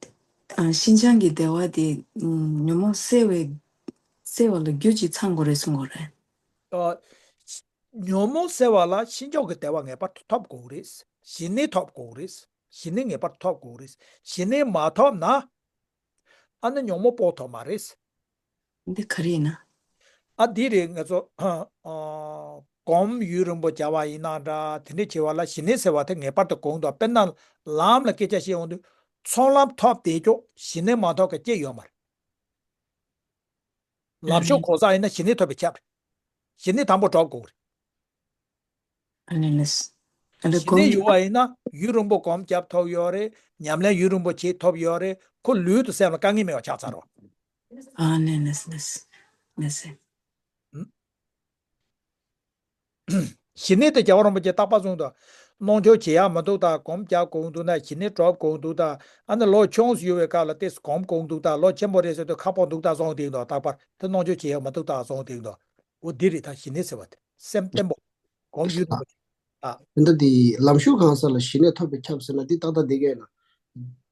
ཨ། ཤིན་སྦྱངས་ཀྱི་བདེ་བ་དེ། ཨམ། ཉོན་མོངས་སེལ་བའི། སེལ་བ་ལ་རྒྱུ་ཅིག་ཚང་དགོས་རེད་གསུང་གི་རེད། ཨ། ཉོན་མོངས་སེལ་བ་ལ་ཤིན་སྦྱངས་ཀྱི་བདེ་བ་ངེས་པར་དུ་ཐོབ་དགོས་རེད། ཞི་གནས་ཐོབ་དགོས་རེད། ཞི་གནས་ངེས་པར་ཐོབ་དགོས་རེད། ཞི་གནས་མ་ཐོབ་ན། ཨ་ནི་ཉོན་མོངས་པོ་ཐོབ་མ་རེད། འདི་ག་རེ་ཡིན་ན། ཨ་འདི་རེད། ང་ཚོ་ཨ་སྒོམ་ཡུན་རིང་པོ་བྱ་བ་ཡིན་ན་འདྲ། དེ་འདྲ་བྱེད་པ་ལ་ཞི་གནས་ཟེར་བ་དེ་ངེས་པར་དུ་དགོངས་འདུག་དཔེར་ན་ལམ་ལ་སྐད་ཆ་བཤད་ཡོང་དུས་ཚོགས་ལམ་ཐོབ་བསྡད་ཀྱོག་ཞི་གནས་མ་ཐོབ་མཁན་ཅིག་ཡོད་མ་རེད། ལམ་ཤོག་གོ་ས་ཡིན་ན་ཞི་གནས་ཐོབ་པས་ཁྱབ་རེད། ཞི་གནས་དང་པོ་སྒྲུབ་དགོས་རེད། ཨ་ནི་ནི། ཨ་ནི་ཞི་གནས་ཡོད་པ་ཡིན་ན་ཡུན་རིང་པོ་སྒོམ་རྒྱབ་ཐུབ་ཡོད་རེད། ཉམས་ལེན་ཡུན་རིང་པོ་བྱེད་ཐུབ་ཡོད་རེད། ཁོ་ལུས་དང་སེམས་ལ་དཀའ་ངལ་མེད་པ་ཆགས་ཚར་རོ། ཨ་ནི་ནི་ནི་ནི། ཞི་གནས་དེ་རྒྱལ་བ་རིན་པོ་ཆེས་རྟག་པར་གསུངས་འདུག་སྣང་ཆུང་བྱེད་ཡག་མི་འདུག་ད་སྒོམ་རྒྱག་དགོས་འདུག་ད་ཞི་གནས་སྒྲུབ་དགོས་འདུག་ད་ཨ་ནི་ལོ་ཆུང་སུ་ཡོད་པའི་སྐབས་ལ་ཏོག་ཙམ་སྒོམ་དགོས་འདུག་ད་ལོ་ཆེན་པོ་རེད་ཟེར་དུས་ཁག་པོ་འདུག་ད་གསུངས་བསྡད་འདུག་རྟག་པར་དེ་སྣང་ཆུང་བྱེད་ཡག་མི་འདུག་ད་གསུངས་བསྡད་འདུག་འོ་འདི་རེད། ད་ཞི་གནས་ཟེར་བ་དེ་སེམས་བརྟན་པོ། སྒོམ་ཡུན་རིང་པོ་བྱེད། ཨ། འདི་འདི་ལམ་ཞུགས་གང་ཟག་ལ་ཞི་གནས་ཐོབ་པའི་ཁྱབ་ཟེར་ན་འདི་ཏག་ཏག་འདི་གས་ལ།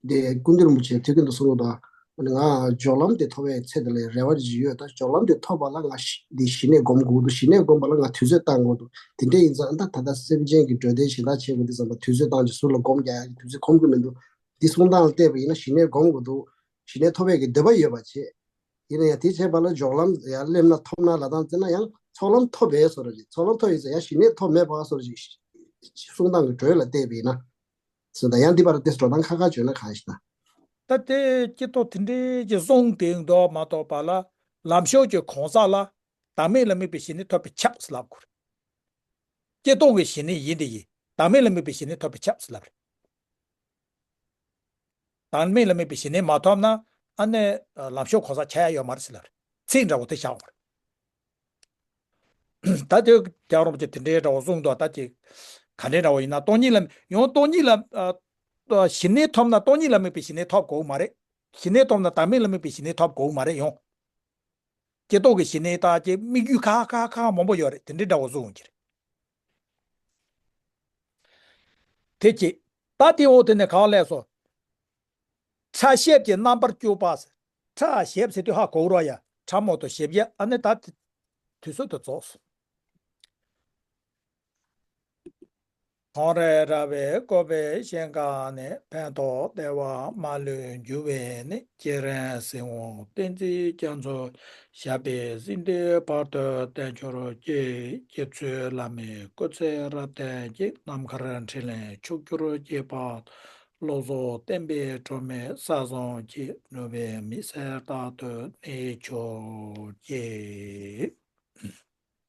འདི་ཀུན་མཁྱེན་རིན་པོ་ཆེ་དུས་རྒྱུན་དུ་གསུངས་པ་དང་། ང་སྦྱོར་ལམ་དེ་ཐོབ་པའི་ཚེ་དེ་ལ་རེ་བ་ཅིག་ཡོད། ད་སྦྱོར་ལམ་དེ་ཐོབ་པ་ལ་ང་ཞི་འདི་ཞི་གནས་སྒོམ་དགོས་འདུག་ཞི་གནས་སྒོམ་པ་ལ་ང་དུས་ཚོད་བཏང་དགོས་འདུག་དེ་འདྲ་ཡིན་ཙང་ད་ད་ལྟ་སེམས་ཅན་གྱི་འགྲོས་དེ་གཞན་དག་བྱེད་དགོས་འདུག་བསམ་པ་དུས་ཚོད་བཏང་ཅིག་ཟུར་ལ་སྒོམ་རྒྱག་ཡག་གི་དུས་ཚོད་ཁོམ་གི་མི་འདུག་འདི་གསུང་སྟངས་ལ་བལྟས་པ་ཡིན་ན་ཞི་གནས་སྒོམ་དགོས་འདུག་ཞི་གནས་ཐོབ་པའི་གི་འདོད་པ་ཡོད་པ་བྱེད། ཡིན་ན་ཡང་དེ་བྱས་པ་ལ་སྦྱོར་ལམ་ཡར་སླེབས་ན་ཐོབ་ན་ལབ་སྟངས་བརྩིས་ན་ཡང་ཚོགས་ལམ་ཐོབ་པའི་བཟོ་འདྲ་ཅིག་ཚོགས་ལམ་ཐོབ་ཡིན་ཙང་ཡང་ཞི་གནས་ཐོབ་མེད་པ་བཟོ་འདྲ་ཅིག་གསུང་སྟངས་ཀྱི་འགྲོས་ལ་བལྟས་པ་ཡིན་ན། ཟེར་ད་ཡང་འདི་པར་ཏེ་འགྲོ་སྟངས་ཁ་ཁ་བརྗོད་ན་གང་ཞིག་ན། ད་དེ་སྐྱེ་ཐོག་དེ་འདྲའི་གི་གསུང་དེ་འདོགས་མ་གཏོགས་པ་ལ་ལམ་ཤོག་གི་གང་ཟག་ལ་བདག་མེད་ལ་དམིགས་པའི་ཞི་གནས་ཐོབ་པའི་ཁྱབ་ཟེར་ལབ་དགོས་རེད། སྐྱེ་སྟོང་གི་ཞི་གནས་ཡིན་དེ་ཡིན། བདག་མེད་ལ་དམིགས་པའི་ཞི་གནས་ཐོབ་པའི་ཁྱབ་ཟེར་ལབ་རེད། བདག་མེད་ལ་དམིགས་པའི་ཞི་གནས་མ་ཐོབ་ན་ཨ་ནི་ལམ་ཤོག་གང་ཟག་ཆགས་ཡ་ཡོད་མ་རེད་ཟེར་ལབ་རེད། ཚིག་འདྲ་བོ་དེ་བཞག་དགོས་རེད། ད་དེ་རྒྱལ་བ་རིན་པོ་ཆེ་དེ་འདྲའི་འདྲ་བོ་གསུངས་འདུག་ད་ཅིག་ག་འདྲའི་འདྲ་བོ་ཡིན་ན། སྟོང་ཉིད་ལ་ཡང་སྟོང་ཉིད་ལ་ཨ། ཞི་གནས་ཐོབ་ན་སྟོང་ཉིད་ལ་དམིགས་པའི་ཞི་གནས་ཐོབ་དགོས་མ་རེད། ཞི་གནས་ཐོབ་ན་བདག་མེད་ལ་དམིགས་པའི་ཞི་གནས་ཐོབ་དགོས་མ་རེད་ཡང་། ཀྱེ་རྟོག་གི་ཞི་གནས་དང་ཀྱེ་དམིགས་ཡུལ་ཁག་ཁག་ཁག་མང་པོ་ཡོད་རེད། དེ་འདྲའི་འདྲ་བོ་གསུངས་ཀྱི་རེད། དེ་ཅི། ད་དེ་འོ་དེ་ནས་གང་ལས་སོ། ཕྲ་ཞིབ་ཀྱི་རྣམ་པར་དཔྱོད་པ་ཟེར། ཕྲ་ཞིབ་ཟེར་དུས་ཧ་གོ་རོགས་ཡ། ཕྲ་མོ་དང་ཞིབ་ཡ་ཨ་ནི་ད་དེ་དུས་ཚོད་དུ་རྫོགས་སོ། ཁོང་རེ་ར་བའི་བཀོད་པའི་ཞིང་ཁམས་ནི། ཕན་འདོགས་བདེ་བ་མ་ལུས་འགྱུར་བའི་གནས། སྐྱེ་རིང་སྲིད་དབང་བསྟན་འཛིན་རྒྱ་མཚོ། ཞབས་པད་སྲིད་མཐའི་བར་དུ་བརྟན་གྱུར་ཅིག་སྐྱེ་ཚུལ་བླ་མའི་སྐུ་ཚེ་རབ་བརྟན་ཅིག་ནམ་མཁར་འཕྲིན་ལས་ཕྱུག་གྱུར་ཅིག་བློ་བཟང་བསྟན་པའི་སྒྲོན་མེ་ས་བཟང་ཅིག་ནུས་པའི་མི་ཚེ་རྟག་ཏུ་གནས་གྱུར་ཅིག